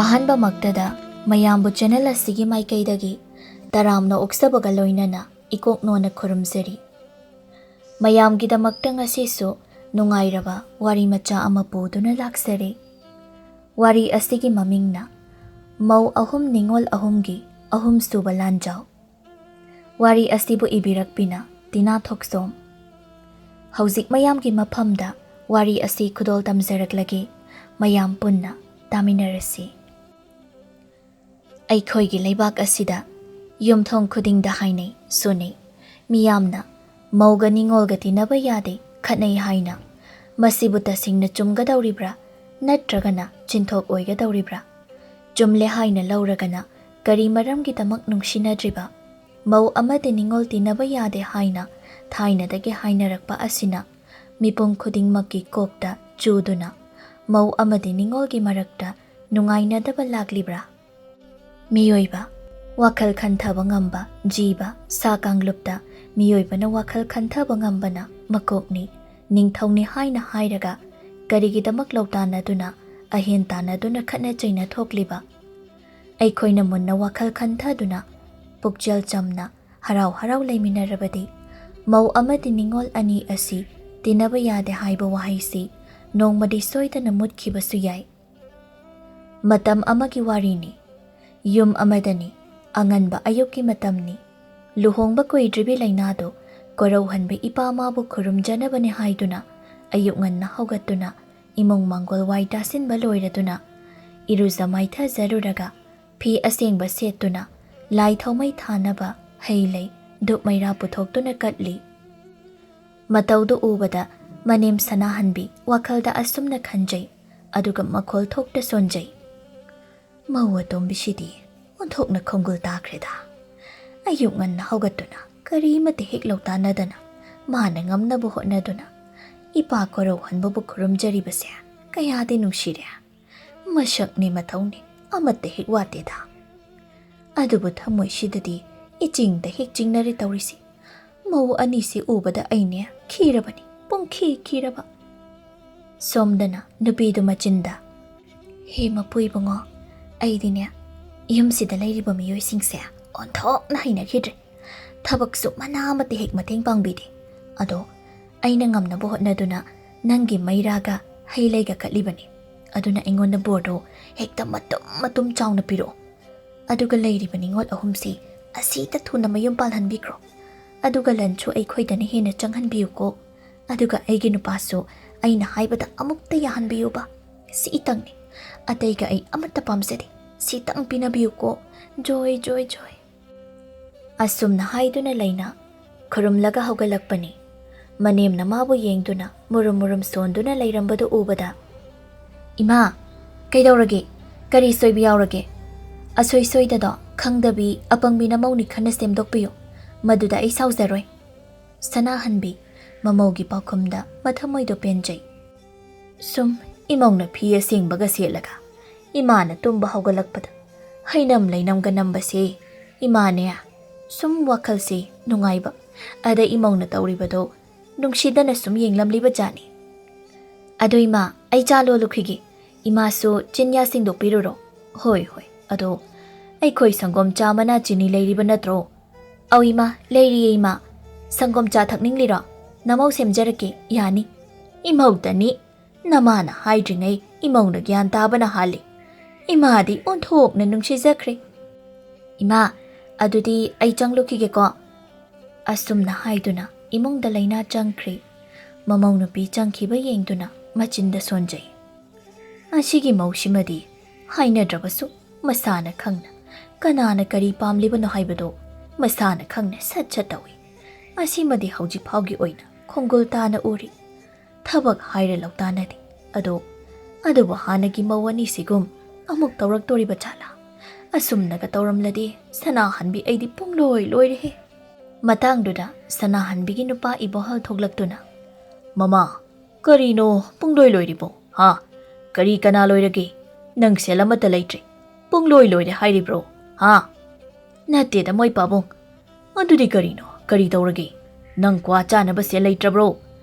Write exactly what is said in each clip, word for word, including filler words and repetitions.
ꯑꯍꯥꯟꯕꯃꯛꯇꯗ ꯃꯌꯥꯝꯕꯨ ꯆꯦꯅꯦꯜ ꯑꯁꯤꯒꯤ ꯃꯥꯏꯀꯩꯗꯒꯤ ꯇꯔꯥꯝꯅ ꯑꯣꯛꯆꯕꯒ ꯂꯣꯏꯅꯅ ꯏꯀꯣꯛ ꯅꯣꯟꯅ ꯈꯨꯔꯨꯝꯖꯔꯤ꯫ ꯃꯌꯥꯝꯒꯤꯗꯃꯛꯇ ꯉꯁꯤꯁꯨ ꯅꯨꯡꯉꯥꯏꯔꯕ ꯋꯥꯔꯤ ꯃꯆꯥ ꯑꯃ ꯄꯨꯗꯨꯅ ꯂꯥꯛꯆꯔꯤ꯫ ꯋꯥꯔꯤ ꯑꯁꯤꯒꯤ ꯃꯃꯤꯡꯅ ꯃꯧ ꯑꯍꯨꯝ ꯅꯤꯉꯣꯜ ꯑꯍꯨꯝꯒꯤ ꯑꯍꯨꯝꯁꯨꯕ ꯂꯥꯟꯖꯥꯎ꯫ ꯋꯥꯔꯤ ꯑꯁꯤꯕꯨ ꯏꯕꯤꯔꯛꯄꯤꯅ ꯇꯤꯅꯥ ꯊꯣꯛꯆꯣꯝ꯫ ꯍꯧꯖꯤꯛ ꯃꯌꯥꯝꯒꯤ ꯃꯐꯝꯗ ꯋꯥꯔꯤ ꯑꯁꯤ ꯈꯨꯗꯣꯜ ꯇꯝꯖꯔꯛꯂꯒꯦ, ꯃꯌꯥꯝ ꯄꯨꯟꯅ ꯇꯥꯃꯤꯟꯅꯔꯁꯤ꯫ ꯑꯩꯈꯣꯏꯒꯤ ꯂꯩꯕꯥꯛ ꯑꯁꯤꯗ ꯌꯨꯝꯊꯣꯡ ꯈꯨꯗꯤꯡꯗ ꯍꯥꯏꯅꯩ, ꯁꯣꯟꯅꯩ꯫ ꯃꯤꯌꯥꯝꯅ ꯃꯧꯒ ꯅꯤꯉꯣꯜꯒ ꯇꯤꯟꯅꯕ ꯌꯥꯗꯦ, ꯈꯠꯅꯩ ꯍꯥꯏꯅ꯫ ꯃꯁꯤꯕꯨ ꯇꯁꯦꯡꯅ ꯆꯨꯝꯒꯗꯧꯔꯤꯕ꯭ꯔꯥ, ꯅꯠꯇ꯭ꯔꯒꯅ ꯆꯤꯟꯊꯣꯛ ꯑꯣꯏꯒꯗꯧꯔꯤꯕ꯭ꯔꯥ? ꯆꯨꯝꯂꯦ ꯍꯥꯏꯅ ꯂꯧꯔꯒꯅ ꯀꯔꯤ ꯃꯔꯝꯒꯤꯗꯃꯛ ꯅꯨꯡꯁꯤꯅꯗ꯭ꯔꯤꯕ? ꯃꯧ ꯑꯃꯗꯤ ꯅꯤꯉꯣꯜ ꯇꯤꯟꯅꯕ ꯌꯥꯗꯦ ꯍꯥꯏꯅ ꯊꯥꯏꯅꯗꯒꯤ ꯍꯥꯏꯅꯔꯛꯄ ꯑꯁꯤꯅ ꯃꯤꯄꯨꯝ ꯈꯨꯗꯤꯡꯃꯛꯀꯤ ꯀꯣꯛꯇ ꯆꯨꯗꯨꯅ ꯃꯧ ꯑꯃꯗꯤ ꯅꯤꯉꯣꯜꯒꯤ ꯃꯔꯛꯇ ꯅꯨꯡꯉꯥꯏꯅꯗꯕ ꯂꯥꯛꯂꯤꯕ꯭ꯔꯥ? ꯃꯤꯑꯣꯏꯕ ꯋꯥꯈꯜ ꯈꯟꯊꯕ ꯉꯝꯕ ꯖꯤꯕ ꯁꯥ ꯀꯥꯡꯂꯨꯞꯇ ꯃꯤꯑꯣꯏꯕꯅ ꯋꯥꯈꯜ ꯈꯟꯊꯕ ꯉꯝꯕꯅ ꯃꯀꯣꯛꯅꯤ, ꯅꯤꯡꯊꯧꯅꯤ ꯍꯥꯏꯅ ꯍꯥꯏꯔꯒ ꯀꯔꯤꯒꯤꯗꯃꯛ ꯂꯧꯇꯥꯟꯅꯗꯨꯅ ꯑꯍꯦꯟ ꯇꯥꯟꯅꯗꯨꯅ ꯈꯠꯅ ꯆꯩꯅ ꯊꯣꯛꯂꯤꯕ? ꯑꯩꯈꯣꯏꯅ ꯃꯨꯟꯅ ꯋꯥꯈꯜ ꯈꯟꯊꯗꯨꯅ ꯄꯨꯛꯆꯦꯜ ꯆꯝꯅ ꯍꯔꯥꯎ ꯍꯔꯥꯎ ꯂꯩꯃꯤꯟꯅꯔꯕꯗꯤ ꯃꯧ ꯑꯃꯗꯤ ꯅꯤꯉꯣꯜ ꯑꯅꯤ ꯑꯁꯤ ꯇꯤꯟꯅꯕ ꯌꯥꯗꯦ ꯍꯥꯏꯕ ꯋꯥꯍꯩꯁꯤ ꯅꯣꯡꯃꯗꯤ ꯁꯣꯏꯗꯅ ꯃꯨꯠꯈꯤꯕꯁꯨ ꯌꯥꯏ꯫ ꯃꯇꯝ ꯑꯃꯒꯤ ꯋꯥꯔꯤꯅꯤ꯫ ꯌꯨꯝ ꯑꯃꯗꯅꯤ꯫ ꯑꯉꯟꯕ ꯑꯌꯨꯛꯀꯤ ꯃꯇꯝꯅꯤ꯫ ꯂꯨꯍꯣꯡꯕ ꯀꯨꯏꯗ꯭ꯔꯤꯕꯤ ꯂꯩꯅꯥꯗꯨ ꯀꯣꯔꯧꯍꯟꯕ ꯏꯄꯥ ꯃꯥꯕꯨ ꯈꯨꯔꯨꯝꯖꯅꯕꯅꯤ ꯍꯥꯏꯗꯨꯅ ꯑꯌꯨꯛ ꯉꯟꯅ ꯍꯧꯒꯠꯇꯨꯅ ꯏꯃꯨꯡ ꯃꯥꯡꯒꯣꯜ ꯋꯥꯏ ꯇꯥꯁꯤꯟꯕ ꯂꯣꯏꯔꯗꯨꯅ ꯏꯔꯨꯖ ꯃꯥꯏꯊꯖꯔꯨꯔꯒ ꯐꯤ ꯑꯁꯦꯡꯕ ꯁꯦꯠꯇꯨꯅ ꯂꯥꯏ ꯊꯥꯎꯃꯩ ꯊꯥꯅꯕ ꯍꯩ ꯂꯩ ꯙꯨꯞ ꯃꯩꯔꯥ ꯄꯨꯊꯣꯛꯇꯨꯅ ꯀꯠꯂꯤ꯫ ꯃꯇꯧꯗꯨ ꯎꯕꯗ ꯃꯅꯦꯝ ꯁꯅꯥꯍꯟꯕꯤ ꯋꯥꯈꯜꯗ ꯑꯁꯨꯝꯅ ꯈꯟꯖꯩ, ꯑꯗꯨꯒ ꯃꯈꯣꯜ ꯊꯣꯛꯇ ꯁꯣꯟꯖꯩ꯫ ꯃꯧ ꯑꯇꯣꯝꯕꯤꯁꯤꯗꯤ ꯑꯣꯟꯊꯣꯛꯅ ꯈꯣꯡꯒꯨꯜ ꯇꯥꯈ꯭ꯔꯦꯗ꯫ ꯑꯌꯨꯛ ꯉꯟꯅ ꯍꯧꯒꯠꯇꯨꯅ ꯀꯔꯤꯃꯠꯇ ꯍꯦꯛ ꯂꯧꯇꯥꯟꯅꯗꯅ ꯃꯥꯅ ꯉꯝꯅꯕ ꯍꯣꯠꯅꯗꯨꯅ ꯏꯄꯥ ꯀꯣꯔꯧꯍꯟꯕꯕꯨ ꯈꯨꯔꯨꯝꯖꯔꯤꯕꯁꯦ ꯀꯌꯥꯗꯤ ꯅꯨꯡꯁꯤꯔꯦ꯫ ꯃꯁꯛꯅꯤ ꯃꯊꯧꯅꯤ ꯑꯃꯠꯇ ꯍꯦꯛ ꯋꯥꯠꯇꯦꯗ꯫ ꯑꯗꯨꯕꯨ ꯊꯃꯣꯏꯁꯤꯗꯗꯤ ꯏꯆꯤꯡꯗ ꯍꯦꯛ ꯆꯤꯡꯅꯔꯦ ꯇꯧꯔꯤꯁꯤ꯫ ꯃꯧ ꯑꯅꯤꯁꯤ ꯎꯕꯗ ꯑꯩꯅꯦ ꯈꯤꯔꯕꯅꯤ, ꯄꯨꯡꯈꯤ ꯈꯤꯔꯕ꯫ ꯁꯣꯝꯗꯅ ꯅꯨꯄꯤꯗꯨ ꯃꯆꯤꯟꯗ, "ꯍꯦ ꯃꯄꯨ ꯏꯕꯨꯡꯉꯣ, ꯑꯩꯗꯤꯅꯦ, ꯌꯨꯝꯁꯤꯗ ꯂꯩꯔꯤꯕ ꯃꯤꯑꯣꯏꯁꯤꯡꯁꯦ ꯑꯣꯟꯊꯣꯛꯅ ꯍꯩꯅꯈꯤꯗ꯭ꯔꯦ꯫ ꯊꯕꯛꯁꯨ ꯃꯅꯥ ꯑꯃꯠꯇ ꯍꯦꯛ ꯃꯇꯦꯡ ꯄꯥꯡꯕꯤꯗꯦ꯫ ꯑꯗꯣ ꯑꯩꯅ ꯉꯝꯅꯕ ꯍꯣꯠꯅꯗꯨꯅ ꯅꯪꯒꯤ ꯃꯩꯔꯥꯒ ꯍꯩ ꯂꯩꯒ ꯀꯠꯂꯤꯕꯅꯤ꯫ ꯑꯗꯨꯅ ꯑꯩꯉꯣꯟꯗ ꯕꯣꯔꯗꯣ ꯍꯦꯛꯇ ꯃꯇꯨꯝ ꯃꯇꯨꯝ ꯆꯥꯎꯅ ꯄꯤꯔꯛꯑꯣ꯫ ꯑꯗꯨꯒ ꯂꯩꯔꯤꯕ ꯅꯤꯉꯣꯜ ꯑꯍꯨꯝꯁꯤ ꯑꯁꯤꯗ ꯊꯨꯅ ꯃꯌꯨꯝ ꯄꯥꯜꯍꯟꯕꯤꯈ꯭ꯔꯣ꯫ ꯑꯗꯨꯒ ꯂꯟꯁꯨ ꯑꯩꯈꯣꯏꯗꯅ ꯍꯦꯟꯅ ꯆꯪꯍꯟꯕꯤꯌꯨꯀꯣ꯫ ꯑꯗꯨꯒ ꯑꯩꯒꯤ ꯅꯨꯄꯥꯁꯨ ꯑꯩꯅ ꯍꯥꯏꯕꯗ ꯑꯃꯨꯛꯇ ꯌꯥꯍꯟꯕꯤꯌꯨꯕ꯫ ꯁꯤꯇꯪꯅꯤ꯫ ꯑꯇꯩꯒ ꯑꯩ ꯑꯃꯠꯇ ꯄꯥꯝꯖꯗꯦ꯫ ꯁꯤꯇꯪ ꯄꯤꯅꯕꯤꯌꯨꯀꯣ꯫ ꯖꯣꯏ, ꯖꯣꯏ, ꯖꯣꯏ꯫ ꯑꯁꯨꯝꯅ ꯍꯥꯏꯗꯨꯅ ꯂꯩꯅ ꯈꯨꯔꯨꯝꯂꯒ ꯍꯧꯒꯠꯂꯛꯄꯅꯤ꯫ ꯃꯅꯦꯝꯅ ꯃꯥꯕꯨ ꯌꯦꯡꯗꯨꯅ ꯃꯨꯔꯨꯝ ꯃꯨꯔꯨꯝ ꯁꯣꯟꯗꯨꯅ ꯂꯩꯔꯝꯕꯗꯨ ꯎꯕꯗ, "ꯏꯃꯥ, ꯀꯩꯗꯧꯔꯒꯦ? ꯀꯔꯤ ꯁꯣꯏꯕ ꯌꯥꯎꯔꯒꯦ? ꯑꯁꯣꯏ ꯁꯣꯏꯗꯗꯣ ꯈꯪꯗꯕꯤ ꯑꯄꯪꯕꯤ ꯅꯃꯧꯅꯤ ꯈꯟꯅ ꯁꯦꯝꯗꯣꯛꯄꯤꯌꯨ꯫ ꯃꯗꯨꯗ ꯑꯩ ꯁꯥꯎꯖꯔꯣꯏ꯫" ꯁꯅꯥꯍꯟꯕꯤ ꯃꯃꯧꯒꯤ ꯄꯥꯎꯈꯨꯝꯗ ꯃꯊꯃꯣꯏꯗꯣ ꯄꯦꯟꯖꯩ꯫ ꯁꯨꯝ ꯏꯃꯧꯅ ꯐꯤ ꯑꯁꯦꯡꯕꯒ ꯁꯦꯠꯂꯒ ꯏꯃꯥꯅ ꯇꯨꯝꯕ ꯍꯧꯒꯠꯂꯛꯄꯗ ꯍꯩꯅꯝ ꯂꯩꯅꯝꯒ ꯅꯝꯕꯁꯦ ꯏꯃꯥꯅꯦ꯫ ꯁꯨꯝ ꯋꯥꯈꯜꯁꯦ ꯅꯨꯡꯉꯥꯏꯕ, ꯑꯗ ꯏꯃꯧꯅ ꯇꯧꯔꯤꯕꯗꯣ ꯅꯨꯡꯁꯤꯗꯅ ꯁꯨꯝ ꯌꯦꯡꯂꯝꯂꯤꯕ ꯖꯥꯠꯅꯤ꯫ "ꯑꯗꯣ ꯏꯃꯥ, ꯑꯩ ꯆꯥ ꯂꯣꯜꯂꯨꯈꯤꯒꯦ꯫ ꯏꯃꯥꯁꯨ ꯆꯤꯟꯌꯥ ꯁꯦꯡꯗꯣꯛꯄꯤꯔꯨꯔꯣ꯫" "ꯍꯣꯏ, ꯍꯣꯏ꯫ ꯑꯗꯣ ꯑꯩꯈꯣꯏ ꯁꯪꯒꯣꯝ ꯆꯥ ꯃꯅꯥ ꯆꯤꯅꯤ ꯂꯩꯔꯤꯕ ꯅꯠꯇ꯭ꯔꯣ?" "ꯑꯧ ꯏꯃꯥ, ꯂꯩꯔꯤꯌꯦ ꯏꯃꯥ꯫ ꯁꯪꯒꯣꯝ ꯆꯥ ꯊꯛꯅꯤꯡꯂꯤꯔꯣ? ꯅꯃꯧ ꯁꯦꯝꯖꯔꯛꯀꯦ, ꯌꯥꯅꯤ꯫" "ꯏꯃꯧꯇꯅꯤ, ꯅꯃꯥꯅ ꯍꯥꯏꯗ꯭ꯔꯤꯉꯩ ꯏꯃꯧꯅ ꯒ꯭ꯌꯥꯟ ꯇꯥꯕꯅ ꯍꯥꯜꯂꯤ꯫ ꯏꯃꯥꯗꯤ ꯑꯣꯟꯊꯣꯛꯅ ꯅꯨꯡꯁꯤꯖꯈ꯭ꯔꯦ꯫" "ꯏꯃꯥ, ꯑꯗꯨꯗꯤ ꯑꯩ ꯆꯪꯂꯨꯈꯤꯒꯦꯀꯣ꯫" ꯑꯁꯨꯝꯅ ꯍꯥꯏꯗꯨꯅ ꯏꯃꯨꯡꯗ ꯂꯩꯅꯥ ꯆꯪꯈ꯭ꯔꯦ꯫ ꯃꯃꯧ ꯅꯨꯄꯤ ꯆꯪꯈꯤꯕ ꯌꯦꯡꯗꯨꯅ ꯃꯆꯤꯟꯗ ꯁꯣꯟꯖꯩ꯫ ꯑꯁꯤꯒꯤ ꯃꯧꯁꯤꯃꯗꯤ ꯍꯥꯏꯅꯗ꯭ꯔꯕꯁꯨ ꯃꯁꯥꯅ ꯈꯪꯅ ꯀꯅꯥꯅ ꯀꯔꯤ ꯄꯥꯝꯂꯤꯕꯅꯣ ꯍꯥꯏꯕꯗꯨ ꯃꯁꯥꯅ ꯈꯪꯅ ꯁꯠ ꯁꯠ ꯇꯧꯏ꯫ ꯑꯁꯤꯃꯗꯤ ꯍꯧꯖꯤꯛ ꯐꯥꯎꯒꯤ ꯑꯣꯏꯅ ꯈꯣꯡꯒꯨꯜ ꯇꯥꯅ ꯎꯔꯤ꯫ ꯊꯕꯛ ꯍꯥꯏꯔ ꯂꯧꯇꯥꯅꯗꯦ꯫ ꯑꯗꯣ, ꯑꯗꯨꯕꯨ ꯍꯥꯟꯅꯒꯤ ꯃꯧ ꯑꯅꯤꯁꯤꯒꯨꯝ ꯑꯃꯨꯛ ꯇꯧꯔꯛꯇꯣꯔꯤꯕ ꯖꯥꯠꯂꯥ? ꯑꯁꯨꯝꯅꯒ ꯇꯧꯔꯝꯂꯗꯤ ꯁꯅꯥꯍꯟꯕꯤ ꯑꯩꯗꯤ ꯄꯨꯡꯂꯣꯏ ꯂꯣꯏꯔꯦꯍꯦ꯫ ꯃꯇꯥꯡꯗꯨꯗ ꯁꯅꯥꯍꯟꯕꯤꯒꯤ ꯅꯨꯄꯥ ꯏꯕꯣꯍꯜ ꯊꯣꯛꯂꯛꯇꯨꯅ, "ꯃꯃꯥ, ꯀꯔꯤꯅꯣ ꯄꯨꯡꯂꯣꯏ ꯂꯣꯏꯔꯤꯕꯣ? ꯍꯥ? ꯀꯔꯤ ꯀꯅꯥ ꯂꯣꯏꯔꯒꯦ? ꯅꯪ ꯁꯦꯜ ꯑꯃꯠꯇ ꯂꯩꯇ꯭ꯔꯦ꯫ ꯄꯨꯡꯂꯣꯏ ꯂꯣꯏꯔꯦ ꯍꯥꯏꯔꯤꯕ꯭ꯔꯣ? ꯍꯥ?" "ꯅꯠꯇꯦꯗ, ꯃꯣꯏ ꯄꯥꯕꯨꯡ꯫ ꯑꯗꯨꯗꯤ ꯀꯔꯤꯅꯣ? ꯀꯔꯤ ꯇꯧꯔꯒꯦ? ꯅꯪ ꯀ꯭ꯋꯥ ꯆꯥꯅꯕ ꯁꯦꯜ ꯂꯩꯇ꯭ꯔꯕ꯭ꯔꯣ?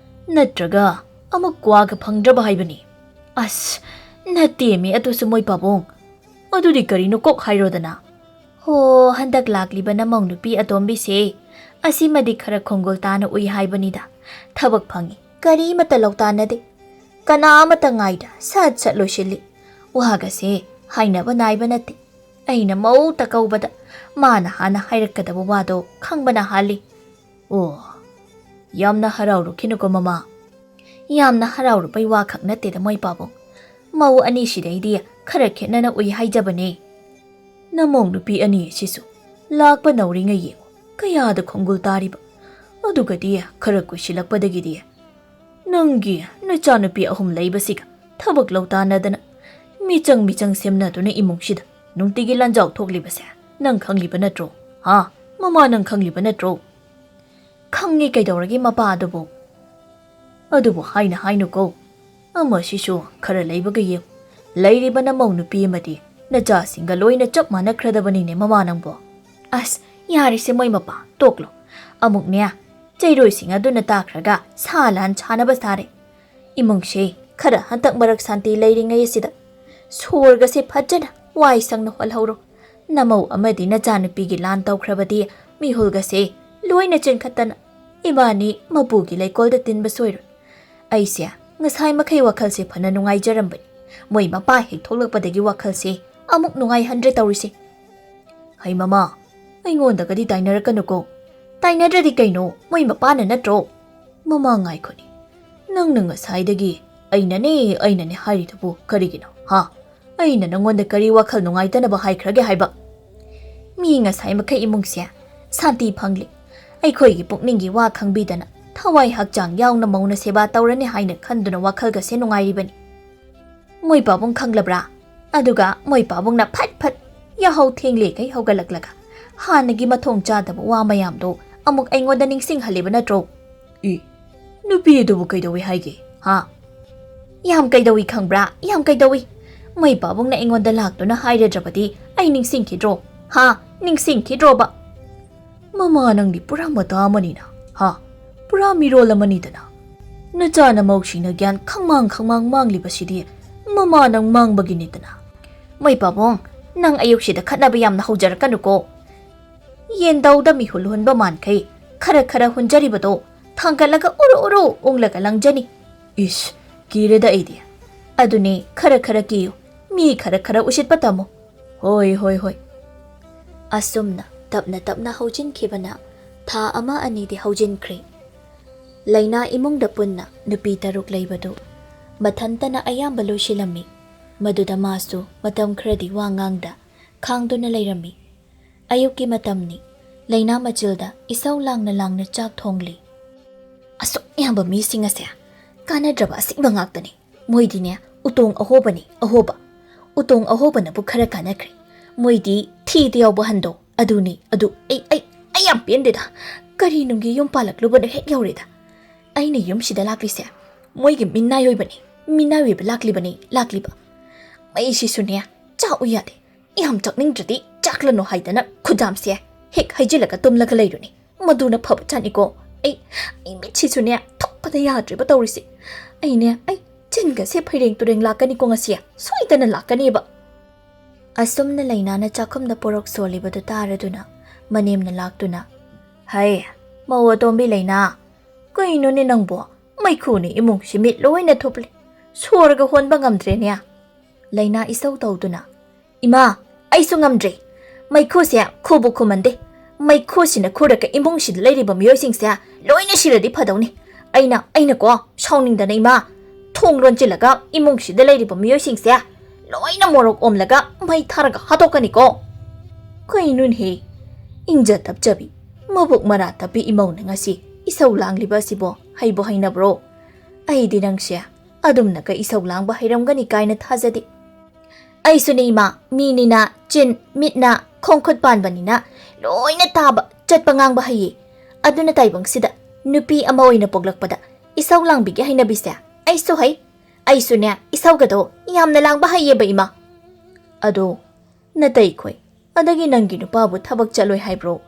ꯅꯠꯇ꯭ꯔꯒ ꯑꯃꯨꯛ ꯀ꯭ꯋꯥꯒ ꯐꯪꯗ꯭ꯔꯕ ꯍꯥꯏꯕꯅꯤ?" "ꯑꯁ, ꯅꯠꯇꯦꯃꯤ, ꯑꯗꯨꯁꯨ ꯃꯣꯏ ꯄꯥꯕꯨꯡ꯫ ꯑꯗꯨꯗꯤ ꯀꯔꯤꯅꯣ ꯀꯣꯛ ꯍꯥꯏꯔꯣꯗꯅ꯫ ꯍꯣ, ꯍꯟꯗꯛ ꯂꯥꯛꯂꯤꯕ ꯅꯃꯧ ꯅꯨꯄꯤ ꯑꯇꯣꯝꯕꯤꯁꯦ ꯑꯁꯤꯃꯗꯤ ꯈꯔ ꯈꯣꯡꯒꯨꯜ ꯇꯥꯅ ꯎꯏ ꯍꯥꯏꯕꯅꯤꯗ꯫ ꯊꯕꯛ ꯐꯪꯉꯤ, ꯀꯔꯤꯃꯠꯇ ꯂꯧ ꯇꯥꯅꯗꯦ꯫ ꯀꯅꯥ ꯑꯃꯠꯇ ꯉꯥꯏꯗ ꯁꯠ ꯁꯠ ꯂꯣꯏꯁꯤꯜꯂꯤ꯫ ꯋꯥꯒꯁꯦ ꯍꯥꯏꯅꯕ ꯅꯥꯏꯕ ꯅꯠꯇꯦ꯫ ꯑꯩꯅ ꯃꯧ ꯇꯀꯧꯕꯗ ꯃꯥꯅ ꯍꯥꯟꯅ ꯍꯥꯏꯔꯛꯀꯗꯕ ꯋꯥꯗꯣ ꯈꯪꯕꯅ ꯍꯥꯜꯂꯤ꯫ ꯑꯣ, ꯌꯥꯝꯅ ꯍꯔꯥꯎꯔꯨꯈꯤꯅꯨꯀꯣ ꯃꯃꯥ꯫ ꯌꯥꯝꯅ ꯍꯔꯥꯎꯔꯨꯕꯩ ꯋꯥ ꯈꯛ ꯅꯠꯇꯦꯗ ꯃꯣꯏ ꯄꯥꯕꯨꯡ꯫ ꯃꯧ ꯑꯅꯤꯁꯤꯗꯩꯗꯤ ꯈꯔ ꯈꯦꯠꯅꯅ ꯎꯏ ꯍꯥꯏꯖꯕꯅꯦ꯫ ꯅꯃꯧ ꯅꯨꯄꯤ ꯑꯅꯤ ꯑꯁꯤꯁꯨ ꯂꯥꯛꯄ ꯅꯧꯔꯤꯉꯩ ꯌꯦꯡꯉꯨ, ꯀꯌꯥꯗ ꯈꯣꯡꯒꯨꯜ ꯇꯥꯔꯤꯕ꯫ ꯑꯗꯨꯒꯗꯤ ꯈꯔ ꯀꯨꯏꯁꯤꯜꯂꯛꯄꯗꯒꯤꯗꯤ ꯅꯪꯒꯤ ꯅꯆꯥꯅꯨꯄꯤ ꯑꯍꯨꯝ ꯂꯩꯕꯁꯤꯒ ꯊꯕꯛ ꯂꯧ ꯇꯥꯅꯗꯅ ꯃꯤꯆꯪ ꯃꯤꯆꯪ ꯁꯦꯝꯅꯗꯨꯅ ꯏꯃꯨꯡꯁꯤꯗ ꯅꯨꯡꯇꯤꯒꯤ ꯂꯥꯟꯖꯥꯎ ꯊꯣꯛꯂꯤꯕꯁꯦ ꯅꯪ ꯈꯪꯂꯤꯕ ꯅꯠꯇ꯭ꯔꯣ? ꯍꯥ? ꯃꯃꯥ ꯅꯪ ꯈꯪꯂꯤꯕ ꯅꯠꯇ꯭ꯔꯣ? ꯈꯪꯉꯤ ꯀꯩꯗꯧꯔꯒꯦ ꯃꯄꯥ ꯑꯗꯨꯕꯨ? ꯑꯗꯨꯕꯨ ꯍꯥꯏꯅ ꯍꯥꯏꯅꯨꯀꯣ꯫ ꯑꯃꯁꯤꯁꯨ ꯈꯔ ꯂꯩꯕꯒ ꯌꯦꯡꯉꯨ꯫ ꯂꯩꯔꯤꯕ ꯅꯃꯧ ꯅꯨꯄꯤ ꯑꯃꯗꯤ ꯅꯆꯥꯁꯤꯡꯒ ꯂꯣꯏꯅ ꯆꯞ ꯃꯥꯟꯅꯈ꯭ꯔꯗꯕꯅꯤꯅꯦ ꯃꯃꯥ ꯅꯪꯕꯣ꯫ ꯑꯁ, ꯌꯥꯔꯦꯁꯦ ꯃꯣꯏ ꯃꯄꯥ, ꯇꯣꯛꯂꯣ꯫ ꯑꯃꯨꯛꯅꯦ, ꯆꯩꯔꯣꯏꯁꯤꯡ ꯑꯗꯨꯅ ꯇꯥꯈ꯭ꯔꯒ ꯁꯥ ꯂꯥꯟ ꯁꯥꯅꯕ ꯁꯥꯔꯦ꯫ ꯏꯃꯨꯡꯁꯦ ꯈꯔ ꯍꯟꯇꯛ ꯃꯔꯛ ꯁꯥꯟꯇꯤ ꯂꯩꯔꯤꯉꯩ ꯑꯁꯤꯗ ꯁꯣꯔꯒꯁꯦ ꯐꯖꯅ ꯋꯥꯏ ꯁꯪꯅ ꯍꯣꯜꯍꯧꯔꯣ꯫ ꯅꯃꯧ ꯑꯃꯗꯤ ꯅꯆꯥꯅꯨꯄꯤꯒꯤ ꯂꯥꯟ ꯇꯧꯈ꯭ꯔꯕꯗꯤ ꯃꯤꯍꯨꯜꯒꯁꯦ ꯂꯣꯏꯅ ꯆꯦꯟꯈꯠꯇꯅ ꯏꯕꯥꯅꯤ ꯃꯄꯨꯒꯤ ꯂꯩꯀꯣꯜꯗ ꯇꯤꯟꯕ ꯁꯣꯏꯔꯣꯏ꯫ ꯑꯩꯁꯦ ꯉꯁꯥꯏ ꯃꯈꯩ ꯋꯥꯈꯜꯁꯦ ꯐꯅ ꯅꯨꯡꯉꯥꯏꯖꯔꯝꯕꯅꯤ꯫ ꯃꯣꯏ ꯃꯄꯥ ꯍꯦꯛ ꯊꯣꯛꯂꯛꯄꯗꯒꯤ ꯋꯥꯈꯜꯁꯦ ꯑꯃꯨꯛ ꯅꯨꯡꯉꯥꯏꯍꯟꯗ꯭ꯔꯦ ꯇꯧꯔꯤꯁꯦ꯫ ꯍꯩ ꯃꯃꯥ, ꯑꯩꯉꯣꯟꯗꯒꯗꯤ ꯇꯥꯏꯅꯔꯛꯀꯅꯨꯀꯣ꯫ ꯇꯥꯏꯅꯗ꯭ꯔꯗꯤ ꯀꯩꯅꯣ? ꯃꯣꯏ ꯃꯄꯥꯅ ꯅꯠꯇ꯭ꯔꯣ? ꯃꯃꯥ ꯉꯥꯏꯈꯣꯅꯦ, ꯅꯪꯅ ꯉꯁꯥꯏꯗꯒꯤ "ꯑꯩꯅꯅꯦ, ꯑꯩꯅꯅꯦ" ꯍꯥꯏꯔꯤꯗꯨꯕꯨ ꯀꯔꯤꯒꯤꯅꯣ? ꯍꯥ? ꯑꯩꯅ ꯅꯪꯉꯣꯟꯗ ꯀꯔꯤ ꯋꯥꯈꯜ ꯅꯨꯡꯉꯥꯏꯇꯅꯕ ꯍꯥꯏꯈ꯭ꯔꯒꯦ ꯍꯥꯏꯕ? ꯃꯤ ꯉꯁꯥꯏ ꯃꯈꯩ ꯏꯃꯨꯡꯁꯦ ꯁꯥꯟꯇꯤ ꯐꯪꯂꯤ꯫ ꯑꯩꯈꯣꯏꯒꯤ ꯄꯨꯛꯅꯤꯡꯒꯤ ꯋꯥ ꯈꯪꯕꯤꯗꯅ ꯊꯋꯥꯏ ꯍꯛꯆꯥꯡ ꯌꯥꯎꯅ ꯃꯧꯅ ꯁꯦꯕꯥ ꯇꯧꯔꯅꯤ ꯍꯥꯏꯅ ꯈꯟꯗꯨꯅ ꯋꯥꯈꯜꯒꯁꯦ ꯅꯨꯡꯉꯥꯏꯔꯤꯕꯅꯤ꯫ ꯃꯣꯏ ꯄꯥꯕꯨꯡ ꯈꯪꯂꯕ꯭ꯔꯥ? ꯑꯗꯨꯒ ꯃꯣꯏ ꯄꯥꯕꯨꯡꯅ ꯐꯠ ꯐꯠ ꯌꯥꯍꯧ ꯊꯦꯡꯂꯤꯈꯩ ꯍꯧꯒꯠꯂꯛꯂꯒ ꯍꯥꯟꯅꯒꯤ ꯃꯊꯣꯡ ꯆꯥꯗꯕ ꯋꯥ ꯃꯌꯥꯝꯗꯣ ꯑꯃꯨꯛ ꯑꯩꯉꯣꯟꯗ ꯅꯤꯡꯁꯤꯡꯍꯜꯂꯤꯕ ꯅꯠꯇ꯭ꯔꯣ? ꯏ, ꯅꯨꯄꯤ ꯑꯗꯨꯕꯨ ꯀꯩꯗꯧꯏ ꯍꯥꯏꯒꯦ? ꯍꯥ? ꯌꯥꯝ ꯀꯩꯗꯧꯏ ꯈꯪꯕ꯭ꯔꯥ? ꯌꯥꯝ ꯀꯩꯗꯧꯏ? ꯃꯣꯏ ꯄꯥꯕꯨꯡꯅ ꯑꯩꯉꯣꯟꯗ ꯂꯥꯛꯇꯨꯅ ꯍꯥꯏꯔꯗ꯭ꯔꯕꯗꯤ ꯑꯩ ꯅꯤꯡꯁꯤꯡꯈꯤꯗ꯭ꯔꯣ? ꯍꯥ? ꯅꯤꯡꯁꯤꯡꯈꯤꯗ꯭ꯔꯣꯕ? ꯃꯃꯥ ꯅꯪꯗꯤ ꯄꯨꯔꯥ ꯃꯇꯥ ꯑꯃꯅꯤꯅ, ꯍꯥ? ꯄꯨꯔꯥ ꯃꯤꯔꯣꯜ ꯑꯃꯅꯤꯗꯅ꯫ ꯅꯆꯥ ꯅꯃꯧꯁꯤꯡꯅ ꯒ꯭ꯌꯥꯟ ꯈꯪꯃꯥꯡ ꯈꯪꯃꯥꯡ ꯃꯥꯡꯂꯤꯕꯁꯤꯗꯤ ꯃꯃꯥ ꯅꯪ ꯃꯥꯡꯕꯒꯤꯅꯤꯗꯅ꯫ "ꯃꯩ ꯄꯥꯕꯨꯡ, ꯅꯪ ꯑꯌꯨꯛꯁꯤꯗ ꯈꯠꯅꯕ ꯌꯥꯝꯅ ꯍꯧꯖꯔꯛꯀꯅꯨꯀꯣ꯫ ꯌꯦꯟꯗꯧꯗ ꯃꯤꯍꯨꯜ ꯍꯨꯟꯕ ꯃꯥꯟꯈꯩ ꯈꯔ ꯈꯔ ꯍꯨꯟꯖꯔꯤꯕꯗꯣ ꯊꯥꯡꯒꯠꯂꯒ ꯎꯔꯨ ꯎꯔꯨ ꯎꯪꯂꯒ ꯂꯪꯖꯅꯤ꯫ ꯏꯁ, ꯀꯤꯔꯦꯗ ꯑꯩꯗꯤ꯫ ꯑꯗꯨꯅꯦ, ꯈꯔ ꯈꯔ ꯀꯤꯌꯨ, ꯃꯤ ꯈꯔ ꯈꯔ ꯎꯁꯤꯠꯄ ꯇꯝꯃꯨ꯫ ꯍꯣꯏ, ꯍꯣꯏ, ꯍꯣꯏ꯫" ꯑꯁꯨꯝꯅ ꯇꯞꯅ ꯇꯞꯅ ꯍꯧꯖꯤꯟꯈꯤꯕꯅ ꯊꯥ ꯑꯃ ꯑꯅꯤꯗꯤ ꯍꯧꯖꯤꯟꯈ꯭ꯔꯦ꯫ ꯂꯩꯅꯥ ꯏꯃꯨꯡꯗ ꯄꯨꯟꯅ ꯅꯨꯄꯤ ꯇꯔꯨꯛ ꯂꯩꯕꯗꯨ ꯃꯊꯟꯇꯅ ꯑꯌꯥꯝꯕ ꯂꯣꯏꯁꯤꯜꯂꯝꯃꯤ꯫ ꯃꯗꯨꯗ ꯃꯥꯁꯨ ꯃꯇꯝ ꯈꯔꯗꯤ ꯋꯥ ꯉꯥꯡꯗ ꯈꯥꯡꯗꯨꯅ ꯂꯩꯔꯝꯃꯤ꯫ ꯑꯌꯨꯛꯀꯤ ꯃꯇꯝꯅꯤ꯫ ꯂꯩꯅꯥ ꯃꯆꯤꯜꯗ ꯏꯁꯧ ꯂꯥꯡꯅ ꯂꯥꯡꯅ ꯆꯥꯛ ꯊꯣꯡꯂꯤ꯫ "ꯑꯁꯨꯛ ꯌꯥꯝꯕ ꯃꯤꯁꯤꯡ ꯑꯁꯦ ꯀꯥꯟꯅꯗ꯭ꯔꯕ ꯑꯁꯤꯕ ꯉꯥꯛꯇꯅꯤ꯫ ꯃꯣꯏꯗꯤꯅꯦ, ꯎꯇꯣꯡ ꯑꯍꯣꯕꯅꯤ, ꯑꯍꯣꯕ꯫ ꯎꯇꯣꯡ ꯑꯍꯣꯕꯅꯕꯨ ꯈꯔ ꯀꯥꯟꯅꯈ꯭ꯔꯦ꯫ ꯃꯣꯏꯗꯤ ꯊꯤꯗ ꯌꯥꯎꯕ ꯍꯟꯗꯣ ꯑꯗꯨꯅꯤ, ꯑꯗꯨ꯫ ꯑꯩ, ꯑꯩ, ꯑꯩ ꯌꯥꯝ ꯄꯦꯟꯗꯦꯗ꯫ ꯀꯔꯤ ꯅꯨꯡꯒꯤ ꯌꯨꯝ ꯄꯥꯜꯂꯛꯂꯨꯕꯅꯣ ꯍꯦꯛ ꯌꯧꯔꯦꯗ꯫ ꯑꯩꯅ ꯌꯨꯝꯁꯤꯗ ꯂꯥꯛꯂꯤꯁꯦ ꯃꯣꯏꯒꯤ ꯃꯤꯅꯥꯏ ꯑꯣꯏꯕꯅꯤ, ꯃꯤꯅꯥꯏ ꯑꯣꯏꯕ ꯂꯥꯛꯂꯤꯕꯅꯤ, ꯂꯥꯛꯂꯤꯕ꯫ ꯃꯩꯁꯤꯁꯨꯅꯦ, ꯆꯥꯛꯎ ꯌꯥꯗꯦ꯫ ꯌꯥꯝ ꯆꯥꯛꯅꯤꯡꯗ꯭ꯔꯗꯤ ꯆꯥꯛꯂꯅꯨ ꯍꯥꯏꯗꯅ ꯈꯨꯗꯥꯝꯁꯦ ꯍꯦꯛ ꯍꯩꯖꯤꯜꯂꯒ ꯇꯨꯝꯂꯒ ꯂꯩꯔꯨꯅꯤ꯫ ꯃꯗꯨꯅ ꯐꯕ ꯖꯥꯠꯅꯤꯀꯣ꯫ ꯑꯩ, ꯑꯩ ꯃꯤꯠꯁꯤꯁꯨꯅꯦ ꯊꯨꯞꯄꯗ ꯌꯥꯗ꯭ꯔꯦꯕ ꯇꯧꯔꯤꯁꯦ꯫ ꯑꯩꯅꯦ, ꯑꯩ ꯆꯤꯟꯒꯁꯦ ꯐꯩꯔꯦꯡ ꯇꯨꯔꯦꯡ ꯂꯥꯛꯀꯅꯤꯀꯣ ꯉꯁꯤ, ꯁꯣꯏꯗꯅ ꯂꯥꯛꯀꯅꯤꯕ꯫" ꯑꯁꯨꯝꯅ ꯂꯩꯅꯥꯅ ꯆꯥꯛꯈꯨꯝꯗ ꯄꯣꯔꯣꯛ ꯁꯣꯜꯂꯤꯕꯗꯨ ꯇꯥꯔꯗꯨꯅ ꯃꯅꯦꯝꯅ ꯂꯥꯛꯇꯨꯅ, "ꯍꯩ, ꯃꯧ ꯑꯇꯣꯝꯕꯤ ꯂꯩꯅꯥ, ꯀꯩꯅꯣꯅꯦ ꯅꯪꯕꯣ? ꯃꯩꯈꯨꯅ ꯏꯃꯨꯡꯁꯤ ꯃꯤꯠ ꯂꯣꯏꯅ ꯊꯨꯞꯂꯦ꯫ ꯁꯣꯔꯒ ꯍꯣꯟꯕ ꯉꯝꯗ꯭ꯔꯦꯅꯦ꯫" ꯂꯩꯅꯥ ꯏꯁꯧ ꯇꯧꯗꯨꯅ, "ꯏꯃꯥ, ꯑꯩꯁꯨ ꯉꯝꯗ꯭ꯔꯦ꯫ ꯃꯩꯈꯨꯁꯦ ꯈꯨꯕꯨ ꯈꯨꯃꯟꯗꯦ꯫ ꯃꯩꯈꯨꯁꯤꯅ ꯈꯨꯔꯒ ꯏꯃꯨꯡꯁꯤꯗ ꯂꯩꯔꯤꯕ ꯃꯤꯑꯣꯏꯁꯤꯡꯁꯦ ꯂꯣꯏꯅ ꯁꯤꯔꯗꯤ ꯐꯗꯧꯅꯤ꯫ ꯑꯩꯅ, ꯑꯩꯅꯀꯣ, ꯁꯥꯎꯅꯤꯡꯗꯅ ꯏꯃꯥ, ꯊꯣꯡ ꯂꯣꯟꯁꯤꯜꯂꯒ ꯏꯃꯨꯡꯁꯤꯗ ꯂꯩꯔꯤꯕ ꯃꯤꯑꯣꯏꯁꯤꯡꯁꯦ ꯂꯣꯏꯅ ꯃꯣꯔꯣꯛ ꯑꯣꯝꯂꯒ ꯃꯩ ꯊꯥꯔꯒ ꯍꯥꯠꯇꯣꯛꯀꯅꯤꯀꯣ꯫" ꯀꯩꯅꯣꯅꯦꯍꯦ? ꯏꯪꯖ ꯇꯞꯆꯕꯤ, ꯃꯕꯨꯛ ꯃꯔꯥ ꯇꯞꯄꯤ ꯏꯃꯧꯅ ꯉꯁꯤ ꯏꯁꯧ ꯂꯥꯡꯂꯤꯕ ꯑꯁꯤꯕꯣ ꯍꯩꯕꯨ ꯍꯩꯅꯕ꯭ꯔꯣ? ꯑꯩꯗꯤ ꯅꯪꯁꯦ ꯑꯗꯨꯝꯅꯒ ꯏꯁꯧ ꯂꯥꯡꯕ ꯍꯩꯔꯝꯒꯅꯤ ꯀꯥꯏꯅ ꯊꯥꯖꯗꯦ꯫ "ꯑꯩꯁꯨꯅꯦ ꯏꯃꯥ, ꯃꯤꯅꯤꯅ ꯆꯤꯟ, ꯃꯤꯠꯅ, ꯈꯣꯡ ꯈꯨꯠ ꯄꯥꯟꯕꯅꯤꯅ ꯂꯣꯏꯅ ꯇꯥꯕ, ꯆꯠꯄ ꯉꯥꯡꯕ ꯍꯩꯌꯦ꯫ ꯑꯗꯨꯅ ꯇꯥꯏꯕꯪꯁꯤꯗ ꯅꯨꯄꯤ ꯑꯃ ꯑꯣꯏꯅ ꯄꯣꯛꯂꯛꯄꯗ ꯏꯁꯧ ꯂꯥꯡꯕꯤꯒꯦ ꯍꯩꯅꯕꯤꯁꯦ ꯑꯩꯁꯨ ꯍꯩ꯫ ꯑꯩꯁꯨꯅꯦ ꯏꯁꯧꯒꯗꯣ ꯌꯥꯝꯅ ꯂꯥꯡꯕ ꯍꯩꯌꯦꯕ ꯏꯃꯥ꯫" "ꯑꯗꯣ ꯅꯇꯩꯈꯣꯏ, ꯑꯗꯒꯤ ꯅꯪꯒꯤ ꯅꯨꯄꯥꯕꯨ ꯊꯕꯛ ꯆꯠꯂꯣꯏ ꯍꯥꯏꯕ꯭ꯔꯣ?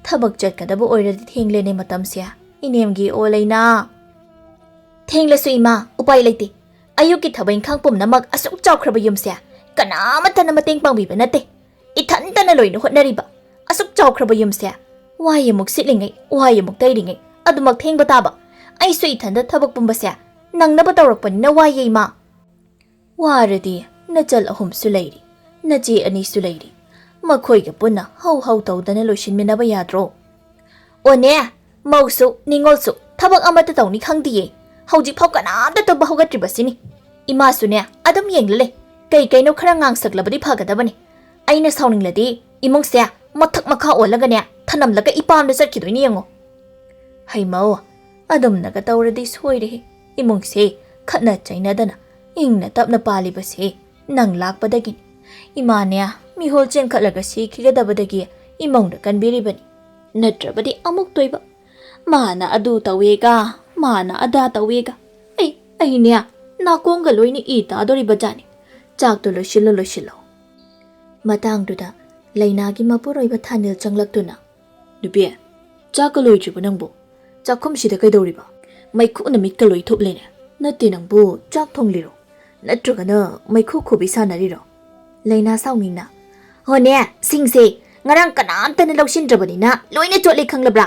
ꯊꯕꯛ ꯆꯠꯀꯗꯕ ꯑꯣꯏꯔꯗꯤ ꯊꯦꯡꯂꯦꯅꯦ ꯃꯇꯝꯁꯦ, ꯏꯅꯦꯝꯒꯤ ꯑꯣ ꯂꯩꯅꯥ꯫" "ꯊꯦꯡꯂꯁꯨ ꯏꯃꯥ, ꯎꯄꯥꯏ ꯂꯩꯇꯦ꯫ ꯑꯌꯨꯛꯀꯤ ꯊꯕꯛ ꯏꯪꯈꯥꯡ ꯄꯨꯝꯅꯃꯛ ꯑꯁꯨꯛ ꯆꯥꯎꯈ꯭ꯔꯕ ꯌꯨꯝꯁꯦ ꯀꯅꯥꯃꯠꯇꯅ ꯃꯇꯦꯡ ꯄꯥꯡꯕꯤꯕ ꯅꯠꯇꯦ꯫ ꯏꯊꯟꯇꯅ ꯂꯣꯏꯅ ꯍꯣꯠꯅꯔꯤꯕ꯫ ꯑꯁꯨꯛ ꯆꯥꯎꯈ꯭ꯔꯕ ꯌꯨꯝꯁꯦ ꯋꯥꯏ ꯑꯃꯨꯛ ꯁꯤꯠꯂꯤꯉꯩ, ꯋꯥꯏ ꯑꯃꯨꯛ ꯇꯩꯔꯤꯉꯩ ꯑꯗꯨꯃꯛ ꯊꯦꯡꯕ ꯇꯥꯕ꯫ ꯑꯩꯁꯨ ꯏꯊꯟꯇ ꯊꯕꯛ ꯄꯨꯝꯕꯁꯦ ꯅꯪꯅꯕ ꯇꯧꯔꯛꯄꯅꯤꯅ ꯋꯥꯏꯌꯦ, ꯏꯃꯥ꯫ ꯋꯥꯔꯗꯤ ꯅꯆꯜ ꯑꯍꯨꯝꯁꯨ ꯂꯩꯔꯤ, ꯅꯆꯦ ꯑꯅꯤꯁꯨ ꯂꯩꯔꯤ꯫ ꯃꯈꯣꯏꯒ ꯄꯨꯟꯅ ꯍꯧ ꯍꯧ ꯇꯧꯗꯅ ꯂꯣꯏꯁꯤꯟꯃꯤꯟꯅꯕ ꯌꯥꯗ꯭ꯔꯣ? ꯑꯣꯅꯦ, ꯃꯧꯁꯨ ꯅꯤꯉꯣꯜꯁꯨ ꯊꯕꯛ ꯑꯃꯠꯇ ꯇꯧꯅꯤ ꯈꯪꯗꯤꯌꯦ꯫ ꯍꯧꯖꯤꯛꯐꯥꯎ ꯀꯅꯥꯝꯇ ꯇꯨꯝꯕ ꯍꯧꯒꯠꯇ꯭ꯔꯤꯕꯁꯤꯅꯤ꯫ ꯏꯃꯥꯁꯨꯅꯦ ꯑꯗꯨꯝ ꯌꯦꯡꯂ ꯂꯩ꯫ ꯀꯩ ꯀꯩꯅꯣ ꯈꯔ ꯉꯥꯡꯁꯛꯂꯕꯗꯤ ꯐꯒꯗꯕꯅꯤ꯫ ꯑꯩꯅ ꯁꯥꯎꯅꯤꯡꯂꯗꯤ ꯏꯃꯨꯡꯁꯦ ꯃꯊꯛ ꯃꯈꯥ ꯑꯣꯜꯂꯒꯅꯦ ꯊꯅꯝꯂꯒ ꯏꯄꯥꯝꯗ ꯆꯠꯈꯤꯗꯣꯏꯅꯤ ꯌꯦꯡꯉꯣ꯫ ꯍꯩꯃꯧ, ꯑꯗꯨꯝꯅꯒ ꯇꯧꯔꯗꯤ ꯁꯣꯏꯔꯦꯍꯦ꯫ ꯏꯃꯨꯡꯁꯦ ꯈꯠꯅ ꯆꯩꯅꯗꯅ ꯏꯪꯅ ꯇꯞꯅ ꯄꯥꯜꯂꯤꯕꯁꯦ ꯅꯪ ꯂꯥꯛꯄꯗꯒꯤꯅꯤ꯫ ꯏꯃꯥꯅꯦ ꯃꯤꯍꯣꯜ ꯆꯦꯟꯈꯠꯂꯒ ꯁꯤꯈꯤꯒꯗꯕꯗꯒꯤ ꯏꯃꯧꯅ ꯀꯟꯕꯤꯔꯤꯕꯅꯤ꯫ ꯅꯠꯇ꯭ꯔꯕꯗꯤ ꯑꯃꯨꯛ ꯇꯣꯏꯕ꯫ ꯃꯥꯅ ꯑꯗꯨ ꯇꯧꯋꯦꯒ, ꯃꯥꯅ ꯑꯗꯥ ꯇꯧꯋꯦꯒ꯫ ꯑꯩ, ꯑꯩꯅꯦ ꯅꯥꯀꯣꯡꯒ ꯂꯣꯏꯅ ꯏ ꯇꯥꯗꯣꯔꯤꯕ ꯖꯥꯠꯅꯤ꯫ ꯆꯥꯛꯇꯣ ꯂꯣꯏꯁꯤꯜꯂꯣ, ꯂꯣꯏꯁꯤꯜꯂꯣ꯫ ꯃꯇꯥꯡꯗꯨꯗ ꯂꯩꯅꯥꯒꯤ ꯃꯄꯨꯔꯣꯏꯕ ꯊꯥꯅꯤꯜ ꯆꯪꯂꯛꯇꯨꯅ, "ꯅꯨꯄꯤ, ꯆꯥꯛꯀ ꯂꯣꯏꯗ꯭ꯔꯤꯕꯣ ꯅꯪꯕꯨ? ꯆꯥꯛꯈꯨꯝꯁꯤꯗ ꯀꯩꯗꯧꯔꯤꯕ? ꯃꯩꯈꯨꯅ ꯃꯤꯠꯀ ꯂꯣꯏ ꯊꯨꯞꯂꯦꯅꯦ꯫ ꯅꯠꯇꯦ, ꯅꯪꯕꯨ ꯆꯥꯛ ꯊꯣꯡꯂꯤꯔꯣ? ꯅꯠꯇ꯭ꯔꯒꯅ ꯃꯩꯈꯨ ꯈꯨꯕꯤ ꯁꯥꯟꯅꯔꯤꯔꯣ?" ꯂꯩꯅꯥ ꯁꯥꯎꯅꯤꯡꯅ, "ꯍꯣꯅꯦ, ꯁꯤꯡꯁꯦ ꯉꯔꯥꯡ ꯀꯅꯥꯝꯇꯅ ꯂꯧꯁꯤꯟꯗ꯭ꯔꯕꯅꯤꯅ ꯂꯣꯏꯅ ꯆꯣꯠꯂꯦ ꯈꯪꯂꯕ꯭ꯔꯥ?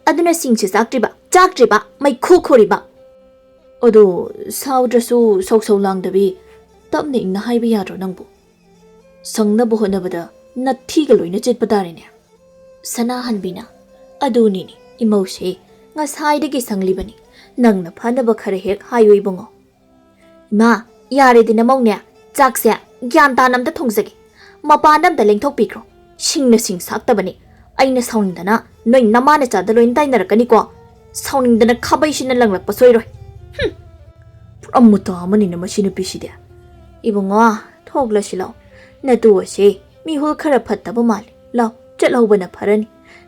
ꯑꯗꯨꯅ ꯁꯤꯡꯁꯦ ꯆꯥꯛꯇ꯭ꯔꯤꯕ, ꯆꯥꯛꯇ꯭ꯔꯤꯕ, ꯃꯩꯈꯨ ꯈꯨꯔꯤꯕ!" ꯑꯗꯣ ꯁꯥꯎꯗ꯭ꯔꯁꯨ ꯁꯧ ꯁꯧ ꯂꯥꯡꯗꯕꯤ ꯇꯞꯅ ꯏꯪꯅ ꯍꯥꯏꯕ ꯌꯥꯗ꯭ꯔꯣ ꯅꯪꯕꯨ? ꯁꯪꯅꯕ ꯍꯣꯠꯅꯕꯗ ꯅꯊꯤꯒ ꯂꯣꯏꯅ ꯆꯦꯠꯄ ꯇꯥꯔꯦꯅꯦ꯫ ꯁꯅꯥꯍꯟꯕꯤꯅ, "ꯑꯗꯨꯅꯤꯅꯦ ꯏꯃꯧꯁꯦ, ꯉꯁꯥꯏꯗꯒꯤ ꯁꯪꯂꯤꯕꯅꯤ꯫ ꯅꯪꯅ ꯐꯅꯕ ꯈꯔ ꯍꯦꯛ ꯍꯥꯏꯌꯨ ꯏꯕꯨꯡꯉꯣ꯫" "ꯏꯃꯥ, ꯌꯥꯔꯦꯗꯤ ꯅꯃꯧꯅꯦ, ꯆꯥꯛꯁꯦ ꯒ꯭ꯌꯥꯟ ꯇꯥꯅ ꯑꯝꯇ ꯊꯣꯡꯖꯒꯦ꯫ ꯃꯄꯥꯟꯗ ꯑꯝꯇ ꯂꯦꯡꯊꯣꯛꯄꯤꯈ꯭ꯔꯣ꯫ ꯁꯤꯡꯅ ꯁꯤꯡ ꯁꯥꯛꯇꯕꯅꯤ꯫ ꯑꯩꯅ ꯁꯥꯎꯅꯤꯡꯗꯅ ꯅꯣꯏ ꯅꯃꯥ ꯅꯆꯥꯗ ꯂꯣꯏꯅ ꯇꯥꯏꯅꯔꯛꯀꯅꯤꯀꯣ꯫ ꯁꯥꯎꯅꯤꯡꯗꯅ ꯈꯥꯕꯩꯁꯤꯅ ꯂꯪꯂꯛꯄ ꯁꯣꯏꯔꯣꯏ꯫ ꯍꯨꯝ! ꯄꯨꯔꯥ ꯃꯨꯇꯥ ꯑꯃꯅꯤꯅ ꯃꯁꯤ ꯅꯨꯄꯤꯁꯤꯗꯤ꯫ ꯏꯕꯨꯡꯉꯣ, ꯊꯣꯛꯂꯁꯤ ꯂꯥꯎ꯫ ꯅꯇꯨ ꯑꯁꯤ ꯃꯤꯍꯨꯜ ꯈꯔ ꯐꯠꯇꯕ ꯃꯥꯜꯂꯤ꯫ ꯂꯥꯎ, ꯆꯠꯍꯧꯕꯅ ꯐꯔꯅꯤ꯫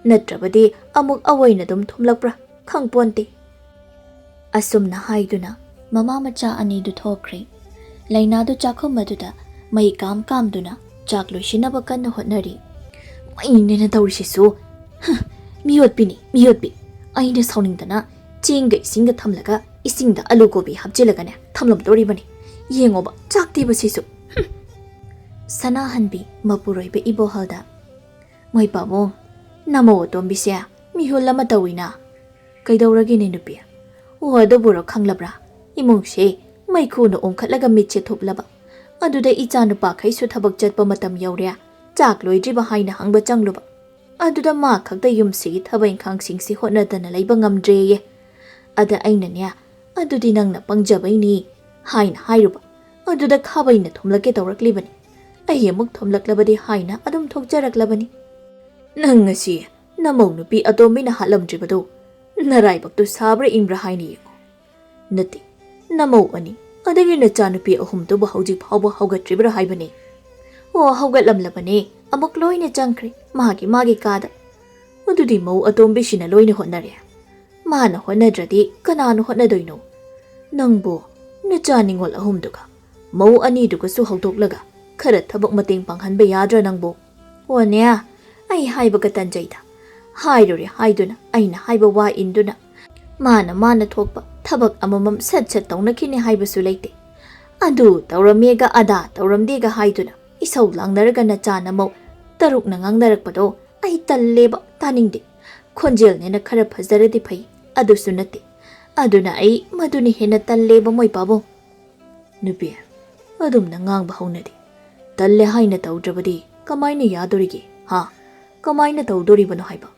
ꯅꯠꯇ꯭ꯔꯕꯗꯤ ꯑꯃꯨꯛ ꯑꯋꯣꯏꯅ ꯑꯗꯨꯝ ꯊꯨꯝꯂꯛꯄ꯭ꯔꯥ ꯈꯪꯄꯣꯟꯇꯦ꯫" ꯑꯁꯨꯝꯅ ꯍꯥꯏꯗꯨꯅ ꯃꯃꯥ ꯃꯆꯥ ꯑꯅꯤꯗꯨ ꯊꯣꯛꯈ꯭ꯔꯦ꯫ ꯂꯩꯅꯥꯗꯨ ꯆꯥꯛꯈꯨꯝ ꯑꯗꯨꯗ ꯃꯩ ꯀꯥꯝ ꯀꯥꯝꯗꯨꯅ ꯆꯥꯛ ꯂꯣꯏꯁꯤꯟꯅꯕ ꯀꯟꯅ ꯍꯣꯠꯅꯔꯤ꯫ "ꯃꯩꯅꯦꯅ ꯇꯧꯔꯤꯁꯤꯁꯨ꯫ ꯍ, ꯃꯤꯑꯣꯠꯄꯤꯅꯤ, ꯃꯤꯑꯣꯠꯄꯤ꯫ ꯑꯩꯅ ꯁꯥꯎꯅꯤꯡꯗꯅ ꯆꯦꯡꯒ ꯏꯁꯤꯡꯒ ꯊꯝꯂꯒ ꯏꯁꯤꯡꯗ ꯑꯂꯨ ꯀꯣꯕꯤ ꯍꯥꯞꯆꯤꯜꯂꯒꯅꯦ ꯊꯝꯂꯝꯗꯣꯔꯤꯕꯅꯤ꯫ ꯌꯦꯡꯉꯣꯕ, ꯆꯥꯛ ꯊꯤꯕꯁꯤꯁꯨ꯫ ꯍꯨꯝ!" ꯁꯅꯥꯍꯟꯕꯤ ꯃꯄꯨꯔꯣꯏꯕ ꯏꯕꯣꯍꯜꯗ, "ꯃꯣꯏ ꯄꯥꯕꯨꯡ, ꯅꯃꯧ ꯑꯇꯣꯝꯕꯤꯁꯦ ꯃꯤꯍꯨꯜ ꯑꯃ ꯇꯧꯏꯅ꯫ ꯀꯩꯗꯧꯔꯒꯦꯅꯦ ꯅꯨꯄꯤ? ꯑꯣ, ꯑꯗꯨꯕꯨꯔꯣ ꯈꯪꯂꯕ꯭ꯔꯥ? ꯏꯃꯨꯡꯁꯦ ꯃꯩꯈꯨꯅ ꯑꯣꯟꯈꯠꯂꯒ ꯃꯤꯠꯁꯦ ꯊꯨꯞꯂꯕ꯫ ꯑꯗꯨꯗ ꯏꯆꯥ ꯅꯨꯄꯥꯈꯩꯁꯨ ꯊꯕꯛ ꯆꯠꯄ ꯃꯇꯝ ꯌꯧꯔꯦ, ꯆꯥꯛ ꯂꯣꯏꯗ꯭ꯔꯤꯕ ꯍꯥꯏꯅ ꯍꯪꯕ ꯆꯪꯂꯨꯕ꯫ ꯑꯗꯨꯗ ꯃꯥ ꯈꯛꯇ ꯌꯨꯝꯁꯤꯒꯤ ꯊꯕꯛ ꯏꯪꯈꯥꯡꯁꯤꯡꯁꯤ ꯍꯣꯠꯅꯗꯅ ꯂꯩꯕ ꯉꯝꯗ꯭ꯔꯦꯌꯦ꯫ ꯑꯗ ꯑꯩꯅꯅꯦ, 'ꯑꯗꯨꯗꯤ ꯅꯪꯅ ꯄꯪꯖꯕꯩꯅꯤ' ꯍꯥꯏꯅ ꯍꯥꯏꯔꯨꯕ꯫ ꯑꯗꯨꯗ ꯈꯥꯕꯩꯅ ꯊꯨꯝꯂꯛꯀꯦ ꯇꯧꯔꯛꯂꯤꯕꯅꯤ꯫ ꯑꯩ ꯑꯃꯨꯛ ꯊꯨꯝꯂꯛꯂꯕꯗꯤ ꯍꯥꯏꯅ ꯑꯗꯨꯝ ꯊꯣꯛꯆꯔꯛꯂꯕꯅꯤ꯫ ꯅꯪ ꯉꯁꯤ ꯅꯃꯧ ꯅꯨꯄꯤ ꯑꯇꯣꯝꯕꯤꯅ ꯍꯥꯠꯂꯝꯗ꯭ꯔꯤꯕꯗꯣ ꯅꯔꯥꯏꯕꯛꯇꯨ ꯁꯥꯕ꯭ꯔꯥ ꯏꯪꯕ꯭ꯔꯥ ꯍꯥꯏꯅ ꯌꯦꯡꯉꯨ꯫ ꯅꯠꯇꯦ, ꯅꯃꯧ ꯑꯅꯤ, ꯑꯗꯒꯤ ꯅꯆꯥꯅꯨꯄꯤ ꯑꯍꯨꯝꯗꯨꯕꯨ ꯍꯧꯖꯤꯛ ꯐꯥꯎꯕ ꯍꯧꯒꯠꯇ꯭ꯔꯤꯕ꯭ꯔꯥ ꯍꯥꯏꯕꯅꯤ꯫ ꯑꯣ, ꯍꯧꯒꯠꯂꯝꯂꯕꯅꯦ, ꯑꯃꯨꯛ ꯂꯣꯏꯅ ꯆꯪꯈ꯭ꯔꯦ ꯃꯥꯒꯤ ꯃꯥꯒꯤ ꯀꯥꯗ꯫ ꯑꯗꯨꯗꯤ ꯃꯧ ꯑꯇꯣꯝꯕꯤꯁꯤꯅ ꯂꯣꯏꯅ ꯍꯣꯠꯅꯔꯦ꯫ ꯃꯥꯅ ꯍꯣꯠꯅꯗ꯭ꯔꯗꯤ ꯀꯅꯥꯅ ꯍꯣꯠꯅꯗꯣꯏꯅꯣ? ꯅꯪꯕꯨ ꯅꯆꯥ ꯅꯤꯉꯣꯜ ꯑꯍꯨꯝꯗꯨꯒ ꯃꯧ ꯑꯅꯤꯗꯨꯒꯁꯨ ꯍꯧꯗꯣꯛꯂꯒ ꯈꯔ ꯊꯕꯛ ꯃꯇꯦꯡ ꯄꯥꯡꯍꯟꯕ ꯌꯥꯗ꯭ꯔꯥ ꯅꯪꯕꯨ? ꯑꯣꯅꯦ, ꯑꯩ ꯍꯥꯏꯕꯒ ꯇꯟꯖꯩꯗ꯫ ꯍꯥꯏꯔꯨꯔꯦ ꯍꯥꯏꯗꯨꯅ, ꯑꯩꯅ ꯍꯥꯏꯕ ꯋꯥ ꯏꯟꯗꯨꯅ, ꯃꯥꯅ ꯃꯥꯅ ꯊꯣꯛꯄ ꯊꯕꯛ ꯑꯃꯃꯝ ꯁꯠ ꯁꯠ ꯇꯧꯅꯈꯤꯅꯤ ꯍꯥꯏꯕꯁꯨ ꯂꯩꯇꯦ꯫ ꯑꯗꯨ ꯇꯧꯔꯝꯃꯦꯒ ꯑꯗꯥ ꯇꯧꯔꯝꯗꯦꯒ ꯍꯥꯏꯗꯨꯅ ꯏꯁꯧ ꯂꯥꯡꯅꯔꯒ ꯅꯆꯥ ꯅꯃꯧ ꯇꯔꯨꯛꯅ ꯉꯥꯡꯅꯔꯛꯄꯗꯣ ꯑꯩ ꯇꯜꯂꯦꯕ, ꯇꯥꯅꯤꯡꯗꯦ꯫ ꯈꯣꯟꯖꯦꯜꯅꯦꯅ ꯈꯔ ꯐꯖꯔꯗꯤ ꯐꯩ, ꯑꯗꯨꯁꯨ ꯅꯠꯇꯦ꯫ ꯑꯗꯨꯅ ꯑꯩ ꯃꯗꯨꯅ ꯍꯦꯟꯅ ꯇꯜꯂꯦꯕ, ꯃꯣꯏ ꯄꯥꯕꯨꯡ꯫ ꯅꯨꯄꯤ, ꯑꯗꯨꯝꯅ ꯉꯥꯡꯕ ꯍꯧꯅꯗꯦ꯫ ꯇꯜꯂꯦ ꯍꯥꯏꯅ ꯇꯧꯗ꯭ꯔꯕꯗꯤ ꯀꯃꯥꯏꯅ ꯌꯥꯗꯣꯔꯤꯒꯦ, ꯍꯥ? ꯀꯃꯥꯏꯅ ꯇꯧꯗꯣꯔꯤꯕꯅꯣ ꯍꯥꯏꯕ?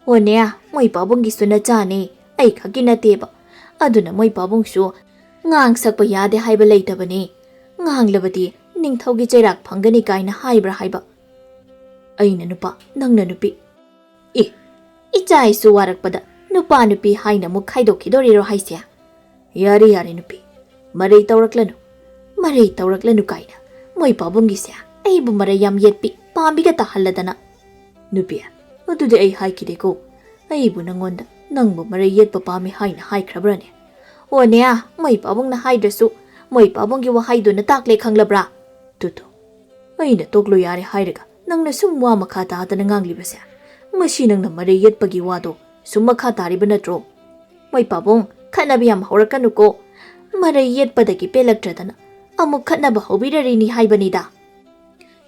ꯑꯣꯅꯦ, ꯃꯣꯏ ꯄꯥꯕꯨꯡꯒꯤꯁꯨ ꯅꯆꯥꯅꯦ, ꯑꯩ ꯈꯛꯀꯤ ꯅꯠꯇꯦꯕ꯫ ꯑꯗꯨꯅ ꯃꯣꯏ ꯄꯥꯕꯨꯡꯁꯨ ꯉꯥꯡ ꯁꯛꯄ ꯌꯥꯗꯦ ꯍꯥꯏꯕ ꯂꯩꯇꯕꯅꯦ꯫ ꯉꯥꯡꯂꯕꯗꯤ ꯅꯤꯡꯊꯧꯒꯤ ꯆꯩꯔꯥꯛ ꯐꯪꯒꯅꯤ ꯀꯥꯏꯅ ꯍꯥꯏꯕ꯭ꯔꯥ ꯍꯥꯏꯕ? ꯑꯩꯅ ꯅꯨꯄꯥ, ꯅꯪꯅ ꯅꯨꯄꯤ꯫ ꯑꯦ, ꯏꯆꯥ ꯏꯁꯨ ꯋꯥꯔꯛꯄꯗ ꯅꯨꯄꯥ ꯅꯨꯄꯤ ꯍꯥꯏꯅ ꯑꯃꯨꯛ ꯈꯥꯏꯗꯣꯛꯈꯤꯗꯣꯔꯤꯔꯣ ꯍꯥꯏꯁꯦ? ꯌꯥꯔꯦ, ꯌꯥꯔꯦ ꯅꯨꯄꯤ, ꯃꯔꯩ ꯇꯧꯔꯛꯂꯅꯨ, ꯃꯔꯩ ꯇꯧꯔꯛꯂꯅꯨ ꯀꯥꯏꯅ꯫ ꯃꯣꯏ ꯄꯥꯕꯨꯡꯒꯤꯁꯦ ꯑꯩꯕꯨ ꯃꯔꯩ ꯌꯥꯝ ꯌꯦꯠꯄꯤ, ꯄꯥꯝꯕꯤꯒ ꯇꯥꯍꯜꯂꯗꯅ꯫ ꯅꯨꯄꯤ, ꯑꯗꯨꯗꯤ ꯑꯩ ꯍꯥꯏꯈꯤꯗꯦꯀꯣ꯫ ꯑꯩꯕꯨ ꯅꯪꯉꯣꯟꯗ ꯅꯪꯕꯨ ꯃꯔꯩ ꯌꯦꯠꯄ ꯄꯥꯝꯃꯤ ꯍꯥꯏꯅ ꯍꯥꯏꯈ꯭ꯔꯕ꯭ꯔꯅꯦ? ꯑꯣꯅꯦ, ꯃꯣꯏ ꯄꯥꯕꯨꯡꯅ ꯍꯥꯏꯗ꯭ꯔꯁꯨ ꯃꯣꯏ ꯄꯥꯕꯨꯡꯒꯤ ꯋꯥꯍꯩꯗꯨꯅ ꯇꯥꯛꯂꯦ ꯈꯪꯂꯕ꯭ꯔꯥ? ꯇꯨꯇꯨ, ꯑꯩꯅ ꯇꯣꯛꯂꯣ ꯌꯥꯔꯦ ꯍꯥꯏꯔꯒ ꯅꯪꯅ ꯁꯨꯝ ꯋꯥ ꯃꯈꯥ ꯇꯥꯗꯅ ꯉꯥꯡꯂꯤꯕꯁꯦ, ꯃꯁꯤ ꯅꯪꯅ ꯃꯔꯩ ꯌꯦꯠꯄꯒꯤ ꯋꯥꯗꯣ ꯁꯨꯝ ꯃꯈꯥ ꯇꯥꯔꯤꯕ ꯅꯠꯇ꯭ꯔꯣ? ꯃꯣꯏ ꯄꯥꯕꯨꯡ, ꯈꯠꯅꯕ ꯌꯥꯝ ꯍꯧꯔꯛꯀꯅꯨꯀꯣ꯫ ꯃꯔꯩ ꯌꯦꯠꯄꯗꯒꯤ ꯄꯦꯜꯂꯛꯇ꯭ꯔꯗꯅ ꯑꯃꯨꯛ ꯈꯠꯅꯕ ꯍꯧꯕꯤꯔꯔꯤꯅꯤ ꯍꯥꯏꯕꯅꯤꯗ꯫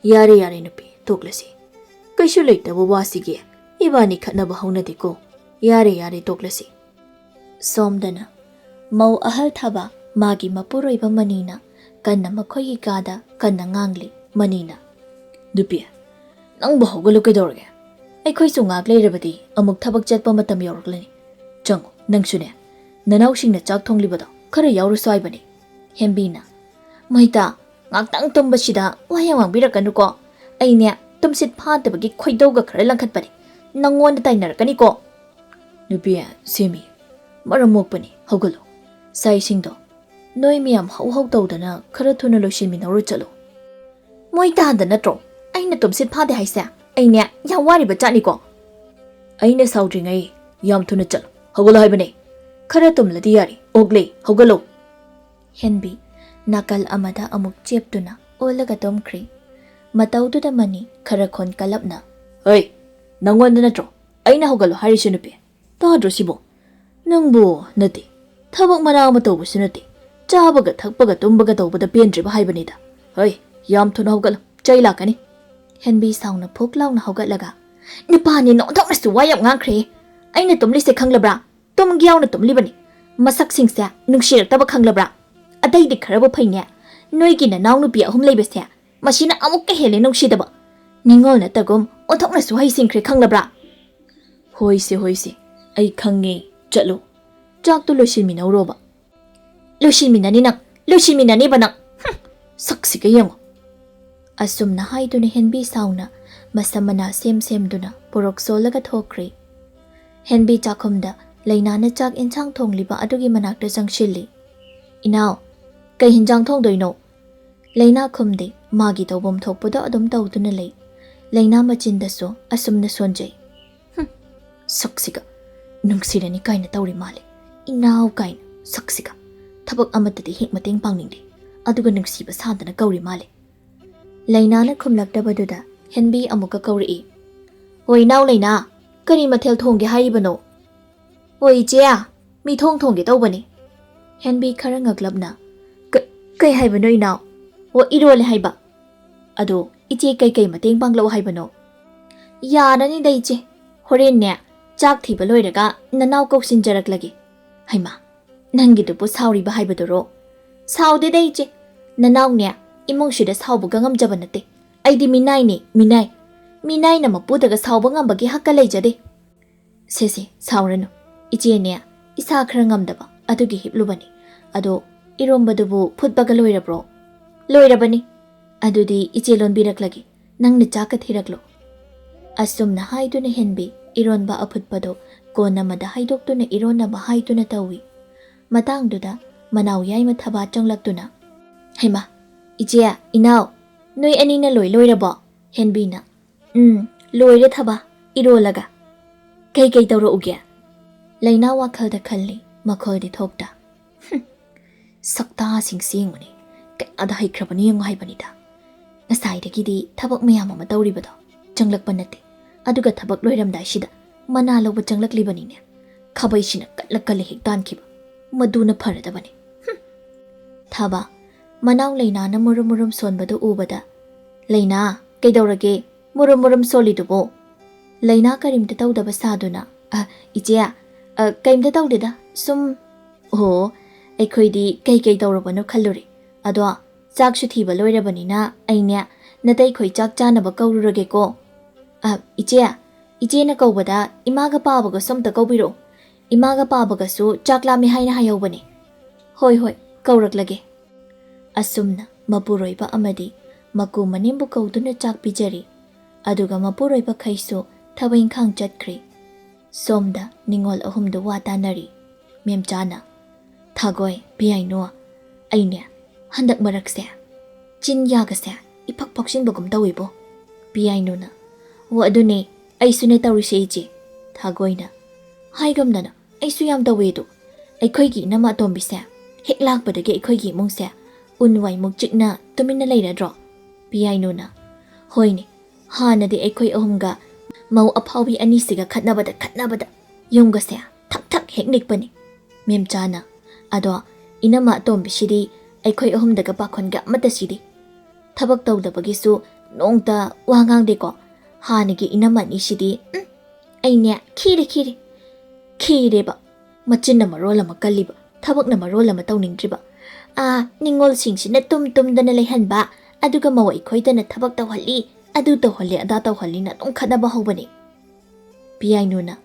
"ꯌꯥꯔꯦ, ꯌꯥꯔꯦ ꯅꯨꯄꯤ, ꯇꯣꯛꯂꯁꯤ꯫ ꯀꯩꯁꯨ ꯂꯩꯇꯕ ꯋꯥꯁꯤꯒꯤ ꯏꯕꯥꯅꯤ ꯈꯠꯅꯕ ꯍꯧꯅꯗꯦꯀꯣ꯫ ꯌꯥꯔꯦ, ꯌꯥꯔꯦ, ꯇꯣꯛꯂꯁꯤ꯫" ꯁꯣꯝꯗꯅ ꯃꯧ ꯑꯍꯜ ꯊꯥꯕ ꯃꯥꯒꯤ ꯃꯄꯨꯔꯣꯏꯕ ꯃꯅꯤꯅ ꯀꯟꯅ ꯃꯈꯣꯏꯒꯤ ꯀꯥꯗ ꯀꯟꯅ ꯉꯥꯡꯂꯤ꯫ ꯃꯅꯤꯅ, "ꯅꯨꯄꯤ, ꯅꯪꯕꯨ ꯍꯧꯒꯠꯂꯨ ꯀꯩꯗꯧꯔꯒꯦ? ꯑꯩꯈꯣꯏꯁꯨ ꯉꯥꯏꯍꯥꯛ ꯂꯩꯔꯕꯗꯤ ꯑꯃꯨꯛ ꯊꯕꯛ ꯆꯠꯄ ꯃꯇꯝ ꯌꯧꯔꯛꯂꯅꯤ꯫ ꯆꯪꯉꯨ, ꯅꯪꯁꯨꯅꯦ, ꯅꯅꯥꯎꯁꯤꯡꯅ ꯆꯥꯛ ꯊꯣꯡꯂꯤꯕꯗꯣ ꯈꯔ ꯌꯥꯎꯔꯨꯁꯨ ꯍꯥꯏꯕꯅꯤ꯫" ꯍꯦꯝꯕꯤꯅ, "ꯃꯣꯏꯇꯥ, ꯉꯥꯛꯇꯪ ꯇꯨꯝꯕꯁꯤꯗ ꯋꯥꯍꯩ ꯉꯥꯡꯕꯤꯔꯛꯀꯅꯨꯀꯣ꯫ ꯑꯩꯅꯦ, ꯇꯨꯝꯁꯤꯠ ꯐꯥꯗꯕꯒꯤ ꯈꯣꯏꯗꯧꯒ ꯈꯔ ꯂꯪꯈꯠꯄꯅꯤ꯫ ꯅꯪꯉꯣꯟꯗ ꯇꯥꯏꯅꯔꯛꯀꯅꯤꯀꯣ꯫" "ꯅꯨꯄꯤ, ꯁꯦꯝꯃꯤ, ꯃꯔꯝ ꯃꯣꯛꯄꯅꯤ, ꯍꯧꯒꯠꯂꯨ꯫ ꯆꯥꯛ ꯏꯁꯤꯡꯗꯣ ꯅꯣꯏ ꯃꯌꯥꯝ ꯍꯧ ꯍꯧ ꯇꯧꯗꯅ ꯈꯔ ꯊꯨꯅ ꯂꯣꯏꯁꯤꯟꯃꯤꯟꯅꯧꯔꯣ ꯆꯠꯂꯨ꯫" "ꯃꯣꯏ ꯇꯥꯗ ꯅꯠꯇ꯭ꯔꯣ ꯑꯩꯅ ꯇꯨꯝꯁꯤꯠ ꯐꯥꯗꯦ ꯍꯥꯏꯁꯦ? ꯑꯩꯅꯦ, ꯌꯥꯝ ꯋꯥꯔꯤꯕ ꯆꯥꯠꯅꯤꯀꯣ꯫" "ꯑꯩꯅ ꯁꯥꯎꯗ꯭ꯔꯤꯉꯩ ꯌꯥꯝ ꯊꯨꯅ ꯆꯠꯂꯨ꯫ ꯍꯧꯒꯠꯂꯣ ꯍꯥꯏꯕꯅꯦ꯫ ꯈꯔ ꯇꯨꯝꯂꯗꯤ ꯌꯥꯔꯦ, ꯑꯣꯛꯂꯦ, ꯍꯧꯒꯠꯂꯣ꯫" ꯍꯦꯟꯕꯤ ꯅꯥꯀꯜ ꯑꯃꯗ ꯑꯃꯨꯛ ꯆꯦꯞꯇꯨꯅ ꯑꯣꯜꯂꯒ ꯇꯨꯝꯈ꯭ꯔꯤ꯫ ꯃꯇꯧꯗꯨꯗ ꯃꯅꯤ ꯈꯔ ꯈꯣꯟ ꯀꯜꯂꯞꯅ, "ꯍꯩ, ꯅꯪꯉꯣꯟꯗ ꯅꯠꯇ꯭ꯔꯣ ꯑꯩꯅ ꯍꯧꯒꯠꯂꯣ ꯍꯥꯏꯔꯤꯁꯦ ꯅꯨꯄꯤ? ꯇꯥꯗ꯭ꯔꯣ ꯁꯤꯕꯣ? ꯅꯪꯕꯨ ꯅꯠꯇꯦ, ꯊꯕꯛ ꯃꯅꯥ ꯑꯃ ꯇꯧꯕꯁꯨ ꯅꯠꯇꯦ, ꯆꯥꯕꯒ ꯊꯛꯄꯒ ꯇꯨꯝꯕꯒ ꯇꯧꯕꯗ ꯄꯦꯟꯗ꯭ꯔꯤꯕ ꯍꯥꯏꯕꯅꯤꯗ꯫ ꯍꯩ, ꯌꯥꯝ ꯊꯨꯅ ꯍꯧꯒꯠꯂꯣ, ꯆꯩ ꯂꯥꯛꯀꯅꯤ꯫" ꯍꯦꯟꯕꯤ ꯁꯥꯎꯅ ꯐꯨꯛ ꯂꯥꯎꯅ ꯍꯧꯒꯠꯂꯒ, "ꯅꯨꯄꯥꯅꯤ ꯑꯣꯟꯊꯣꯛꯅꯁꯨ ꯋꯥ ꯌꯥꯝ ꯉꯥꯡꯈ꯭ꯔꯦ꯫ ꯑꯩꯅ ꯇꯨꯝꯂꯤꯁꯦ ꯈꯪꯂꯕ꯭ꯔꯥ? ꯇꯨꯝꯒꯦ ꯌꯥꯎꯅ ꯇꯨꯝꯂꯤꯕꯅꯤ꯫ ꯃꯁꯛꯁꯤꯡꯁꯦ ꯅꯨꯡꯁꯤꯔꯛꯇꯕ ꯈꯪꯂꯕ꯭ꯔꯥ? ꯑꯇꯩꯗꯤ ꯈꯔꯕꯨ ꯐꯩꯅꯦ, ꯅꯣꯏꯒꯤ ꯅꯅꯥꯎ ꯅꯨꯄꯤ ꯑꯍꯨꯝ ꯂꯩꯕꯁꯦ, ꯃꯁꯤꯅ ꯑꯃꯨꯛꯀ ꯍꯦꯜꯂꯦ ꯅꯨꯡꯁꯤꯗꯕ꯫ ꯅꯤꯉꯣꯜ ꯅꯠꯇꯒꯨꯝ ꯑꯣꯟꯊꯣꯛꯅꯁꯨ ꯍꯩꯁꯤꯡꯈ꯭ꯔꯦ ꯈꯪꯂꯕ꯭ꯔꯥ?" "ꯍꯣꯏꯁꯦ, ꯍꯣꯏꯁꯦ, ꯑꯩ ꯈꯪꯉꯦ, ꯆꯠꯂꯣ, ꯆꯥꯛꯇꯣ ꯂꯣꯏꯁꯤꯟꯃꯤꯟꯅꯧꯔꯣꯕ꯫" "ꯂꯣꯏꯁꯤꯟꯃꯤꯟꯅꯅꯤ ꯅꯪ, ꯂꯣꯏꯁꯤꯟꯃꯤꯟꯅꯅꯤꯕ ꯅꯪ꯫ ꯍꯨꯝ, ꯁꯛꯁꯤꯒ ꯌꯦꯡꯉꯣ꯫" ꯑꯁꯨꯝꯅ ꯍꯥꯏꯗꯨꯅ ꯍꯦꯟꯕꯤ ꯁꯥꯎꯅ ꯃꯁꯝ ꯃꯅꯥ ꯁꯦꯝ ꯁꯦꯝꯗꯨꯅ ꯄꯣꯔꯣꯛ ꯁꯣꯜꯂꯒ ꯊꯣꯛꯈ꯭ꯔꯦ꯫ ꯍꯦꯟꯕꯤ ꯆꯥꯛꯈꯨꯝꯗ ꯂꯩꯅꯥꯅ ꯆꯥꯛ ꯏꯟꯁꯥꯡ ꯊꯣꯡꯂꯤꯕ ꯑꯗꯨꯒꯤ ꯃꯅꯥꯛꯇ ꯆꯪꯁꯤꯜꯂꯤ꯫ "ꯏꯅꯥꯎ, ꯀꯩ ꯍꯤꯟꯖꯥꯡ ꯊꯣꯡꯗꯣꯏꯅꯣ?" ꯂꯩꯅꯥ ꯈꯨꯝꯗꯦ, ꯃꯥꯒꯤ ꯇꯧꯐꯝ ꯊꯣꯛꯄꯗꯣ ꯑꯗꯨꯝ ꯇꯧꯗꯨꯅ ꯂꯩ꯫ ꯂꯩꯅꯥ ꯃꯆꯤꯟꯗꯁꯨ ꯑꯁꯨꯝꯅ ꯁꯣꯟꯖꯩ꯫ "ꯍꯨꯝ, ꯁꯛꯁꯤꯒ, ꯅꯨꯡꯁꯤꯔꯅꯤ ꯀꯥꯏꯅ ꯇꯧꯔꯤ ꯃꯥꯜꯂꯦ꯫ ꯏꯅꯥꯎ ꯀꯥꯏꯅ, ꯁꯛꯁꯤꯒ꯫ ꯊꯕꯛ ꯑꯃꯠꯇꯗꯤ ꯍꯦꯛ ꯃꯇꯦꯡ ꯄꯥꯡꯅꯤꯡꯗꯦ, ꯑꯗꯨꯒ ꯅꯨꯡꯁꯤꯕ ꯁꯥꯗꯅ ꯀꯧꯔꯤ ꯃꯥꯜꯂꯦ꯫" ꯂꯩꯅꯥꯅ ꯈꯨꯝꯂꯛꯇꯕꯗꯨꯗ ꯍꯦꯟꯕꯤ ꯑꯃꯨꯛꯀ ꯀꯧꯔꯛꯏ꯫ "ꯍꯣꯏ, ꯏꯅꯥꯎ ꯂꯩꯅꯥ, ꯀꯔꯤ ꯃꯊꯦꯜ ꯊꯣꯡꯒꯦ ꯍꯥꯏꯔꯤꯕꯅꯣ?" "ꯍꯣꯏ, ꯏꯆꯦ, ꯃꯤ ꯊꯣꯡ ꯊꯣꯡꯒꯦ ꯇꯧꯕꯅꯤ꯫" ꯍꯦꯟꯕꯤ ꯈꯔ ꯉꯛꯂꯞꯅ, "ꯀ-, ꯀꯩ ꯍꯥꯏꯕꯅꯣ, ꯏꯅꯥꯎ?" "ꯑꯣ, ꯏꯔꯣꯜꯂꯦ ꯍꯥꯏꯕ꯫" "ꯑꯗꯣ "ꯏꯆꯦ, ꯀꯩꯀꯩ ꯃꯇꯦꯡ ꯄꯥꯡꯂꯛꯎ ꯍꯥꯏꯕꯅꯣ?" "ꯌꯥꯔꯅꯤꯗ ꯏꯆꯦ, ꯍꯣꯔꯦꯟꯅꯦ ꯆꯥꯛ ꯊꯤꯕ ꯂꯣꯏꯔꯒ ꯅꯅꯥꯎ ꯀꯧꯁꯤꯟꯖꯔꯛꯂꯒꯦ꯫" "ꯍꯩꯃꯥ, ꯅꯪꯒꯤꯗꯨꯕꯨ ꯁꯥꯎꯔꯤꯕ ꯍꯥꯏꯕꯗꯨꯔꯣ?" "ꯁꯥꯎꯗꯦꯗ ꯏꯆꯦ, ꯅꯅꯥꯎꯅꯦ ꯏꯃꯨꯡꯁꯤꯗ ꯁꯥꯎꯕꯒ ꯉꯝꯖꯕ ꯅꯠꯇꯦ꯫ ꯑꯩꯗꯤ ꯃꯤꯅꯥꯏꯅꯦ, ꯃꯤꯅꯥꯏ꯫ ꯃꯤꯅꯥꯏꯅ ꯃꯄꯨꯗꯒ ꯁꯥꯎꯕ ꯉꯝꯕꯒꯤ ꯍꯛꯀ ꯂꯩꯖꯗꯦ꯫" "ꯁꯦ ꯁꯦ, ꯁꯥꯎꯔꯅꯨ꯫ ꯏꯆꯦꯅꯦ ꯏꯁꯥ ꯈꯔ ꯉꯝꯗꯕ ꯑꯗꯨꯒꯤ ꯍꯤꯞꯂꯨꯕꯅꯤ꯫ ꯑꯗꯣ ꯏꯔꯣꯝꯕꯗꯨꯕꯨ ꯐꯨꯠꯄꯒ ꯂꯣꯏꯔꯕ꯭ꯔꯣ?" "ꯂꯣꯏꯔꯕꯅꯤ꯫ ꯑꯗꯨꯗꯤ ꯏꯆꯦ ꯂꯣꯟꯕꯤꯔꯛꯂꯒꯦ, ꯅꯪꯅ ꯆꯥꯛꯀ ꯊꯤꯔꯛꯂꯣ꯫" ꯑꯁꯨꯝꯅ ꯍꯥꯏꯗꯨꯅ ꯍꯦꯟꯕꯤ ꯏꯔꯣꯟꯕ ꯑꯐꯨꯠꯄꯗꯣ ꯀꯣꯟ ꯑꯃꯗ ꯍꯩꯗꯣꯛꯇꯨꯅ ꯏꯔꯣꯟꯅꯕ ꯍꯥꯏꯗꯨꯅ ꯇꯧꯏ꯫ ꯃꯇꯥꯡꯗꯨꯗ ꯃꯅꯥꯎ ꯌꯥꯏꯃ ꯊꯕꯥ ꯆꯪꯂꯛꯇꯨꯅ, "ꯍꯩꯃꯥ, ꯏꯆꯦ, ꯏꯅꯥꯎ, ꯅꯣꯏ ꯑꯅꯤꯅ ꯂꯣꯏ ꯂꯣꯏꯔꯕꯣ?" ꯍꯦꯟꯕꯤꯅ, "ꯎꯝ, ꯂꯣꯏꯔꯦ ꯊꯕꯥ, ꯏꯔꯣꯜꯂꯒ꯫ ꯀꯩꯀꯩ ꯇꯧꯔꯛꯎꯒꯦ?" ꯂꯩꯅꯥ ꯋꯥꯈꯜꯗ ꯈꯜꯂꯤ, ꯃꯈꯣꯜꯗꯤ ꯊꯣꯛꯇ꯫ "ꯍꯨꯝ, ꯁꯛꯇꯥꯁꯤꯡꯁꯤ ꯌꯦꯡꯉꯨꯅꯦ, ꯀꯌꯥꯗ ꯍꯩꯈ꯭ꯔꯕꯅꯤ ꯌꯦꯡꯉꯨ ꯍꯥꯏꯕꯅꯤꯗ꯫ ꯉꯁꯥꯏꯗꯒꯤꯗꯤ ꯊꯕꯛ ꯃꯌꯥꯝ ꯑꯃ ꯇꯧꯔꯤꯕꯗꯣ ꯆꯪꯂꯛꯄ ꯅꯠꯇꯦ, ꯑꯗꯨꯒ ꯊꯕꯛ ꯂꯣꯏꯔꯝꯗꯥꯏꯁꯤꯗ ꯃꯅꯥ ꯂꯧꯕ ꯆꯪꯂꯛꯂꯤꯕꯅꯤꯅꯦ꯫ ꯈꯥꯕꯩꯁꯤꯅ ꯀꯜꯂ ꯀꯜꯂ ꯍꯦꯛ ꯇꯥꯟꯈꯤꯕ, ꯃꯗꯨꯅ ꯐꯔꯗꯕꯅꯤ꯫ ꯍꯨꯝ!" ꯊꯥꯕ, ꯃꯅꯥꯎ ꯂꯩꯅꯥꯅ ꯃꯨꯔꯨꯝ ꯃꯨꯔꯨꯝ ꯁꯣꯟꯕꯗꯨ ꯎꯕꯗ, "ꯂꯩꯅꯥ, ꯀꯩꯗꯧꯔꯒꯦ? ꯃꯨꯔꯨꯝ ꯃꯨꯔꯨꯝ ꯁꯣꯜꯂꯤꯗꯨꯕꯣ?" ꯂꯩꯅꯥ ꯀꯔꯤꯝꯇ ꯇꯧꯗꯕ ꯁꯥꯗꯨꯅ, "ꯑ, ꯏꯆꯦ, ꯑ, ꯀꯩꯝꯇ ꯇꯧꯗꯦꯗ, ꯁꯨꯝ꯫" "ꯑꯣ, ꯑꯩꯈꯣꯏꯗꯤ ꯀꯩꯀꯩ ꯇꯧꯔꯕꯅꯣ ꯈꯜꯂꯨꯔꯦ꯫ ꯑꯗꯣ ꯆꯥꯛꯁꯨ ꯊꯤꯕ ꯂꯣꯏꯔꯕꯅꯤꯅ ꯑꯩꯅꯦ ꯅꯇꯩꯈꯣꯏ ꯆꯥꯛ ꯆꯥꯅꯕ ꯀꯧꯔꯨꯔꯒꯦꯀꯣ꯫" "ꯑ, ꯏꯆꯦ, ꯏꯆꯦꯅ ꯀꯧꯕꯗ ꯏꯃꯥꯒ ꯄꯥꯕꯒꯁꯨ ꯑꯝꯇ ꯀꯧꯕꯤꯔꯛꯑꯣ꯫ ꯏꯃꯥꯒ ꯄꯥꯕꯒꯁꯨ ꯆꯥꯛ ꯂꯥꯝꯃꯦ ꯍꯥꯏꯅ ꯍꯥꯏꯍꯧꯕꯅꯦ꯫" "ꯍꯣꯏ, ꯍꯣꯏ, ꯀꯧꯔꯛꯂꯒꯦ꯫" ꯑꯁꯨꯝꯅ ꯃꯄꯨꯔꯣꯏꯕ ꯑꯃꯗꯤ ꯃꯀꯨ ꯃꯅꯦꯝꯕꯨ ꯀꯧꯗꯨꯅ ꯆꯥꯛ ꯄꯤꯖꯔꯤ꯫ ꯑꯗꯨꯒ ꯃꯄꯨꯔꯣꯏꯕꯈꯩꯁꯨ ꯊꯕꯛ ꯏꯪꯈꯥꯡ ꯆꯠꯈ꯭ꯔꯤ꯫ ꯁꯣꯝꯗ ꯅꯤꯉꯣꯜ ꯑꯍꯨꯝꯗꯨ ꯋꯥ ꯇꯥꯅꯔꯤ꯫ ꯃꯦꯝꯆꯥꯅ, "ꯊꯥꯒꯣꯏ, ꯄꯤꯌꯥꯏꯅꯨ, ꯑꯩꯅꯦ ꯍꯟꯗꯛ ꯃꯔꯛꯁꯦ ꯆꯤꯟ ꯌꯥꯒꯁꯦ ꯏꯐꯛ ꯐꯥꯎꯁꯤꯟꯕꯒꯨꯝ ꯇꯧꯏꯕꯣ꯫" ꯄꯤꯌꯥꯏꯅꯨꯅ, "ꯑꯣ, ꯑꯗꯨꯅꯦ ꯑꯩꯁꯨꯅꯦ ꯇꯧꯔꯤꯁꯦ ꯏꯆꯦ꯫" ꯊꯥꯒꯣꯏꯅ, "ꯍꯥꯏꯒꯝꯗꯅ ꯑꯩꯁꯨ ꯌꯥꯝ ꯇꯧꯋꯦ ꯑꯗꯣ꯫ ꯑꯩꯈꯣꯏꯒꯤ ꯏꯅꯝꯃ ꯑꯇꯣꯝꯕꯤꯁꯦ ꯍꯦꯛ ꯂꯥꯛꯄꯗꯒꯤ ꯑꯩꯈꯣꯏꯒꯤ ꯏꯃꯨꯡꯁꯦ ꯎꯟ ꯋꯥꯏꯃꯨꯛ ꯆꯤꯛꯅ ꯇꯨꯃꯤꯟꯅ ꯂꯩꯔꯗ꯭ꯔꯣ?" ꯄꯤꯌꯥꯏꯅꯨꯅ, "ꯍꯣꯏꯅꯦ, ꯍꯥꯟꯅꯗꯤ ꯑꯩꯈꯣꯏ ꯑꯍꯨꯝꯒ ꯃꯧ ꯑꯐꯥꯎꯕꯤ ꯑꯅꯤꯁꯤꯒ ꯈꯠꯅꯕꯗ, ꯈꯠꯅꯕꯗ ꯌꯨꯝꯒꯁꯦ ꯊꯛ ꯊꯛ ꯍꯦꯛ ꯅꯤꯛꯄꯅꯤ꯫" ꯃꯦꯝꯆꯥꯅ, "ꯑꯗꯣ ꯏꯅꯝꯃ ꯑꯇꯣꯝꯕꯤꯁꯤꯗꯤ ꯑꯩꯈꯣꯏ ꯑꯍꯨꯝꯗꯒ ꯄꯥꯈꯣꯟꯒ ꯑꯃꯠꯇ ꯁꯤꯗꯦ꯫ ꯊꯕꯛ ꯇꯧꯗꯕꯒꯤꯁꯨ ꯅꯣꯡꯇ ꯋꯥ ꯉꯥꯡꯗꯦꯀꯣ꯫ ꯍꯥꯟꯅꯒꯤ ꯏꯅꯝꯃ ꯑꯅꯤꯁꯤꯗꯤ, ꯎꯝ, ꯑꯩꯅꯦ ꯈꯤꯔꯦ, ꯈꯤꯔꯦ, ꯈꯤꯔꯦꯕ꯫ ꯃꯆꯤꯟꯅ ꯃꯔꯣꯜ ꯑꯃ ꯀꯜꯂꯤꯕ, ꯊꯕꯛꯅ ꯃꯔꯣꯜ ꯑꯃ ꯇꯧꯅꯤꯡꯗ꯭ꯔꯤꯕ꯫ ꯑꯥ, ꯅꯤꯡꯉꯣꯜꯁꯤꯡꯁꯤꯅ ꯇꯨꯝ ꯇꯨꯝꯗꯅ ꯂꯩꯍꯟꯕ, ꯑꯗꯨꯒ ꯃꯧ ꯑꯩꯈꯣꯏꯗꯅ ꯊꯕꯛ ꯇꯧꯍꯜꯂꯤ, ꯑꯗꯨ ꯇꯧꯍꯜꯂꯤ, ꯑꯗꯥ ꯇꯧꯍꯜꯂꯤꯅ ꯑꯗꯨꯝ ꯈꯠꯅꯕ ꯍꯧꯕꯅꯤ꯫ ꯄꯤꯌꯥꯏꯅꯨꯅ,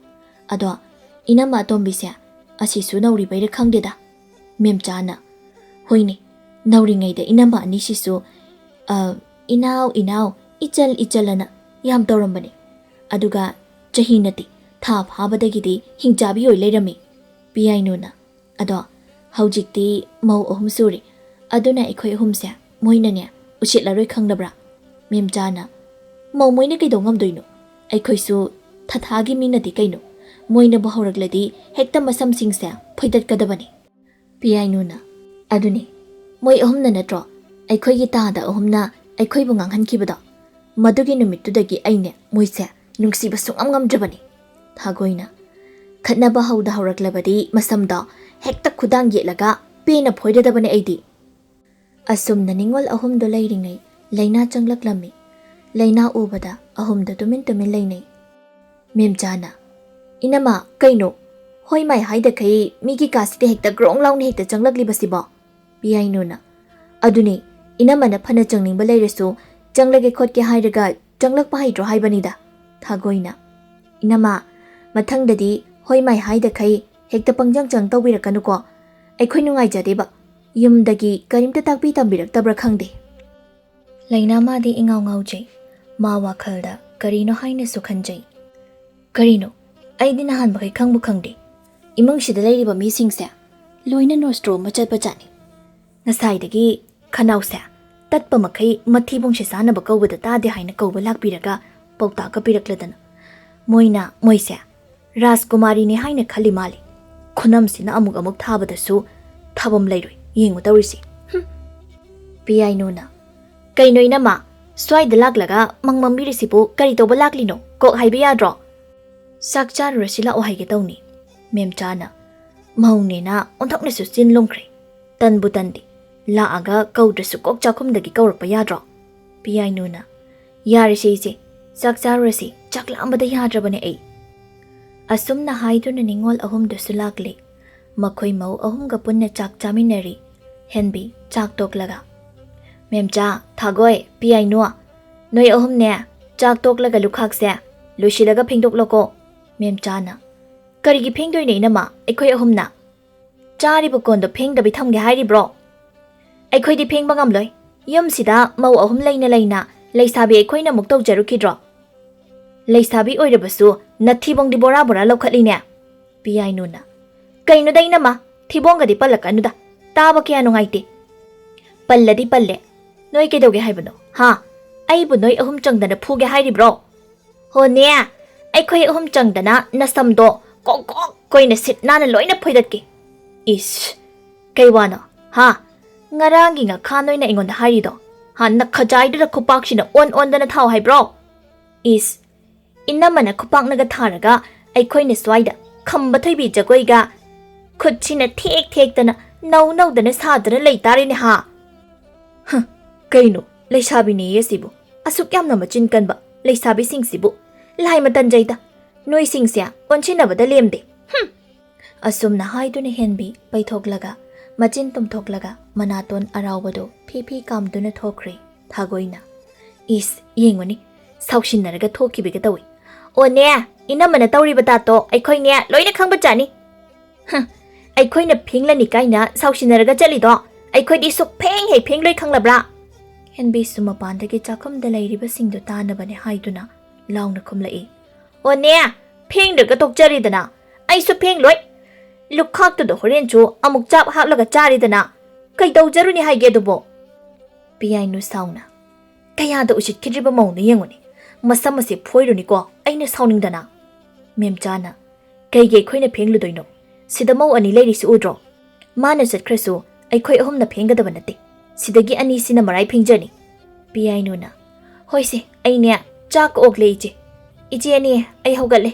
ꯑꯗꯣ ꯏꯅꯝꯃ ꯑꯇꯣꯝꯕꯤꯁꯦ ꯑꯁꯤꯁꯨ ꯅꯧꯔꯤꯕꯩꯔ ꯈꯪꯗꯦꯗ꯫ ꯃꯦꯝꯆꯥꯅ, ꯍꯣꯏꯅꯦ, ꯅꯧꯔꯤꯉꯩꯗ ꯏꯅꯝꯃ ꯑꯅꯤꯁꯤꯁꯨ, ꯑ, "ꯏꯅꯥꯎ, ꯏꯅꯥꯎ, ꯏꯆꯜ, ꯏꯆꯜ" ꯑꯅ ꯌꯥꯝ ꯇꯧꯔꯝꯕꯅꯦ꯫ ꯑꯗꯨꯒ ꯆꯍꯤ ꯅꯠꯇꯦ, ꯊꯥ ꯐꯥꯕꯗꯒꯤꯗꯤ ꯍꯤꯡꯆꯥꯕꯤ ꯑꯣꯏ ꯂꯩꯔꯝꯃꯤ꯫ ꯄꯤꯌꯥꯏꯅꯨꯅ, ꯑꯗꯣ ꯍꯧꯖꯤꯛꯇꯤ ꯃꯧ ꯑꯍꯨꯝ ꯁꯨꯔꯦ, ꯑꯗꯨꯅ ꯑꯩꯈꯣꯏ ꯑꯍꯨꯝꯁꯦ ꯃꯣꯏꯅꯅꯦ ꯎꯁꯤꯠꯂꯔꯣꯏ ꯈꯪꯗꯕ꯭ꯔꯥ? ꯃꯦꯝꯆꯥꯅ, ꯃꯧ ꯃꯣꯏꯅ ꯀꯩꯗꯧ ꯉꯝꯗꯣꯏꯅꯣ? ꯑꯩꯈꯣꯏꯁꯨ ꯊꯊꯥꯒꯤ ꯃꯤꯅꯗꯤ ꯀꯩꯅꯣ? ꯃꯣꯏꯅꯕꯨ ꯍꯧꯔꯛꯂꯗꯤ ꯍꯦꯛꯇ ꯃꯁꯝꯁꯤꯡꯁꯦ ꯐꯣꯏꯗꯠꯀꯗꯕꯅꯤ꯫ ꯄꯤꯌꯥꯏꯅꯨꯅ, ꯑꯗꯨꯅꯤ, ꯃꯣꯏ ꯑꯍꯨꯝꯅ ꯅꯠꯇ꯭ꯔꯣ ꯑꯩꯈꯣꯏꯒꯤ ꯇꯥꯗ ꯑꯍꯨꯝꯅ ꯑꯩꯈꯣꯏꯕꯨ ꯉꯥꯡꯍꯟꯈꯤꯕꯗꯣ? ꯃꯗꯨꯒꯤ ꯅꯨꯃꯤꯠꯇꯨꯗꯒꯤ ꯑꯩꯅꯦ ꯃꯣꯏꯁꯦ ꯅꯨꯡꯁꯤꯕ ꯁꯨꯡꯉꯝ ꯉꯝꯗ꯭ꯔꯕꯅꯤ꯫ ꯊꯥꯒꯣꯏꯅ, ꯈꯠꯅꯕ ꯍꯧꯗ ꯍꯧꯔꯛꯂꯕꯗꯤ ꯃꯁꯝꯗꯣ ꯍꯦꯛꯇ ꯈꯨꯗꯥꯡ ꯌꯦꯠꯂꯒ ꯄꯦꯟꯅ ꯐꯣꯏꯔꯗꯕꯅꯦ ꯑꯩꯗꯤ꯫ ꯑꯁꯨꯝꯅ ꯅꯤꯡꯉꯣꯜ ꯑꯍꯨꯝꯗꯣ ꯂꯩꯔꯤꯉꯩ ꯂꯩꯅꯥ ꯆꯪꯂꯛꯂꯝꯃꯤ꯫ ꯂꯩꯅꯥ ꯎꯕꯗ ꯑꯍꯨꯝꯗꯣ ꯇꯨꯃꯤꯟ ꯇꯨꯃꯤꯟ ꯂꯩꯅꯩ꯫ ꯃꯦꯝꯆꯥꯅ, "ꯏꯅꯝꯃ, ꯀꯩꯅꯣ? ꯍꯣꯏ ꯃꯥꯏ ꯍꯥꯏꯗꯈꯩ ꯃꯤꯒꯤ ꯀꯥꯁꯤꯗ ꯍꯦꯛꯇ ꯒ꯭ꯔꯣꯡ ꯂꯥꯎꯅ ꯍꯦꯛꯇ ꯆꯪꯂꯛꯂꯤꯕꯁꯤꯕꯣ?" ꯄꯤꯌꯥꯏꯅꯨꯅ, "ꯑꯗꯨꯅꯤ, ꯏꯅꯝꯃꯅ ꯐꯅ ꯆꯪꯅꯤꯡꯕ ꯂꯩꯔꯁꯨ ꯆꯪꯂꯒꯦ ꯈꯣꯠꯀꯦ ꯍꯥꯏꯔꯒ ꯆꯪꯂꯛꯄ ꯍꯩꯇ꯭ꯔꯣ ꯍꯥꯏꯕꯅꯤꯗ꯫" ꯊꯥꯒꯣꯏꯅ, "ꯏꯅꯝꯃ, ꯃꯊꯪꯗꯗꯤ ꯍꯣꯏ ꯃꯥꯏ ꯍꯥꯏꯗꯈꯩ ꯍꯦꯛꯇ ꯄꯪꯆꯪ ꯆꯪ ꯇꯧꯕꯤꯔꯛꯀꯅꯨꯀꯣ꯫ ꯑꯩꯈꯣꯏ ꯅꯨꯡꯉꯥꯏꯖꯗꯦꯕ꯫ ꯌꯨꯝꯗꯒꯤ ꯀꯔꯤꯝꯇ ꯇꯥꯛꯄꯤ ꯇꯝꯕꯤꯔꯛꯇꯕ꯭ꯔꯥ ꯈꯪꯗꯦ꯫" ꯂꯩꯅꯥ ꯃꯥꯗꯤ ꯏꯉꯥꯎ ꯉꯥꯎꯖꯩ꯫ ꯃꯥ ꯋꯥꯈꯜꯗ ꯀꯔꯤꯅꯣ ꯍꯥꯏꯅꯁꯨ ꯈꯟꯖꯩ꯫ "ꯀꯔꯤꯅꯣ? ꯑꯩꯗꯤ ꯅꯍꯥꯟ ꯃꯈꯩ ꯈꯪꯕꯨ ꯈꯪꯗꯦ꯫ ꯏꯃꯨꯡꯁꯤꯗ ꯂꯩꯔꯤꯕ ꯃꯤꯁꯤꯡꯁꯦ ꯂꯣꯏꯅ ꯅꯣꯁꯇ꯭ꯔꯣ ꯑꯃ ꯆꯠꯄ ꯖꯥꯠꯅꯤ꯫ ꯉꯁꯥꯏꯗꯒꯤ ꯈꯅꯥꯎꯁꯦ ꯇꯠꯄ ꯃꯈꯩ ꯃꯊꯤꯕꯣꯡꯁꯦ ꯆꯥꯅꯕ ꯀꯧꯕꯗ ꯇꯥꯗꯦ ꯍꯥꯏꯅ ꯀꯧꯕ ꯂꯥꯛꯄꯤꯔꯒ ꯄꯥꯎꯇꯥꯛꯀ ꯄꯤꯔꯛꯂꯗꯅ꯫ ꯃꯣꯏꯅ, ꯃꯣꯏꯁꯦ ꯔꯥꯖꯀꯨꯃꯥꯔꯤꯅꯤ ꯍꯥꯏꯅ ꯈꯜꯂꯤ ꯃꯥꯜꯂꯤ꯫ ꯈꯨꯅꯝꯁꯤꯅ ꯑꯃꯨꯛ ꯑꯃꯨꯛ ꯊꯥꯕꯗꯁꯨ ꯊꯥꯕꯝ ꯂꯩꯔꯣꯏ꯫ ꯌꯦꯡꯉꯨ ꯇꯧꯔꯤꯁꯤ꯫ ꯍꯨꯝ꯫" ꯄꯤꯌꯥꯏꯅꯨꯅ, "ꯀꯩꯅꯣ ꯏꯅꯝꯃ, ꯁ꯭ꯋꯥꯏꯗ ꯂꯥꯛꯂꯒ ꯃꯪ ꯃꯪꯕꯤꯔꯤꯁꯤꯕꯨ ꯀꯔꯤ ꯇꯧꯕ ꯂꯥꯛꯂꯤꯅꯣ? ꯀꯣꯛ ꯍꯥꯏꯕ ꯌꯥꯗ꯭ꯔꯣ?" "ꯆꯥꯛ ꯆꯥꯔꯨꯔꯁꯤ ꯂꯥꯛꯑꯣ ꯍꯥꯏꯒꯦ ꯇꯧꯅꯤ꯫" ꯃꯦꯝꯆꯥꯅ, "ꯃꯧꯅꯦꯅ ꯑꯣꯟꯊꯣꯛꯅꯁꯨ ꯆꯤꯟ ꯂꯨꯝꯈ꯭ꯔꯦ꯫ ꯇꯟꯕꯨ ꯇꯟꯗꯦ꯫ ꯂꯥꯛꯑꯒ ꯀꯧꯗ꯭ꯔꯁꯨ ꯀꯣꯛ ꯆꯥꯛꯈꯨꯝꯗꯒꯤ ꯀꯧꯔꯛꯄ ꯌꯥꯗ꯭ꯔꯣ?" ꯄꯤꯌꯥꯏꯅꯨꯅ, "ꯌꯥꯔꯦꯁꯦ ꯏꯆꯦ, ꯆꯥꯛ ꯆꯥꯔꯨꯔꯁꯤ, ꯆꯥꯛ ꯂꯥꯝꯕꯗ ꯌꯥꯗ꯭ꯔꯕꯅꯦ ꯑꯩ"꯫ ꯑꯁꯨꯝꯅ ꯍꯥꯏꯗꯨꯅ ꯅꯤꯉꯣꯜ ꯑꯍꯨꯝꯗꯨꯁꯨ ꯂꯥꯛꯂꯦ꯫ ꯃꯈꯣꯏ ꯃꯧ ꯑꯍꯨꯝꯒ ꯄꯨꯟꯅ ꯆꯥꯛ ꯆꯥꯃꯤꯟꯅꯔꯤ꯫ ꯍꯦꯟꯕꯤ ꯆꯥꯛ ꯇꯣꯛꯂꯒ, "ꯃꯦꯝꯆꯥ, ꯊꯥꯒꯣꯏ, ꯄꯤꯌꯥꯏꯅꯨ, ꯅꯣꯏ ꯑꯍꯨꯝꯅꯦ, ꯆꯥꯛ ꯇꯣꯛꯂꯒ ꯂꯨꯈꯥꯛꯁꯦ ꯂꯣꯏꯁꯤꯜꯂꯒ ꯐꯦꯡꯗꯣꯛꯂꯣꯀꯣ"꯫ ꯃꯦꯝꯆꯥꯅ, "ꯀꯔꯤꯒꯤ ꯐꯦꯡꯗꯣꯏꯅꯣ ꯏꯅꯝꯃ, ꯑꯩꯈꯣꯏ ꯑꯍꯨꯝꯅ? ꯆꯥꯔꯤꯕ ꯀꯣꯟꯗꯣ ꯐꯦꯡꯗꯕꯤ ꯊꯝꯒꯦ ꯍꯥꯏꯔꯤꯕ꯭ꯔꯣ?" "ꯑꯩꯈꯣꯏꯗꯤ ꯐꯦꯡꯕ ꯉꯝꯂꯣꯏ꯫ ꯌꯨꯝꯁꯤꯗ ꯃꯧ ꯑꯍꯨꯝ ꯂꯩꯅ ꯂꯩꯅ ꯂꯩꯁꯥꯕꯤ ꯑꯩꯈꯣꯏꯅ ꯑꯃꯨꯛ ꯇꯧꯖꯔꯨꯈꯤꯗ꯭ꯔꯣ? ꯂꯩꯁꯥꯕꯤ ꯑꯣꯏꯔꯕꯁꯨ ꯅꯊꯤꯕꯣꯡꯗꯤ ꯕꯣꯔꯥ ꯕꯣꯔꯥ ꯂꯧꯈꯠꯂꯤꯅꯦ"꯫ ꯄꯤꯌꯥꯏꯅꯨꯅ, "ꯀꯩꯅꯣꯗ ꯏꯅꯝꯃ, ꯊꯤꯕꯣꯡꯒꯗꯤ ꯄꯜꯂꯛꯀꯅꯨꯗ, ꯇꯥꯕ ꯀꯌꯥ ꯅꯨꯡꯉꯥꯏꯇꯦ"꯫ "ꯄꯜꯂꯗꯤ ꯄꯜꯂꯦ꯫ ꯅꯣꯏ ꯀꯩꯗꯧꯒꯦ ꯍꯥꯏꯕꯅꯣ, ꯍꯥ? ꯑꯩꯕꯨ ꯅꯣꯏ ꯑꯍꯨꯝ ꯆꯪꯗꯅ ꯐꯨꯒꯦ ꯍꯥꯏꯔꯤꯕ꯭ꯔꯣ? ꯍꯣꯅꯦ, ꯑꯩꯈꯣꯏ ꯑꯍꯨꯝ ꯆꯪꯗꯅ ꯅꯁꯝꯗꯣ ꯀꯣꯛ ꯀꯣꯛ ꯀꯣꯏꯅ ꯁꯤꯠ ꯅꯥꯟꯅ ꯂꯣꯏꯅ ꯐꯣꯏꯗꯠꯀꯦ"꯫ "ꯏꯁ, ꯀꯩ ꯋꯥꯅꯣ, ꯍꯥ? ꯉꯔꯥꯡꯒꯤ ꯉꯈꯥ ꯅꯣꯏꯅ ꯑꯩꯉꯣꯟꯗ ꯍꯥꯏꯔꯤꯗꯣ, ꯍꯥ? ꯅꯈꯖꯥꯏꯗꯨꯗ ꯈꯨꯄꯥꯛꯁꯤꯅ ꯑꯣꯟ ꯑꯣꯟꯗꯅ ꯊꯥꯎ ꯍꯥꯏꯕ꯭ꯔꯣ? ꯏꯁ, ꯏꯅꯝꯃꯅ ꯈꯨꯄꯥꯛꯅꯒ ꯊꯥꯔꯒ ꯑꯩꯈꯣꯏꯅ ꯁ꯭ꯋꯥꯏꯗ ꯈꯝꯕ ꯊꯣꯏꯕꯤ ꯖꯒꯣꯏꯒ ꯈꯨꯠꯁꯤꯅ ꯊꯦꯛ ꯊꯦꯛꯇꯅ ꯅꯧ ꯅꯧꯗꯅ ꯁꯥꯗꯅ ꯂꯩ ꯇꯥꯔꯦꯅꯦ ꯍꯥ?" "ꯍ, ꯀꯩꯅꯣ, ꯂꯩꯁꯥꯕꯤꯅꯦꯌꯦ ꯁꯤꯕꯨ, ꯑꯁꯨꯛ ꯌꯥꯝꯅ ꯃꯆꯤꯟ ꯀꯟꯕ ꯂꯩꯁꯥꯕꯤꯁꯤꯡꯁꯤꯕꯨ꯫ ꯂꯥꯏ ꯃꯇꯟꯖꯩꯗ, ꯅꯣꯏꯁꯤꯡꯁꯦ ꯑꯣꯟꯁꯤꯟꯅꯕꯗ ꯂꯦꯝꯗꯦ꯫ ꯍꯨꯝ!" ꯑꯁꯨꯝꯅ ꯍꯥꯏꯗꯨꯅ ꯍꯦꯟꯕꯤ ꯄꯩꯊꯣꯛꯂꯒ, ꯃꯆꯤꯟ ꯇꯨꯝꯊꯣꯛꯂꯒ, ꯃꯅꯥꯇꯣꯟ ꯑꯔꯥꯎꯕꯗꯨ ꯐꯤ ꯐꯤ ꯀꯥꯝꯗꯨꯅ ꯊꯣꯛꯈ꯭ꯔꯦ꯫ ꯊꯥꯒꯣꯏꯅ, "ꯏꯁ, ꯌꯦꯡꯉꯨꯅꯤ, ꯁꯥꯎꯁꯤꯟꯅꯔꯒ ꯊꯣꯛꯈꯤꯕꯒ ꯇꯧꯏ꯫ ꯑꯣꯅꯦ, ꯏꯅꯝꯃꯅ ꯇꯧꯔꯤꯕ ꯇꯥꯠꯇꯣ ꯑꯩꯈꯣꯏꯅꯦ ꯂꯣꯏꯅ ꯈꯪꯕ ꯆꯥꯅꯤ꯫ ꯍ, ꯑꯩꯈꯣꯏꯅ ꯐꯦꯡꯂꯅꯤ ꯀꯥꯏꯅ ꯁꯥꯎꯁꯤꯟꯅꯔꯒ ꯆꯠꯂꯤꯗꯣ ꯑꯩꯈꯣꯏꯗꯤ ꯁꯨꯛꯐꯦꯡ ꯍꯦꯛ ꯐꯦꯡꯂꯣꯏ, ꯈꯪꯂꯕ꯭ꯔꯥ?" ꯍꯦꯟꯕꯤꯁꯨ ꯃꯄꯥꯟꯗꯒꯤ ꯆꯥꯛꯈꯨꯝꯗ ꯂꯩꯔꯤꯕꯁꯤꯡꯗꯨ ꯇꯥꯅꯕꯅꯦ ꯍꯥꯏꯗꯨꯅ ꯂꯥꯎꯅ ꯈꯨꯝꯂꯛꯏ꯫ "ꯑꯣꯅꯦ, ꯐꯦꯡꯗ꯭ꯔꯒ ꯇꯣꯛꯆꯔꯦꯗꯅ꯫ ꯑꯩꯁꯨ ꯐꯦꯡꯂꯣꯏ꯫ ꯂꯨꯈꯥꯛꯇꯨꯗ ꯍꯣꯔꯦꯟꯁꯨ ꯑꯃꯨꯛ ꯆꯥꯛ ꯍꯥꯞꯂꯒ ꯆꯥꯔꯦꯗꯅ꯫ ꯀꯩꯗꯧꯖꯔꯨꯅꯤ ꯍꯥꯏꯒꯦ ꯑꯗꯨꯕꯣ?" ꯄꯤꯌꯥꯏꯅꯨ ꯁꯥꯎꯅ, "ꯀꯌꯥꯗ ꯎꯁꯤꯠꯈꯤꯗ꯭ꯔꯤꯕ ꯃꯧꯅꯣ ꯌꯦꯡꯉꯨꯅꯦ꯫ ꯃꯁꯝ ꯑꯁꯤ ꯐꯣꯏꯔꯨꯅꯤꯀꯣ ꯑꯩꯅ ꯁꯥꯎꯅꯤꯡꯗꯅ"꯫ ꯃꯦꯝꯆꯥꯅ, "ꯀꯩꯒꯤ ꯑꯩꯈꯣꯏꯅ ꯐꯦꯡꯂꯨꯗꯣꯏꯅꯣ? ꯁꯤꯗ ꯃꯧ ꯑꯅꯤ ꯂꯩꯔꯤꯁꯤ ꯎꯗ꯭ꯔꯣ? ꯃꯥꯅ ꯆꯠꯈ꯭ꯔꯁꯨ ꯑꯩꯈꯣꯏ ꯑꯍꯨꯝꯅ ꯐꯦꯡꯒꯗꯕ ꯅꯠꯇꯦ꯫ ꯁꯤꯗꯒꯤ ꯑꯅꯤꯁꯤꯅ ꯃꯔꯥꯏ ꯐꯦꯡꯖꯅꯤ"꯫ ꯄꯤꯌꯥꯏꯅꯨꯅ, "ꯍꯣꯏꯁꯦ, ꯑꯩꯅꯦ ꯆꯥꯛ ꯑꯣꯛꯂꯦ ꯏꯆꯦ꯫ ꯏꯆꯦ ꯑꯅꯤ, ꯑꯩ ꯍꯧꯒꯠꯂꯦ꯫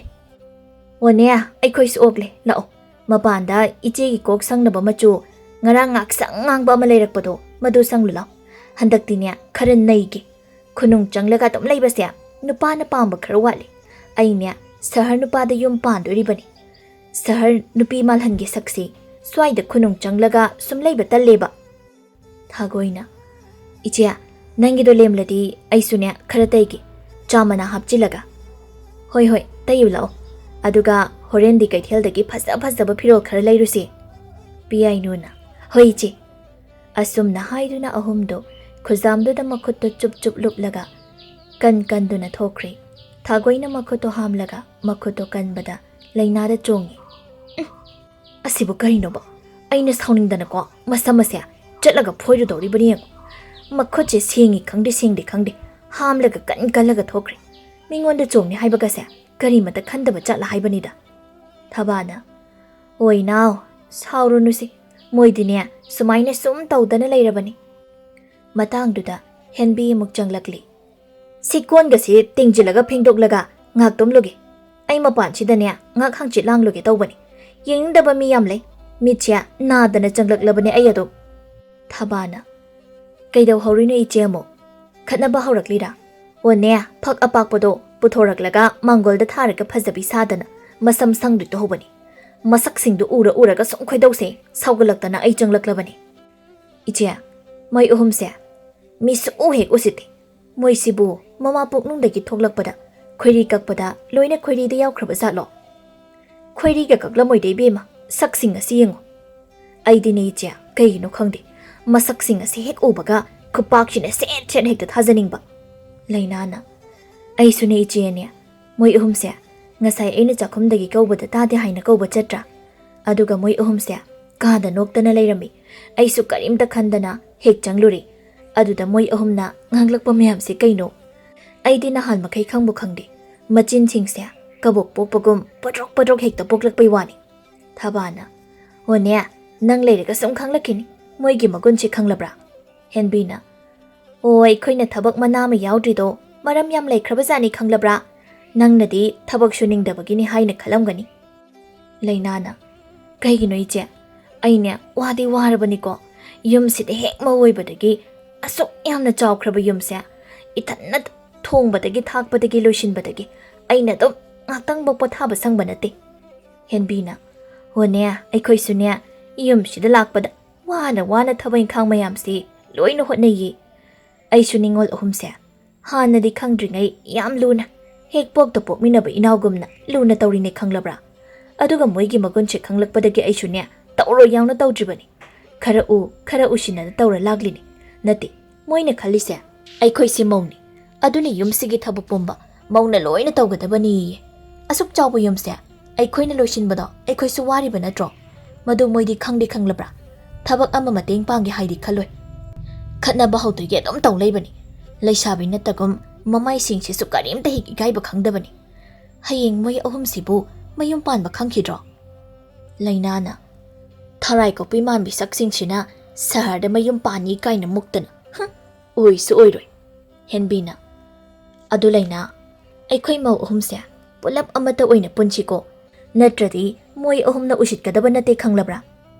ꯑꯣꯅꯦ, ꯑꯩꯈꯣꯏꯁꯨ ꯑꯣꯛꯂꯦ, ꯂꯥꯛꯑꯣ꯫ ꯃꯄꯥꯟꯗ ꯏꯆꯦꯒꯤ ꯀꯣꯛ ꯁꯪꯅꯕ ꯃꯆꯨ ꯉꯔꯥꯡ ꯉꯥꯛꯁꯪ ꯉꯥꯡꯕ ꯑꯃ ꯂꯩꯔꯛꯄꯗꯣ, ꯃꯗꯨ ꯁꯪꯂꯨ ꯂꯥꯎ꯫ ꯍꯟꯗꯛꯇꯤꯅꯦ ꯈꯔ ꯅꯩꯒꯦ꯫ ꯈꯨꯅꯨꯡ ꯆꯪꯂꯒ ꯑꯗꯨꯝ ꯂꯩꯕꯁꯦ ꯅꯨꯄꯥꯅ ꯄꯥꯝꯕ ꯈꯔ ꯋꯥꯠꯂꯤ꯫ ꯑꯩꯅꯦ ꯁꯍꯔ ꯅꯨꯄꯥꯗ ꯌꯨꯝ ꯄꯥꯟꯗꯣꯔꯤꯕꯅꯤ꯫ ꯁꯍꯔ ꯅꯨꯄꯤ ꯃꯥꯜꯍꯟꯒꯤ ꯁꯛꯁꯤ ꯁ꯭ꯋꯥꯏꯗ ꯈꯨꯅꯨꯡ ꯆꯪꯂꯒ ꯁꯨꯝ ꯂꯩꯕ ꯇꯜꯂꯦꯕ꯫ ꯊꯥꯒꯣꯏꯅ, "ꯏꯆꯦ, ꯅꯪꯒꯤꯗꯣ ꯂꯦꯝꯂꯗꯤ ꯑꯩꯁꯨꯅꯦ ꯈꯔ ꯇꯩꯒꯦ, ꯆꯥ ꯃꯅꯥ ꯍꯥꯞꯆꯤꯜꯂꯒ꯫" "ꯍꯣꯏ ꯍꯣꯏ, ꯇꯩꯌꯨ ꯂꯥꯛꯑꯣ꯫ ꯑꯗꯨꯒ ꯍꯣꯔꯦꯟꯗꯤ ꯀꯩꯊꯦꯜꯗꯒꯤ ꯐꯖ ꯐꯖꯕ ꯐꯤꯔꯣꯜ ꯈꯔ ꯂꯩꯔꯨꯁꯤ꯫" ꯄꯤꯌꯥꯏꯅꯨꯅ, "ꯍꯣꯏ ꯏꯆꯦ꯫" ꯑꯁꯨꯝꯅ ꯍꯥꯏꯗꯨꯅ ꯑꯍꯨꯝꯗꯨ ꯈꯨꯖꯥꯝꯗꯨꯗ ꯃꯈꯨꯠꯇꯣ ꯆꯨꯞ ꯆꯨꯞ ꯂꯨꯞꯂꯒ ꯀꯟ ꯀꯟꯗꯨꯅ ꯊꯣꯛꯈ꯭ꯔꯦ꯫ ꯊꯥꯒꯣꯏꯅ ꯃꯈꯨꯠꯇꯣ ꯍꯥꯝꯂꯒ ꯃꯈꯨꯠꯇꯣ ꯀꯟꯕꯗ ꯂꯩꯅꯥꯗ ꯆꯣꯡꯉꯤ꯫ "ꯎꯝ, ꯑꯁꯤꯕꯨ ꯀꯔꯤꯅꯣꯕ? ꯑꯩꯅ ꯁꯥꯎꯅꯤꯡꯗꯅꯀꯣ ꯃꯁꯝ ꯑꯁꯦ ꯆꯠꯂꯒ ꯐꯣꯏꯔꯨꯗꯧꯔꯤꯕꯅꯤ ꯌꯦꯡꯉꯨ꯫ ꯃꯈꯨꯠꯁꯦ ꯁꯦꯡꯉꯤ ꯈꯪꯗꯦ ꯁꯦꯡꯗꯦ ꯈꯪꯗꯦ, ꯍꯥꯝꯂꯒ ꯀꯟ ꯀꯜꯂꯒ ꯊꯣꯛꯈ꯭ꯔꯦ꯫ ꯃꯤꯉꯣꯟꯗ ꯆꯣꯡꯅꯤ ꯍꯥꯏꯕꯒꯁꯦ ꯀꯔꯤꯃꯇ ꯈꯟꯗꯕ ꯆꯠꯂ ꯍꯥꯏꯕꯅꯤꯗ꯫" ꯊꯕꯥꯅ, "ꯑꯣꯏ ꯅꯥꯎ, ꯁꯥꯎꯔꯨꯅꯨꯁꯤ, ꯃꯣꯏꯗꯤꯅꯦ ꯁꯨꯃꯥꯏꯅ ꯁꯨꯝ ꯇꯧꯗꯅ ꯂꯩꯔꯕꯅꯤ꯫" ꯃꯇꯥꯡꯗꯨꯗ ꯍꯦꯟꯕꯤ ꯑꯃꯨꯛ ꯆꯪꯂꯛꯂꯤ꯫ "ꯁꯤ ꯀꯣꯟꯒꯁꯤ ꯇꯤꯡꯁꯤꯜꯂꯒ ꯐꯦꯡꯗꯣꯛꯂꯒ ꯉꯥꯏꯍꯥꯛ ꯇꯨꯝꯂꯨꯒꯦ꯫ ꯑꯩ ꯃꯄꯥꯟꯁꯤꯗꯅꯦ ꯉꯥꯏꯍꯥꯛ ꯍꯪꯆꯤꯠ ꯂꯥꯡꯂꯨꯒꯦ ꯇꯧꯕꯅꯤ꯫ ꯌꯦꯡꯅꯤꯡꯗꯕ ꯃꯤ ꯌꯥꯝ ꯂꯩ꯫ ꯃꯤꯠꯁꯦ ꯅꯥꯗꯅ ꯆꯪꯂꯛꯂꯕꯅꯦ ꯑꯩ ꯑꯗꯨꯝ꯫" ꯊꯕꯥꯅ, "ꯀꯩꯗꯧꯍꯧꯔꯤꯅꯣ ꯏꯆꯦ ꯑꯃꯨꯛ? ꯈꯠꯅꯕ ꯍꯧꯔꯛꯂꯤꯔꯥ? ꯑꯣꯅꯦ, ꯐꯛ ꯑꯄꯥꯛꯄꯗꯣ ꯄꯨꯊꯣꯔꯛꯂꯒ ꯃꯥꯡꯒꯣꯜꯗ ꯊꯥꯔꯒ ꯐꯖꯕꯤ ꯁꯥꯗꯅ ꯃꯁꯝ ꯁꯪꯗꯣꯏ ꯇꯧꯍꯧꯕꯅꯤ꯫ ꯃꯁꯛꯁꯤꯡꯗꯨ ꯎꯔ ꯎꯔꯒ ꯁꯨꯝ ꯈꯣꯏꯗꯧꯁꯦ ꯁꯥꯎꯒꯠꯂꯛꯇꯅ ꯑꯩ ꯆꯪꯂꯛꯂꯕꯅꯤ꯫" "ꯏꯆꯦ, ꯃꯣꯏ ꯑꯍꯨꯝꯁꯦ ꯃꯤ ꯁꯨꯛꯎ ꯍꯦꯛ ꯎꯁꯤꯠꯇꯦ꯫ ꯃꯣꯏꯁꯤꯕꯨ ꯃꯃꯥ ꯄꯣꯛꯅꯨꯡꯗꯒꯤ ꯊꯣꯛꯂꯛꯄꯗ ꯈꯣꯏꯔꯤ ꯀꯛꯄꯗ ꯂꯣꯏꯅ ꯈꯣꯏꯔꯤꯗ ꯌꯥꯎꯈ꯭ꯔꯕ ꯖꯥꯠꯂꯣ? ꯈꯣꯏꯔꯤꯒ ꯀꯛꯂꯝꯃꯣꯏꯗ ꯏꯕꯦꯝꯃ, ꯁꯛꯁꯤꯡ ꯑꯁꯤ ꯌꯦꯡꯉꯨ꯫ ꯑꯩꯗꯤꯅꯦ ꯏꯆꯦ, ꯀꯩꯒꯤꯅꯣ ꯈꯪꯗꯦ, ꯃꯁꯛꯁꯤꯡ ꯑꯁꯤ ꯍꯦꯛ ꯎꯕꯒ ꯈꯨꯄꯥꯛꯁꯤꯅ ꯁꯦꯠ ꯁꯦꯠ ꯍꯦꯛꯇ ꯊꯥꯖꯅꯤꯡꯕ꯫" ꯂꯩꯅꯥꯅ, "ꯑꯩꯁꯨꯅꯦ ꯏꯆꯦꯅꯦ, ꯃꯣꯏ ꯑꯍꯨꯝꯁꯦ ꯉꯁꯥꯏ ꯑꯩꯅ ꯆꯥꯛꯈꯨꯝꯗꯒꯤ ꯀꯧꯕꯗ ꯇꯥꯗꯦ ꯍꯥꯏꯅ ꯀꯧꯕ ꯆꯠꯇ꯭ꯔꯥ? ꯑꯗꯨꯒ ꯃꯣꯏ ꯑꯍꯨꯝꯁꯦ ꯀꯥꯗ ꯅꯣꯛꯇꯅ ꯂꯩꯔꯝꯃꯤ꯫ ꯑꯩꯁꯨ ꯀꯔꯤꯝꯇ ꯈꯟꯗꯅ ꯍꯦꯛ ꯆꯪꯂꯨꯔꯦ꯫ ꯑꯗꯨꯗ ꯃꯣꯏ ꯑꯍꯨꯝꯅ ꯉꯥꯡꯂꯛꯄ ꯃꯌꯥꯝꯁꯦ ꯀꯩꯅꯣ? ꯑꯩꯗꯤ ꯅꯍꯥꯟ ꯃꯈꯩ ꯈꯪꯕꯨ ꯈꯪꯗꯦ꯫ ꯃꯆꯤꯟꯁꯤꯡꯁꯦ ꯀꯕꯣꯛ ꯄꯣꯛꯄꯒꯨꯝ ꯄꯗ꯭ꯔꯣꯛ ꯄꯗ꯭ꯔꯣꯛ ꯍꯦꯛꯇ ꯄꯣꯛꯂꯛꯄꯩ ꯋꯥꯅꯤ꯫" ꯊꯕꯥꯅ, "ꯍꯣꯅꯦ, ꯅꯪ ꯂꯩꯔꯒ ꯁꯨꯝ ꯈꯪꯂꯛꯈꯤꯅꯤ꯫ ꯃꯣꯏꯒꯤ ꯃꯒꯨꯟꯁꯦ ꯈꯪꯂꯕ꯭ꯔꯥ?" ꯍꯦꯟꯕꯤꯅ, "ꯑꯣ, ꯑꯩꯈꯣꯏꯅ ꯊꯕꯛ ꯃꯅꯥ ꯑꯃ ꯌꯥꯎꯗ꯭ꯔꯤꯗꯣ ꯃꯔꯝ ꯌꯥꯝ ꯂꯩꯈ꯭ꯔꯕꯖꯥꯠꯅꯤ, ꯈꯪꯂꯕ꯭ꯔꯥ? ꯅꯪꯅꯗꯤ ꯊꯕꯛ ꯁꯨꯅꯤꯡꯗꯕꯒꯤꯅꯤ ꯍꯥꯏꯅ ꯈꯜꯂꯝꯒꯅꯤ꯫" ꯂꯩꯅꯥꯅ, "ꯀꯩꯒꯤꯅꯣ ꯏꯆꯦ? ꯑꯩꯅꯦ ꯋꯥꯗꯤ ꯋꯥꯔꯕꯅꯤꯀꯣ꯫ ꯌꯨꯝꯁꯤꯗ ꯍꯦꯛ ꯃꯧ ꯑꯣꯏꯕꯗꯒꯤ ꯑꯁꯨꯛ ꯌꯥꯝꯅ ꯆꯥꯎꯈ꯭ꯔꯕ ꯌꯨꯝꯁꯦ ꯏꯊꯟꯅ ꯊꯣꯡꯕꯗꯒꯤ, ꯊꯥꯛꯄꯗꯒꯤ, ꯂꯣꯏꯁꯤꯟꯕꯗꯒꯤ ꯑꯩꯅ ꯑꯗꯨꯝ ꯉꯥꯛꯇꯪꯕꯧ ꯄꯣꯊꯥꯕ ꯁꯪꯕ ꯅꯠꯇꯦ꯫ ꯍꯦꯟꯕꯤꯅ, "ꯍꯣꯅꯦ, ꯑꯩꯈꯣꯏꯁꯨꯅꯦ, ꯌꯨꯝꯁꯤꯗ ꯂꯥꯛꯄꯗ ꯋꯥꯅ ꯋꯥꯅ ꯊꯕꯛ ꯏꯪꯈꯥꯡ ꯃꯌꯥꯝꯁꯤ ꯂꯣꯏꯅ ꯍꯣꯠꯅꯩꯌꯦ꯫ ꯑꯩꯁꯨ ꯅꯤꯉꯣꯜ ꯑꯍꯨꯝꯁꯦ ꯍꯥꯟꯅꯗꯤ ꯈꯪꯗ꯭ꯔꯤꯉꯩ ꯌꯥꯝ ꯂꯨꯅ, ꯍꯦꯛ ꯄꯣꯛꯇ ꯄꯣꯛꯃꯤꯟꯅꯕ ꯏꯅꯥꯎꯒꯨꯝꯅ ꯂꯨꯅ ꯇꯧꯔꯤꯅꯦ, ꯈꯪꯂꯕ꯭ꯔꯥ? ꯑꯗꯨꯒ ꯃꯣꯏꯒꯤ ꯃꯒꯨꯟꯁꯦ ꯈꯪꯂꯛꯄꯗꯒꯤ ꯑꯩꯁꯨꯅꯦ, ꯇꯧꯔꯣꯏ ꯌꯥꯎꯅ ꯇꯧꯗ꯭ꯔꯤꯕꯅꯤ꯫ ꯈꯔ ꯎ, ꯈꯔ ꯎꯁꯤꯟꯅꯅ ꯇꯧꯔ ꯂꯥꯛꯂꯤꯅꯤ꯫ ꯅꯠꯇꯦ, ꯃꯣꯏꯅ ꯈꯜꯂꯤꯁꯦ ꯑꯩꯈꯣꯏꯁꯦ ꯃꯧꯅꯤ, ꯑꯗꯨꯅ ꯌꯨꯝꯁꯤꯒꯤ ꯊꯕꯛ ꯄꯨꯝꯕ ꯃꯧꯅ ꯂꯣꯏꯅ ꯇꯧꯒꯗꯕꯅꯤꯌꯦ꯫ ꯑꯁꯨꯛ ꯆꯥꯎꯕ ꯌꯨꯝꯁꯦ ꯑꯩꯈꯣꯏꯅ ꯂꯣꯏꯁꯤꯟꯕꯗꯣ ꯑꯩꯈꯣꯏꯁꯨ ꯋꯥꯔꯤꯕ ꯅꯠꯇ꯭ꯔꯣ? ꯃꯗꯨ ꯃꯣꯏꯗꯤ ꯈꯪꯗꯤ ꯈꯪꯂꯕ꯭ꯔꯥ? ꯊꯕꯛ ꯑꯃ ꯃꯇꯦꯡ ꯄꯥꯡꯒꯦ ꯍꯥꯏꯗꯤ ꯈꯜꯂꯣꯏ꯫ ꯈꯠꯅꯕ ꯍꯧꯗꯣꯏꯒꯤ ꯑꯗꯨꯝ ꯇꯧ ꯂꯩꯕꯅꯤ꯫ ꯂꯩꯁꯥꯕꯤ ꯅꯠꯇꯒꯨꯝ ꯃꯃꯥꯏꯁꯤꯡꯁꯤꯁꯨ ꯀꯔꯤꯝꯇ ꯍꯦꯛ ꯏꯀꯥꯏꯕ ꯈꯪꯗꯕꯅꯤ꯫ ꯍꯌꯦꯡ ꯃꯣꯏ ꯑꯍꯨꯝꯁꯤꯕꯨ ꯃꯌꯨꯝ ꯄꯥꯟꯕ ꯈꯪꯈꯤꯗ꯭ꯔꯣ?" ꯂꯩꯅꯥꯅ, "ꯊꯔꯥꯏ ꯀꯣꯛꯄꯤ ꯃꯥꯟꯕꯤ ꯁꯛꯁꯤꯡꯁꯤꯅ ꯁꯍꯔꯗ ꯃꯌꯨꯝ ꯄꯥꯟꯅꯤ ꯀꯥꯏꯅ ꯃꯨꯛꯇꯅ, ꯍꯨꯝ, ꯑꯣꯏꯁꯨ ꯑꯣꯏꯔꯣꯏ꯫" ꯍꯦꯟꯕꯤꯅ, "ꯑꯗꯨ ꯂꯩꯅꯥ, ꯑꯩꯈꯣꯏ ꯃꯧ ꯑꯍꯨꯝꯁꯦ ꯄꯨꯂꯞ ꯑꯃꯠꯇ ꯑꯣꯏꯅ ꯄꯨꯟꯁꯤꯀꯣ, ꯅꯠꯇ꯭ꯔꯗꯤ ꯃꯣꯏ ꯑꯍꯨꯝꯅ ꯎꯁꯤꯠꯀꯗꯕ ꯅꯠꯇꯦ, ꯈꯪꯂꯕ꯭ꯔꯥ?"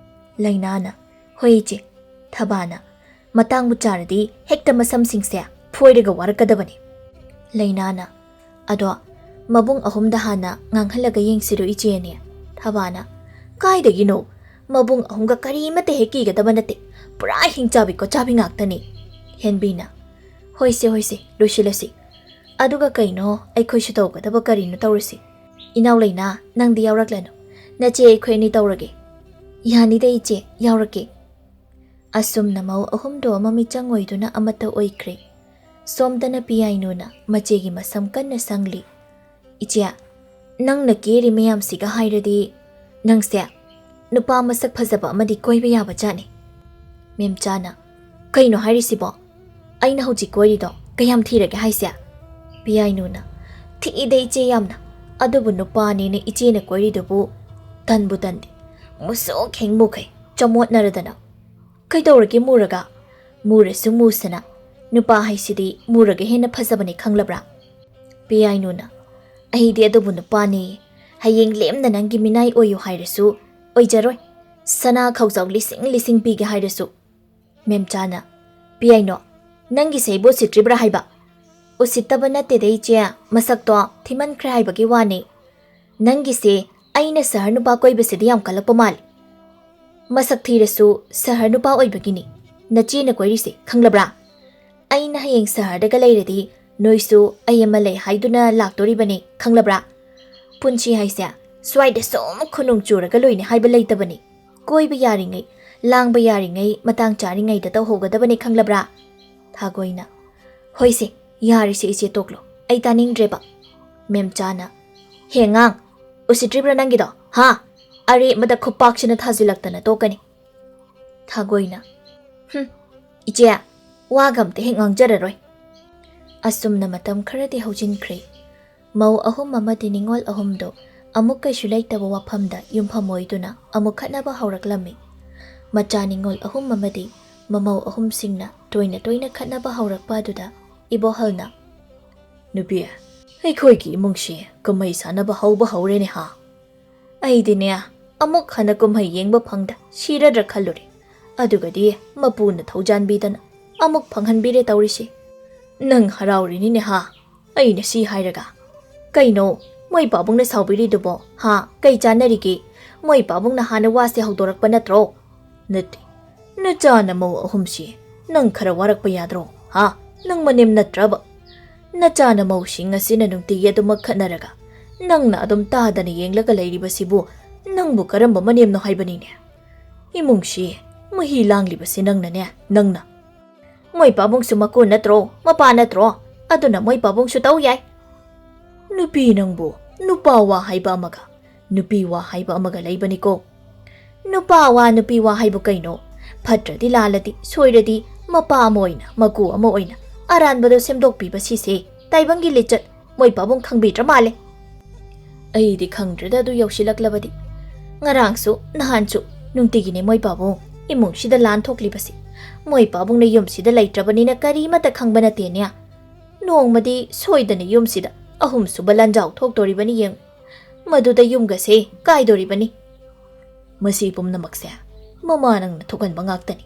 ꯂꯩꯅꯥꯅ, "ꯍꯣꯏ ꯏꯆꯦ꯫" ꯊꯕꯥꯅ, "ꯃꯇꯥꯡꯕꯨ ꯆꯥꯔꯗꯤ ꯍꯦꯛꯇ ꯃꯁꯝꯁꯤꯡꯁꯦ ꯐꯣꯏꯔꯒ ꯋꯥꯔꯛꯀꯗꯕꯅꯤ꯫" ꯂꯩꯅꯥꯅ, "ꯑꯗꯣ ꯃꯕꯨꯡ ꯑꯍꯨꯝꯗ ꯍꯥꯟꯅ ꯉꯥꯡꯍꯜꯂꯒ ꯌꯦꯡꯁꯤꯔꯣ ꯏꯆꯦꯅꯦ?" ꯊꯕꯥꯅ, "ꯀꯥꯏꯗꯒꯤꯅꯣ? ꯃꯕꯨꯡ ꯑꯍꯨꯝꯒ ꯀꯔꯤꯃꯠꯇ ꯍꯦꯛ ꯀꯤꯒꯗꯕ ꯅꯠꯇꯦ꯫ ꯄꯨꯔꯥ ꯍꯤꯡꯆꯥꯕꯤ ꯀꯣꯠꯆꯥꯕꯤ ꯉꯥꯛꯇꯅꯤ꯫" ꯍꯦꯟꯕꯤꯅ, "ꯍꯣꯏꯁꯦ, ꯍꯣꯏꯁꯦ, ꯂꯣꯏꯁꯤꯜꯂꯁꯤ꯫ ꯑꯗꯨꯒ ꯀꯩꯅꯣ, ꯑꯩꯈꯣꯏꯁꯨ ꯇꯧꯒꯗꯕ ꯀꯔꯤꯅꯣ ꯇꯧꯔꯁꯤ꯫ ꯏꯅꯥꯎ ꯂꯩꯅꯥ, ꯅꯪꯗꯤ ꯌꯥꯎꯔꯛꯂꯅꯨ꯫ ꯅꯆꯦ ꯑꯩꯈꯣꯏ ꯑꯅꯤ ꯇꯧꯔꯒꯦ꯫" "ꯌꯥꯅꯤꯗ ꯏꯆꯦ, ꯌꯥꯎꯔꯛꯀꯦ꯫" ꯑꯁꯨꯝꯅ ꯃꯧ ꯑꯍꯨꯝꯗꯣ ꯑꯃ ꯃꯤꯆꯪ ꯑꯣꯏꯗꯨꯅ ꯑꯃꯠꯇ ꯑꯣꯏꯈ꯭ꯔꯦ꯫ ꯁꯣꯝꯗꯅ ꯄꯤꯌꯥꯏꯅꯨꯅ ꯃꯆꯦꯒꯤ ꯃꯁꯝ ꯀꯟꯅ ꯁꯪꯂꯤ꯫ "ꯏꯆꯦ, ꯅꯪꯅ ꯀꯦꯔꯤ ꯃꯌꯥꯝꯁꯤꯒ ꯍꯥꯏꯔꯗꯤ ꯅꯪꯁꯦ ꯅꯨꯄꯥ ꯃꯁꯛ ꯐꯖꯕ ꯑꯃꯗꯤ ꯀꯣꯏꯕ ꯌꯥꯕ ꯖꯥꯠꯅꯤ꯫" ꯃꯦꯝꯆꯥꯅ, "ꯀꯩꯅꯣ ꯍꯥꯏꯔꯤꯁꯤꯕꯣ? ꯑꯩꯅ ꯍꯧꯖꯤꯛ ꯀꯣꯏꯔꯤꯗꯣ ꯀꯌꯥꯝ ꯊꯤꯔꯒꯦ ꯍꯥꯏꯁꯦ?" ꯄꯤꯌꯥꯏꯅꯨꯅ, "ꯊꯤꯗ ꯏꯆꯦ ꯌꯥꯝꯅ꯫ ꯑꯗꯨꯕꯨ ꯅꯨꯄꯥꯅꯦꯅ ꯏꯆꯦꯅ ꯀꯣꯏꯔꯤꯗꯨꯕꯨ ꯇꯟꯕꯨ ꯇꯟꯗꯦ꯫ ꯃꯨꯁꯨꯛ ꯍꯦꯛ ꯃꯨꯈꯩ ꯆꯃꯣꯠꯅꯔꯗꯅ꯫" "ꯀꯩꯗꯧꯔꯒꯦ ꯃꯨꯔꯒ? ꯃꯨꯔꯁꯨ ꯃꯨꯁꯅ, ꯅꯨꯄꯥ ꯍꯥꯏꯁꯤꯗꯤ ꯃꯨꯔꯒ ꯍꯦꯟꯅ ꯐꯖꯕꯅꯦ, ꯈꯪꯂꯕ꯭ꯔꯥ?" ꯄꯤꯌꯥꯏꯅꯨꯅ, "ꯑꯩꯗꯤ ꯑꯗꯨꯕꯨ ꯅꯨꯄꯥꯅꯦ꯫ ꯍꯌꯦꯡ ꯂꯦꯝꯅ ꯅꯪꯒꯤ ꯃꯤꯅꯥꯏ ꯑꯣꯏꯌꯨ ꯍꯥꯏꯔꯁꯨ ꯑꯣꯏꯖꯔꯣꯏ꯫ ꯁꯅꯥ ꯈꯧꯖꯥꯎ ꯂꯤꯁꯤꯡ ꯂꯤꯁꯤꯡ ꯄꯤꯒꯦ ꯍꯥꯏꯔꯁꯨ꯫" ꯃꯦꯝꯆꯥꯅ, "ꯄꯤꯌꯥꯏꯅꯣ, ꯅꯪꯒꯤꯁꯦ ꯑꯩꯕꯨ ꯎꯁꯤꯠꯇ꯭ꯔꯤꯕ꯭ꯔꯥ ꯍꯥꯏꯕ? ꯎꯁꯤꯠꯇꯕ ꯅꯠꯇꯦꯗ ꯏꯆꯦ, ꯃꯁꯛꯇꯣ ꯊꯤꯃꯟꯈ꯭ꯔꯦ ꯍꯥꯏꯕꯒꯤ ꯋꯥꯅꯤ꯫ ꯅꯪꯒꯤꯁꯦ ꯑꯩꯅ ꯁꯍꯔ ꯅꯨꯄꯥ ꯀꯣꯏꯕꯁꯤꯗꯤ ꯌꯥꯝ ꯀꯜꯂꯛꯄ ꯃꯥꯜꯂꯤ꯫ ꯃꯁꯛ ꯊꯤꯔꯁꯨ ꯁꯍꯔ ꯅꯨꯄꯥ ꯑꯣꯏꯕꯒꯤꯅꯤ ꯅꯆꯦꯅ ꯀꯣꯏꯔꯤꯁꯦ, ꯈꯪꯂꯕ꯭ꯔꯥ? ꯑꯩꯅ ꯍꯌꯦꯡ ꯁꯍꯔꯗꯒ ꯂꯩꯔꯗꯤ ꯅꯣꯏꯁꯨ ꯑꯩ ꯑꯃ ꯂꯩ ꯍꯥꯏꯗꯨꯅ ꯂꯥꯛꯇꯣꯔꯤꯕꯅꯤ, ꯈꯪꯂꯕ꯭ꯔꯥ? ꯄꯨꯟꯁꯤ ꯍꯥꯏꯁꯦ ꯁ꯭ꯋꯥꯏꯗ ꯁꯨꯝ ꯈꯨꯅꯨꯡ ꯆꯨꯔꯒ ꯂꯣꯏꯅꯤ ꯍꯥꯏꯕ ꯂꯩꯇꯕꯅꯤ꯫ ꯀꯣꯏꯕ ꯌꯥꯔꯤꯉꯩ, ꯂꯥꯡꯕ ꯌꯥꯔꯤꯉꯩ, ꯃꯇꯥꯡ ꯆꯥꯔꯤꯉꯩꯗ ꯇꯧꯍꯧꯒꯗꯕꯅꯤ, ꯈꯪꯂꯕ꯭ꯔꯥ? ꯊꯥꯒꯣꯏꯅ, ꯍꯣꯏꯁꯦ, ꯌꯥꯔꯤꯁꯦ ꯏꯆꯦ, ꯇꯣꯛꯂꯣ, ꯑꯩ ꯇꯥꯅꯤꯡꯗ꯭ꯔꯦꯕ꯫ ꯃꯦꯝꯆꯥꯅ, ꯍꯦ ꯑꯉꯥꯡ, ꯎꯁꯤꯠꯇ꯭ꯔꯤꯕ꯭ꯔꯥ ꯅꯪꯒꯤꯗꯣ, ꯍꯥ? ꯑꯔꯦꯝꯕꯗ ꯈꯨꯄꯥꯛꯁꯤꯅ ꯊꯥꯖꯤꯜꯂꯛꯇꯅ ꯇꯣꯛꯀꯅꯤ꯫ ꯊꯥꯒꯣꯏꯅ, ꯍꯨꯝ, ꯏꯆꯦ, ꯋꯥꯒ ꯑꯝꯇ ꯍꯦꯛ ꯉꯥꯡꯖꯔꯔꯣꯏ꯫ ꯑꯁꯨꯝꯅ ꯃꯇꯝ ꯈꯔꯗꯤ ꯍꯧꯖꯤꯟꯈ꯭ꯔꯦ꯫ ꯃꯧ ꯑꯍꯨꯝ ꯑꯃꯗꯤ ꯅꯤꯉꯣꯜ ꯑꯍꯨꯝꯗꯨ ꯑꯃꯨꯛ ꯀꯩꯁꯨ ꯂꯩꯇꯕ ꯋꯥꯐꯝꯗ ꯌꯨꯝꯐꯝ ꯑꯣꯏꯗꯨꯅ ꯑꯃꯨꯛ ꯈꯠꯅꯕ ꯍꯧꯔꯛꯂꯝꯃꯤ꯫ ꯃꯆꯥ ꯅꯤꯉꯣꯜ ꯑꯍꯨꯝ ꯑꯃꯗꯤ ꯃꯃꯧ ꯑꯍꯨꯝꯁꯤꯡꯅ ꯇꯣꯏꯅ ꯇꯣꯏꯅ ꯈꯠꯅꯕ ꯍꯧꯔꯛꯄ ꯑꯗꯨꯗ ꯏꯕꯣꯍꯜꯅ, ꯅꯨꯄꯤ, ꯑꯩꯈꯣꯏꯒꯤ ꯏꯃꯨꯡꯁꯤ ꯀꯨꯝꯍꯩ ꯁꯥꯟꯅꯕ ꯍꯧꯕ ꯍꯧꯔꯦꯅꯦ ꯍꯥ? ꯑꯩꯗꯤꯅꯦ, ꯑꯃꯨꯛ ꯍꯟꯅ ꯀꯨꯝꯍꯩ ꯌꯦꯡꯕ ꯐꯪꯗ ꯁꯤꯔꯗ꯭ꯔꯥ ꯈꯜꯂꯨꯔꯦ꯫ ꯑꯗꯨꯒꯗꯤ ꯃꯄꯨꯅ ꯊꯧꯖꯥꯟꯕꯤꯗꯅ ꯑꯃꯨꯛ ꯐꯪꯍꯟꯕꯤꯔꯦ ꯇꯧꯔꯤꯁꯤ꯫ ꯅꯪ ꯍꯔꯥꯎꯔꯤꯅꯤꯅꯦ ꯍꯥ? ꯑꯩꯅ ꯁꯤ ꯍꯥꯏꯔꯒ꯫ ꯀꯩꯅꯣ, ꯃꯣꯏ ꯄꯥꯕꯨꯡꯅ ꯁꯥꯎꯕꯤꯔꯤꯗꯨꯕꯣ? ꯍꯥ? ꯀꯩ ꯆꯥꯟꯅꯔꯤꯒꯦ? ꯃꯣꯏ ꯄꯥꯕꯨꯡꯅ ꯍꯥꯟꯅ ꯋꯥꯁꯦ ꯍꯧꯗꯣꯔꯛꯄ ꯅꯠꯇ꯭ꯔꯣ? ꯅꯠꯇꯦ꯫ ꯅꯆꯥ ꯅꯃꯧ ꯑꯍꯨꯝꯁꯤ ꯅꯪ ꯈꯔ ꯋꯥꯔꯛꯄ ꯌꯥꯗ꯭ꯔꯣ? ꯍꯥ? ꯅꯪ ꯃꯅꯦꯝ ꯅꯠꯇ꯭ꯔꯕ? ꯅꯆꯥ ꯅꯃꯧꯁꯤꯡ ꯑꯁꯤꯅ ꯅꯨꯡꯇꯤꯒꯤ ꯑꯗꯨꯃꯛ ꯈꯠꯅꯔꯒ ꯅꯪꯅ ꯑꯗꯨꯝ ꯇꯥꯗꯅ ꯌꯦꯡꯂꯒ ꯂꯩꯔꯤꯕꯁꯤꯕꯨ ꯅꯪꯕꯨ ꯀꯔꯝꯕ ꯃꯅꯦꯝꯅꯣ ꯍꯥꯏꯕꯅꯤꯅꯦ? ꯏꯃꯨꯡꯁꯤ ꯃꯍꯤ ꯂꯥꯡꯂꯤꯕꯁꯤ ꯅꯪꯅꯅꯦ, ꯅꯪꯅ꯫ ꯃꯣꯏ ꯄꯥꯕꯨꯡꯁꯨ ꯃꯀꯣꯟ ꯅꯠꯇ꯭ꯔꯣ, ꯃꯄꯥ ꯅꯠꯇ꯭ꯔꯣ? ꯑꯗꯨꯅ ꯃꯣꯏ ꯄꯥꯕꯨꯡꯁꯨ ꯇꯧ ꯌꯥꯏ꯫ ꯅꯨꯄꯤ ꯅꯪꯕꯨ ꯅꯨꯄꯥ ꯋꯥ ꯍꯥꯏꯕ ꯑꯃꯒ ꯅꯨꯄꯤ ꯋꯥ ꯍꯥꯏꯕ ꯑꯃꯒ ꯂꯩꯕꯅꯤꯀꯣ꯫ ꯅꯨꯄꯥ ꯋꯥ ꯅꯨꯄꯤ ꯋꯥ ꯍꯥꯏꯕꯨ ꯀꯩꯅꯣ? ꯐꯠꯇ꯭ꯔꯗꯤ ꯂꯥꯜꯂꯗꯤ ꯁꯣꯏꯔꯗꯤ ꯃꯄꯥ ꯑꯃ ꯑꯣꯏꯅ ꯃꯀꯨ ꯑꯃ ꯑꯣꯏꯅ ꯑꯔꯥꯟꯕꯗꯣ ꯁꯦꯝꯗꯣꯛꯄꯤꯕ ꯁꯤꯁꯦ ꯇꯥꯏꯕꯪꯒꯤ ꯂꯤꯆꯠ꯫ ꯃꯣꯏ ꯄꯥꯕꯨꯡ ꯈꯪꯕꯤꯗ꯭ꯔ ꯃꯥꯜꯂꯦ꯫ ꯑꯩꯗꯤ ꯈꯪꯗ꯭ꯔꯦꯗ ꯑꯗꯨ ꯌꯧꯁꯤꯜꯂꯛꯂꯕꯗꯤ꯫ ꯉꯔꯥꯡꯁꯨ ꯅꯍꯥꯟꯁꯨ ꯅꯨꯡꯇꯤꯒꯤꯅꯦ ꯃꯣꯏ ꯄꯥꯕꯨꯡ ꯏꯃꯨꯡꯁꯤꯗ ꯂꯥꯟ ꯊꯣꯛꯂꯤꯕꯁꯤ꯫ ꯃꯣꯏ ꯄꯥꯕꯨꯡꯅ ꯌꯨꯝꯁꯤꯗ ꯂꯩꯇ꯭ꯔꯕꯅꯤꯅ ꯀꯔꯤꯃꯠꯇ ꯈꯪꯕ ꯅꯠꯇꯦꯅꯦ꯫ ꯅꯣꯡꯃꯗꯤ ꯁꯣꯏꯗꯅ ꯌꯨꯝꯁꯤꯗ ꯑꯍꯨꯝꯁꯨꯕ ꯂꯥꯟꯖꯥꯎ ꯊꯣꯛꯇꯣꯔꯤꯕꯅꯤ ꯌꯦꯡꯉꯨ꯫ ꯃꯗꯨꯗ ꯌꯨꯝꯒꯁꯦ ꯀꯥꯏꯗꯣꯔꯤꯕꯅꯤ꯫ ꯃꯁꯤ ꯄꯨꯝꯅꯃꯛꯁꯦ ꯃꯃꯥ ꯅꯪꯅ ꯊꯣꯛꯍꯟꯕ ꯉꯥꯛꯇꯅꯤ꯫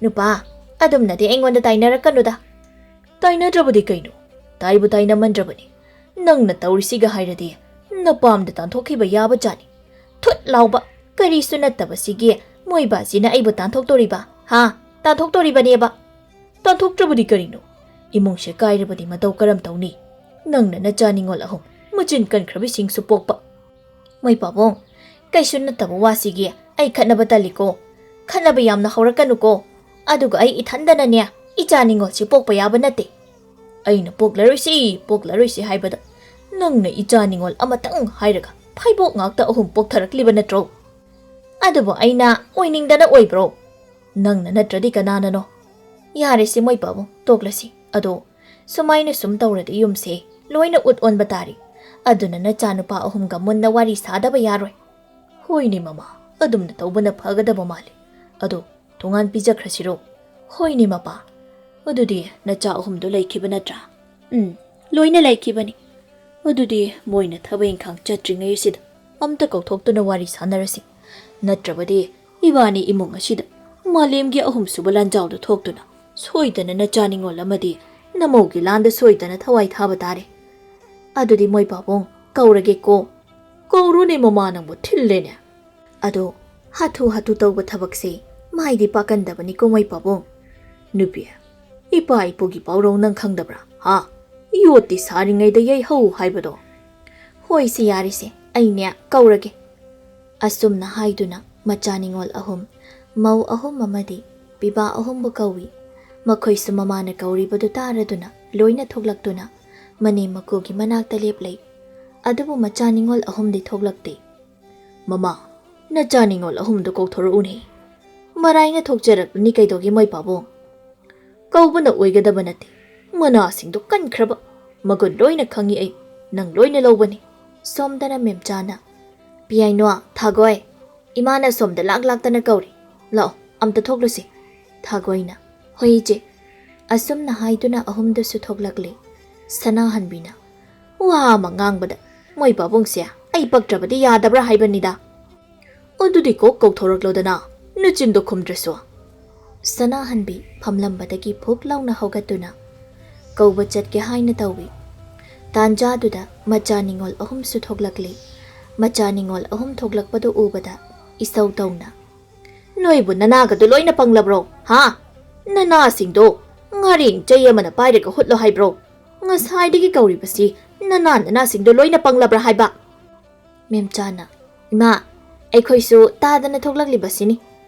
ꯅꯨꯄꯥ, ꯑꯗꯨꯝꯅꯗꯤ ꯑꯩꯉꯣꯟꯗ ꯇꯥꯏꯅꯔꯛꯀꯅꯨꯗ꯫ ꯇꯥꯏꯅꯗ꯭ꯔꯕꯗꯤ ꯀꯩꯅꯣ? ꯇꯥꯏꯕꯨ ꯇꯥꯏꯅꯃꯟꯗ꯭ꯔꯕꯅꯤ꯫ ꯅꯪꯅ ꯇꯧꯔꯤꯁꯤꯒ ꯍꯥꯏꯔꯗꯤ ꯅꯄꯥꯝꯗ ꯇꯥꯟꯊꯣꯛꯈꯤꯕ ꯌꯥꯕ ꯖꯥꯠꯅꯤ꯫ ꯊꯨꯠ ꯂꯥꯎꯕ! ꯀꯔꯤꯁꯨ ꯅꯠꯇꯕꯁꯤꯒꯤ ꯃꯣꯏꯕꯥꯁꯤꯅ ꯑꯩꯕꯨ ꯇꯥꯟꯊꯣꯛꯇꯣꯔꯤꯕ? ꯍꯥ? ꯇꯥꯟꯊꯣꯛꯇꯣꯔꯤꯕꯅꯦꯕ꯫ ꯇꯥꯟꯊꯣꯛꯇ꯭ꯔꯕꯗꯤ ꯀꯔꯤꯅꯣ? ꯏꯃꯨꯡꯁꯦ ꯀꯥꯏꯔꯕꯗꯤ ꯃꯇꯧ ꯀꯔꯝ ꯇꯧꯅꯤ? ꯅꯪꯅ ꯅꯆꯥ ꯅꯤꯉꯣꯜ ꯑꯍꯨꯝ ꯃꯆꯤꯟ ꯀꯟꯈ꯭ꯔꯕꯤꯁꯤꯡꯁꯨ ꯄꯣꯛꯄ꯫ ꯃꯣꯏ ꯄꯥꯕꯨꯡ, ꯀꯩꯁꯨ ꯅꯠꯇꯕ ꯋꯥꯁꯤꯒꯤ ꯑꯩ ꯈꯠꯅꯕ ꯇꯜꯂꯤꯀꯣ꯫ ꯈꯠꯅꯕ ꯌꯥꯝꯅ ꯍꯧꯔꯛꯀꯅꯨꯀꯣ꯫ ꯑꯗꯨꯒ ꯑꯩ ꯏꯊꯟꯗꯅꯅꯦ ꯏꯆꯥ ꯅꯤꯉꯣꯜꯁꯤ ꯄꯣꯛꯄ ꯌꯥꯕ ꯅꯠꯇꯦ꯫ ꯑꯩꯅ ꯄꯣꯛꯂꯔꯣꯏꯁꯤ, ꯄꯣꯛꯂꯔꯣꯏꯁꯤ ꯍꯥꯏꯕꯗ ꯅꯪꯅ ꯏꯆꯥ ꯅꯤꯉꯣꯜ ꯑꯃꯇꯪ ꯍꯥꯏꯔꯒ ꯐꯩꯕꯣꯛ ꯉꯥꯛꯇ ꯑꯍꯨꯝ ꯄꯣꯛꯊꯔꯛꯂꯤꯕ ꯅꯠꯇ꯭ꯔꯣ? ꯑꯗꯨꯕꯨ ꯑꯩꯅ ꯑꯣꯏꯅꯤꯡꯗꯅ ꯑꯣꯏꯕ꯭ꯔꯣ? ꯅꯪꯅ ꯅꯠꯇ꯭ꯔꯗꯤ ꯀꯅꯥꯅꯅꯣ? ꯌꯥꯔꯦꯁꯦ ꯃꯣꯏ ꯄꯥꯕꯨꯡ, ꯇꯣꯛꯂꯁꯤ꯫ ꯑꯗꯣ ꯁꯨꯃꯥꯏꯅ ꯁꯨꯝ ꯇꯧꯔꯗꯤ ꯌꯨꯝꯁꯦ ꯂꯣꯏꯅ ꯎꯠ ꯑꯣꯟꯕ ꯇꯥꯔꯦ꯫ ꯑꯗꯨꯅ ꯅꯆꯥꯅꯨꯄꯥ ꯑꯍꯨꯝꯒ ꯃꯨꯟꯅ ꯋꯥꯔꯤ ꯁꯥꯗꯕ ꯌꯥꯔꯣꯏ꯫ ꯍꯣꯏꯅꯦ ꯃꯃꯥ, ꯑꯗꯨꯝꯅ ꯇꯧꯕꯅ ꯐꯒꯗꯕ ꯃꯥꯜꯂꯤ꯫ ꯑꯗꯣ ꯇꯣꯉꯥꯟ ꯄꯤꯖꯈ꯭ꯔꯁꯤꯔꯣ? ꯍꯣꯏꯅꯦ ꯃꯄꯥ꯫ ꯑꯗꯨꯗꯤ ꯅꯆꯥ ꯑꯍꯨꯝꯗꯣ ꯂꯩꯈꯤꯕ ꯅꯠꯇ꯭ꯔꯥ? ꯎꯝ, ꯂꯣꯏꯅ ꯂꯩꯈꯤꯕꯅꯤ꯫ ꯑꯗꯨꯗꯤ ꯃꯣꯏꯅ ꯊꯕꯛ ꯏꯪꯈꯥꯡ ꯆꯠꯇ꯭ꯔꯤꯉꯩ ꯑꯁꯤꯗ ꯑꯝꯇ ꯀꯧꯊꯣꯛꯇꯨꯅ ꯋꯥꯔꯤ ꯁꯥꯟꯅꯔꯁꯤ꯫ ꯅꯠꯇ꯭ꯔꯕꯗꯤ ꯏꯕꯥꯅꯤ ꯏꯃꯨꯡ ꯑꯁꯤꯗ ꯃꯥꯂꯦꯝꯒꯤ ꯑꯍꯨꯝꯁꯨꯕ ꯂꯥꯟꯖꯥꯎꯗ ꯊꯣꯛꯇꯨꯅ ꯁꯣꯏꯗꯅ ꯅꯆꯥ ꯅꯤꯉꯣꯜ ꯑꯃꯗꯤ ꯅꯃꯧꯒꯤ ꯂꯥꯟꯗ ꯁꯣꯏꯗꯅ ꯊꯋꯥꯏ ꯊꯥꯕ ꯇꯥꯔꯦ꯫ ꯑꯗꯨꯗꯤ ꯃꯣꯏ ꯄꯥꯕꯨꯡ, ꯀꯧꯔꯒꯦꯀꯣ꯫ ꯀꯧꯔꯨꯅꯦ ꯃꯃꯥ, ꯅꯪꯕꯨ ꯊꯤꯜꯂꯦꯅꯦ꯫ ꯑꯗꯣ ꯍꯥꯊꯨ ꯍꯥꯊꯨ ꯇꯧꯕ ꯊꯕꯛꯁꯦ ꯃꯥꯏꯗꯤ ꯄꯥꯛꯀꯟꯗꯕꯅꯤꯀꯣ ꯃꯣꯏ ꯄꯥꯕꯨꯡ꯫ ꯅꯨꯄꯤ, ꯏꯄꯥ ꯏꯄꯨꯒꯤ ꯄꯥꯎꯔꯧ ꯅꯪ ꯈꯪꯗꯕ꯭ꯔꯥ? ꯍꯥ? "ꯌꯣꯠꯇꯤ ꯁꯥꯔꯤꯉꯩꯗ ꯌꯩꯍꯧ" ꯍꯥꯏꯕꯗꯣ꯫ ꯍꯣꯏꯁꯦ, ꯌꯥꯔꯤꯁꯦ, ꯑꯩꯅꯦ ꯀꯧꯔꯒꯦ꯫ ꯑꯁꯨꯝꯅ ꯍꯥꯏꯗꯨꯅ ꯃꯆꯥ ꯅꯤꯉꯣꯜ ꯑꯍꯨꯝ, ꯃꯧ ꯑꯍꯨꯝ ꯑꯃꯗꯤ ꯄꯤꯕꯥ ꯑꯍꯨꯝꯕꯨ ꯀꯧꯏ꯫ ꯃꯈꯣꯏꯁꯨ ꯃꯃꯥꯅ ꯀꯧꯔꯤꯕꯗꯨ ꯇꯥꯔꯗꯨꯅ ꯂꯣꯏꯅ ꯊꯣꯛꯂꯛꯇꯨꯅ ꯃꯅꯦꯝ ꯃꯀꯨꯒꯤ ꯃꯅꯥꯛꯇ ꯂꯦꯞꯂꯩ꯫ ꯑꯗꯨꯕꯨ ꯃꯆꯥ ꯅꯤꯉꯣꯜ ꯑꯍꯨꯝꯗꯤ ꯊꯣꯛꯂꯛꯇꯦ꯫ "ꯃꯃꯥ, ꯅꯆꯥ ꯅꯤꯉꯣꯜ ꯑꯍꯨꯝꯗꯨ ꯀꯧꯊꯣꯔꯛꯎꯅꯦ꯫ ꯃꯔꯥꯏꯅ ꯊꯣꯛꯆꯔꯛꯂꯅꯤ ꯀꯩꯗꯧꯒꯦ ꯃꯣꯏ ꯄꯥꯕꯨꯡ?" "ꯀꯧꯕꯅ ꯑꯣꯏꯒꯗꯕ ꯅꯠꯇꯦ꯫ ꯃꯅꯥꯁꯤꯡꯗꯨ ꯀꯟꯈ꯭ꯔꯕ꯫ ꯃꯒꯨꯟ ꯂꯣꯏꯅ ꯈꯪꯏ ꯑꯩ꯫ ꯅꯪ ꯂꯣꯏꯅ ꯂꯧꯕꯅꯤ꯫" ꯁꯣꯝꯗꯅ ꯃꯦꯝꯆꯥꯅ, "ꯄꯤꯌꯥꯏꯅꯣ, ꯊꯥꯒꯣꯏ, ꯏꯃꯥꯅ ꯁꯣꯝꯗ ꯂꯥꯛ ꯂꯥꯛꯇꯅ ꯀꯧꯔꯤ꯫ ꯂꯥꯛꯑꯣ, ꯑꯝꯇ ꯊꯣꯛꯂꯨꯁꯤ꯫" ꯊꯥꯒꯣꯏꯅ, "ꯍꯣꯏ ꯏꯆꯦ꯫" ꯑꯁꯨꯝꯅ ꯍꯥꯏꯗꯨꯅ ꯑꯍꯨꯝꯗꯨꯁꯨ ꯊꯣꯛꯂꯛꯂꯦ꯫ ꯁꯅꯥꯍꯟꯕꯤꯅ, "ꯋꯥ ꯑꯃ ꯉꯥꯡꯕꯗ ꯃꯣꯏ ꯄꯥꯕꯨꯡꯁꯦ ꯑꯩ ꯄꯛꯇ꯭ꯔꯕꯗꯤ ꯌꯥꯗꯕ꯭ꯔꯥ ꯍꯥꯏꯕꯅꯤꯗ꯫" "ꯑꯗꯨꯗꯤ ꯀꯣꯛ ꯀꯧꯊꯣꯔꯛꯂꯣꯗꯅ, ꯅꯆꯤꯟꯗꯣ ꯈꯨꯝꯗ꯭ꯔꯁꯨ꯫" ꯁꯅꯥꯍꯟꯕꯤ ꯐꯝꯂꯝꯕꯗꯒꯤ ꯐꯨꯛ ꯂꯥꯎꯅ ꯍꯧꯒꯠꯇꯨꯅ, ꯀꯧꯕ ꯆꯠꯀꯦ ꯍꯥꯏꯅ ꯇꯧꯏ꯫ ꯇꯥꯟꯖꯥꯗꯨꯗ ꯃꯆꯥ ꯅꯤꯉꯣꯜ ꯑꯍꯨꯝꯁꯨ ꯊꯣꯛꯂꯛꯂꯤ꯫ ꯃꯆꯥ ꯅꯤꯉꯣꯜ ꯑꯍꯨꯝ ꯊꯣꯛꯂꯛꯄꯗꯨ ꯎꯕꯗ ꯏꯁꯧ ꯇꯧꯅ, "ꯅꯣꯏꯕꯨ ꯅꯅꯥꯒꯗꯨ ꯂꯣꯏꯅ ꯄꯪꯂꯕ꯭ꯔꯣ? ꯍꯥ? ꯅꯅꯥꯁꯤꯡꯗꯣ ꯉꯥꯔꯦꯡ ꯆꯩ ꯑꯃꯅ ꯄꯥꯏꯔꯒ ꯍꯨꯠꯂꯣ ꯍꯥꯏꯕ꯭ꯔꯣ? ꯉꯁꯥꯏꯗꯒꯤ ꯀꯧꯔꯤꯕꯁꯤ ꯅꯅꯥ ꯅꯅꯥꯁꯤꯡꯗꯣ ꯂꯣꯏꯅ ꯄꯪꯂꯕ꯭ꯔꯥ ꯍꯥꯏꯕ?" ꯃꯦꯝꯆꯥꯅ, "ꯏꯃꯥ, ꯑꯩꯈꯣꯏꯁꯨ ꯇꯥꯗꯅ ꯊꯣꯛꯂꯛꯂꯤꯕꯁꯤꯅꯤ꯫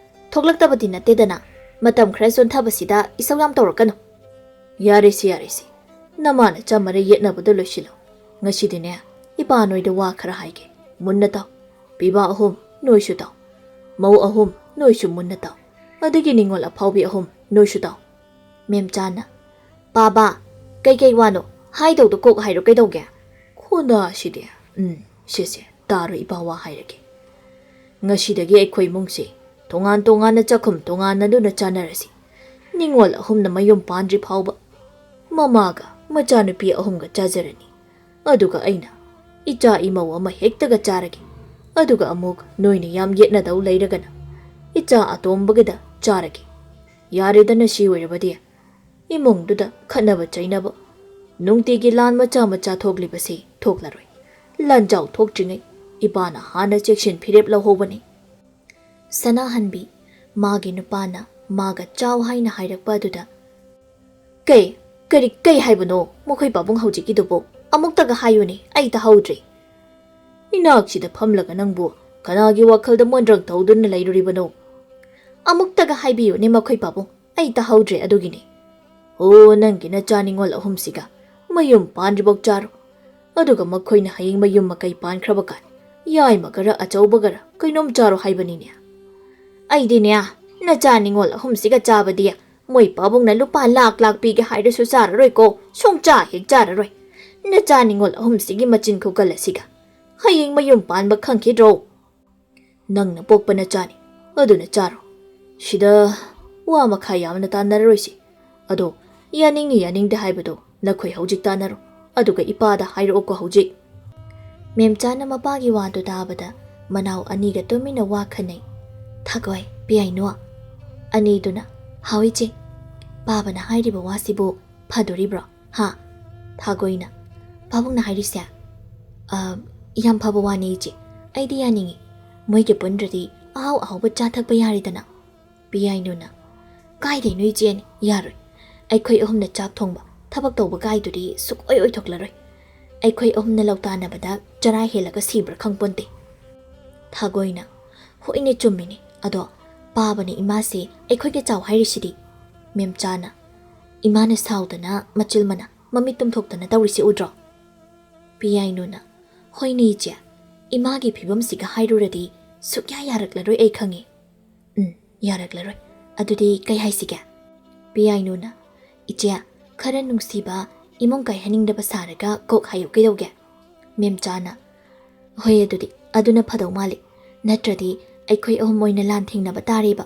ꯊꯣꯛꯂꯛꯇꯕꯗꯤ ꯅꯠꯇꯦꯗꯅ, ꯃꯇꯝ ꯈꯔ ꯆꯣꯟꯊꯕꯁꯤꯗ ꯏꯁꯧ ꯌꯥꯝ ꯇꯧꯔꯛꯀꯅꯨ꯫" "ꯌꯥꯔꯦꯁꯦ, ꯌꯥꯔꯦꯁꯦ, ꯅꯃꯥ ꯅꯆꯥ ꯃꯔꯩ ꯌꯦꯠꯅꯕꯗꯣ ꯂꯣꯏꯁꯤꯜꯂꯣ꯫ ꯉꯁꯤꯗꯤꯅꯦ, ꯏꯄꯥ ꯅꯣꯏꯗ ꯋꯥ ꯈꯔ ꯍꯥꯏꯒꯦ, ꯃꯨꯟꯅ ꯇꯥꯎ꯫ ꯄꯤꯕꯥ ꯑꯍꯨꯝ, ꯅꯣꯏꯁꯨ ꯇꯥꯎ꯫ ꯃꯧ ꯑꯍꯨꯝ, ꯅꯣꯏꯁꯨ ꯃꯨꯟꯅ ꯇꯥꯎ꯫ ꯑꯗꯒꯤ ꯅꯤꯉꯣꯜ ꯑꯐꯥꯎꯕꯤ ꯑꯍꯨꯝ, ꯅꯣꯏꯁꯨ ꯇꯥꯎ꯫" ꯃꯦꯝꯆꯥꯅ, "ꯄꯥꯕ, ꯀꯩꯀꯩ ꯋꯥꯅꯣ? ꯍꯥꯏꯗꯧꯗꯣ ꯀꯣꯛ ꯍꯥꯏꯔꯣ, ꯀꯩꯗꯧꯒꯦ?" "ꯈꯣꯟꯗꯥꯁꯤꯗꯤ꯫ ꯎꯝ, ꯁꯦ, ꯁꯦ, ꯇꯥꯔꯣ, ꯏꯄꯥ ꯋꯥ ꯍꯥꯏꯔꯒꯦ꯫ ꯉꯁꯤꯗꯒꯤ ꯑꯩꯈꯣꯏ ꯏꯃꯨꯡꯁꯦ ꯇꯣꯉꯥꯟ ꯇꯣꯉꯥꯟꯅ ꯆꯥꯛꯈꯨꯝ ꯇꯣꯉꯥꯟꯅꯗꯨꯅ ꯆꯥꯅꯔꯁꯤ꯫ ꯅꯤꯉꯣꯜ ꯑꯍꯨꯝꯅ ꯃꯌꯨꯝ ꯄꯥꯟꯗ꯭ꯔꯤ ꯐꯥꯎꯕ ꯃꯃꯥꯒ ꯃꯆꯥꯅꯨꯄꯤ ꯑꯍꯨꯝꯒ ꯆꯥꯖꯔꯅꯤ꯫ ꯑꯗꯨꯒ ꯑꯩꯅ ꯏꯆꯥ ꯏꯃꯧ ꯑꯃ ꯍꯦꯛꯇꯒ ꯆꯥꯔꯒꯦ꯫ ꯑꯗꯨꯒ ꯑꯃꯨꯛ ꯅꯣꯏꯅ ꯌꯥꯝ ꯌꯦꯠꯅꯗꯧ ꯂꯩꯔꯒꯅ ꯏꯆꯥ ꯑꯇꯣꯝꯕꯒꯤꯗ ꯆꯥꯔꯒꯦ꯫ ꯌꯥꯔꯦꯗꯅ, ꯁꯤ ꯑꯣꯏꯔꯕꯗꯤ ꯏꯃꯨꯡꯗꯨꯗ ꯈꯠꯅꯕ ꯆꯩꯅꯕ, ꯅꯨꯡꯇꯤꯒꯤ ꯂꯥꯟ ꯃꯆꯥ ꯃꯆꯥ ꯊꯣꯛꯂꯤꯕꯁꯤ ꯊꯣꯛꯂꯔꯣꯏ꯫ ꯂꯥꯟꯖꯥꯎ ꯊꯣꯛꯇ꯭ꯔꯤꯉꯩ ꯏꯄꯥꯅ ꯍꯥꯟꯅ ꯆꯦꯛꯁꯤꯟ ꯐꯤꯔꯦꯞ ꯂꯧꯍꯧꯕꯅꯤ꯫" ꯁꯅꯥꯍꯟꯕꯤ, ꯃꯥꯒꯤ ꯅꯨꯄꯥꯅ ꯃꯥꯒ ꯆꯥꯎ ꯍꯥꯏꯅ ꯍꯥꯏꯔꯛꯄ ꯑꯗꯨꯗ, "ꯀꯩ? ꯀꯔꯤ, ꯀꯩ ꯍꯥꯏꯕꯅꯣ ꯃꯈꯣꯏ ꯄꯥꯕꯨꯡ ꯍꯧꯖꯤꯛꯀꯤꯗꯨꯕꯨ? ꯑꯃꯨꯛꯇꯒ ꯍꯥꯏꯌꯨꯅꯦ, ꯑꯩ ꯇꯥꯍꯧꯗ꯭ꯔꯦ꯫" "ꯏꯅꯥꯛꯁꯤꯗ ꯐꯝꯂꯒ ꯅꯪꯕꯨ ꯀꯅꯥꯒꯤ ꯋꯥꯈꯜꯗ ꯃꯣꯟꯗ꯭ꯔꯪ ꯇꯧꯗꯨꯅ ꯂꯩꯔꯨꯔꯤꯕꯅꯣ?" "ꯑꯃꯨꯛꯇꯒ ꯍꯥꯏꯕꯤꯌꯨꯅꯦ ꯃꯈꯣꯏ ꯄꯥꯕꯨꯡ, ꯑꯩ ꯇꯥꯍꯧꯗ꯭ꯔꯦ ꯑꯗꯨꯒꯤꯅꯦ꯫" "ꯑꯣ, ꯅꯪꯒꯤ ꯅꯆꯥ ꯅꯤꯉꯣꯜ ꯑꯍꯨꯝꯁꯤꯒ ꯃꯌꯨꯝ ꯄꯥꯟꯗ꯭ꯔꯤꯕꯧ ꯆꯥꯔꯣ꯫ ꯑꯗꯨꯒ ꯃꯈꯣꯏꯅ ꯍꯌꯦꯡ ꯃꯌꯨꯝ ꯃꯀꯩ ꯄꯥꯟꯈ꯭ꯔꯕ ꯀꯥꯟ ꯌꯥꯏꯃꯒꯔ ꯑꯆꯧꯕꯒꯔ ꯀꯩꯅꯣꯝ ꯆꯥꯔꯣ ꯍꯥꯏꯕꯅꯤꯅꯦ꯫" "ꯑꯩꯗꯤꯅꯦ, ꯅꯆꯥ ꯅꯤꯉꯣꯜ ꯑꯍꯨꯝꯁꯤꯒ ꯆꯥꯕꯗꯤ ꯃꯣꯏ ꯄꯥꯕꯨꯡꯅ ꯂꯨꯄꯥ ꯂꯥꯛ ꯂꯥꯛ ꯄꯤꯒꯦ ꯍꯥꯏꯔꯁꯨ ꯆꯥꯔꯔꯣꯏꯀꯣ, ꯁꯨꯡꯆꯥ ꯍꯦꯛ ꯆꯥꯔꯔꯣꯏ꯫ ꯅꯆꯥ ꯅꯤꯉꯣꯜ ꯑꯍꯨꯝꯁꯤꯒꯤ ꯃꯆꯤꯟ ꯈꯨꯀꯜ ꯑꯁꯤꯒ ꯍꯌꯦꯡ ꯃꯌꯨꯝ ꯄꯥꯟꯕ ꯈꯪꯈꯤꯗ꯭ꯔꯣ? ꯅꯪꯅ ꯄꯣꯛꯄ ꯅꯆꯥꯅꯤ, ꯑꯗꯨꯅ ꯆꯥꯔꯣ꯫ ꯁꯤꯗ ꯋꯥ ꯃꯈꯥ ꯌꯥꯝꯅ ꯇꯥꯟꯅꯔꯔꯣꯏꯁꯤ꯫ ꯑꯗꯣ ꯌꯥꯅꯤꯡꯉꯤ ꯌꯥꯅꯤꯡꯗꯦ ꯍꯥꯏꯕꯗꯣ ꯅꯈꯣꯏ ꯍꯧꯖꯤꯛ ꯇꯥꯟꯅꯔꯣ, ꯑꯗꯨꯒ ꯏꯄꯥꯗ ꯍꯥꯏꯔꯛꯑꯣꯀꯣ ꯍꯧꯖꯤꯛ꯫" ꯃꯦꯝꯆꯥꯅ ꯃꯄꯥꯒꯤ ꯋꯥꯗꯨ ꯇꯥꯕꯗ ꯃꯅꯥꯎ ꯑꯅꯤꯒ ꯇꯨꯃꯤꯟꯅ ꯋꯥ ꯈꯟꯅꯩ꯫ "ꯊꯥꯒꯣꯏ, ꯄꯤꯌꯥꯏꯅꯨ꯫" ꯑꯅꯤꯗꯨꯅ, "ꯍꯥꯎ ꯏꯆꯦ, ꯄꯥꯕꯅ ꯍꯥꯏꯔꯤꯕ ꯋꯥꯁꯤꯕꯨ ꯐꯗꯣꯔꯤꯕ꯭ꯔꯣ?" ꯍꯥ? ꯊꯥꯒꯣꯏꯅ, "ꯄꯥꯕꯨꯡꯅ ꯍꯥꯏꯔꯤꯁꯦ? ꯑ, ꯌꯥꯝ ꯐꯕ ꯋꯥꯅꯤ ꯏꯆꯦ, ꯑꯩꯗꯤ ꯌꯥꯅꯤꯡꯉꯤ꯫ ꯃꯣꯏꯒ ꯄꯨꯟꯗ꯭ꯔꯗꯤ ꯑꯍꯥꯎ ꯑꯍꯥꯎꯕ ꯆꯥ ꯊꯛꯄ ꯌꯥꯔꯦꯗꯅ꯫" ꯄꯤꯌꯥꯏꯅꯨꯅ, "ꯀꯥꯏꯗꯩꯅꯣ ꯏꯆꯦꯅꯤ, ꯌꯥꯔꯣꯏ꯫ ꯑꯩꯈꯣꯏ ꯑꯍꯨꯝꯅ ꯆꯥꯛ ꯊꯣꯡꯕ, ꯊꯕꯛ ꯇꯧꯕ ꯀꯥꯏꯗꯨꯗꯤ ꯁꯨꯛꯑꯣꯏ ꯑꯣꯏꯊꯣꯛꯂꯔꯣꯏ꯫ ꯑꯩꯈꯣꯏ ꯑꯍꯨꯝꯅ ꯂꯧꯇꯥꯟꯅꯕꯗ ꯆꯔꯥ ꯍꯦꯜꯂꯒ ꯁꯤꯕ꯭ꯔꯥ ꯈꯪꯄꯣꯟꯇꯦ꯫" ꯊꯥꯒꯣꯏꯅ, "ꯍꯣꯏꯅꯦ, ꯆꯨꯝꯃꯤꯅꯦ, ꯑꯗꯣ ꯄꯥꯕꯅ ꯏꯃꯥꯁꯦ ꯑꯩꯈꯣꯏꯒ ꯆꯥꯎ ꯍꯥꯏꯔꯤꯁꯤꯗꯤ꯫" ꯃꯦꯝꯆꯥꯅ, "ꯏꯃꯥꯅ ꯁꯥꯎꯗꯅ ꯃꯆꯤꯜ ꯃꯅꯥ, ꯃꯃꯤꯠ ꯇꯨꯝꯊꯣꯛꯇꯅ ꯇꯧꯔꯤꯁꯤ ꯎꯗ꯭ꯔꯣ?" ꯄꯤꯌꯥꯏꯅꯨꯅ, "ꯍꯣꯏꯅꯦ ꯏꯆꯦ, ꯏꯃꯥꯒꯤ ꯐꯤꯕꯝꯁꯤꯒ ꯍꯥꯏꯔꯨꯔꯗꯤ ꯁꯨꯛꯌꯥ ꯌꯥꯔꯛꯂꯔꯣꯏ ꯑꯩ ꯈꯪꯉꯤ꯫ ꯎꯝ, ꯌꯥꯔꯛꯂꯔꯣꯏ꯫ ꯑꯗꯨꯗꯤ ꯀꯩ ꯍꯥꯏꯁꯤꯒꯦ?" ꯄꯤꯌꯥꯏꯅꯨꯅ, "ꯏꯆꯦ, ꯈꯔ ꯅꯨꯡꯁꯤꯕ, ꯏꯃꯨꯡ ꯀꯥꯏꯍꯟꯅꯤꯡꯗꯕ ꯁꯥꯔꯒ ꯀꯣꯛ ꯍꯥꯏꯌꯨ ꯀꯩꯗꯧꯒꯦ?" ꯃꯦꯝꯆꯥꯅ, "ꯍꯣꯏ, ꯑꯗꯨꯗꯤ ꯑꯗꯨꯅ ꯐꯗꯧ ꯃꯥꯜꯂꯤ꯫ ꯅꯠꯇ꯭ꯔꯗꯤ ꯑꯩꯈꯣꯏ ꯑꯍꯨꯝ ꯑꯣꯏꯅ ꯂꯥꯟ ꯊꯦꯡꯅꯕ ꯇꯥꯔꯦꯕ꯫"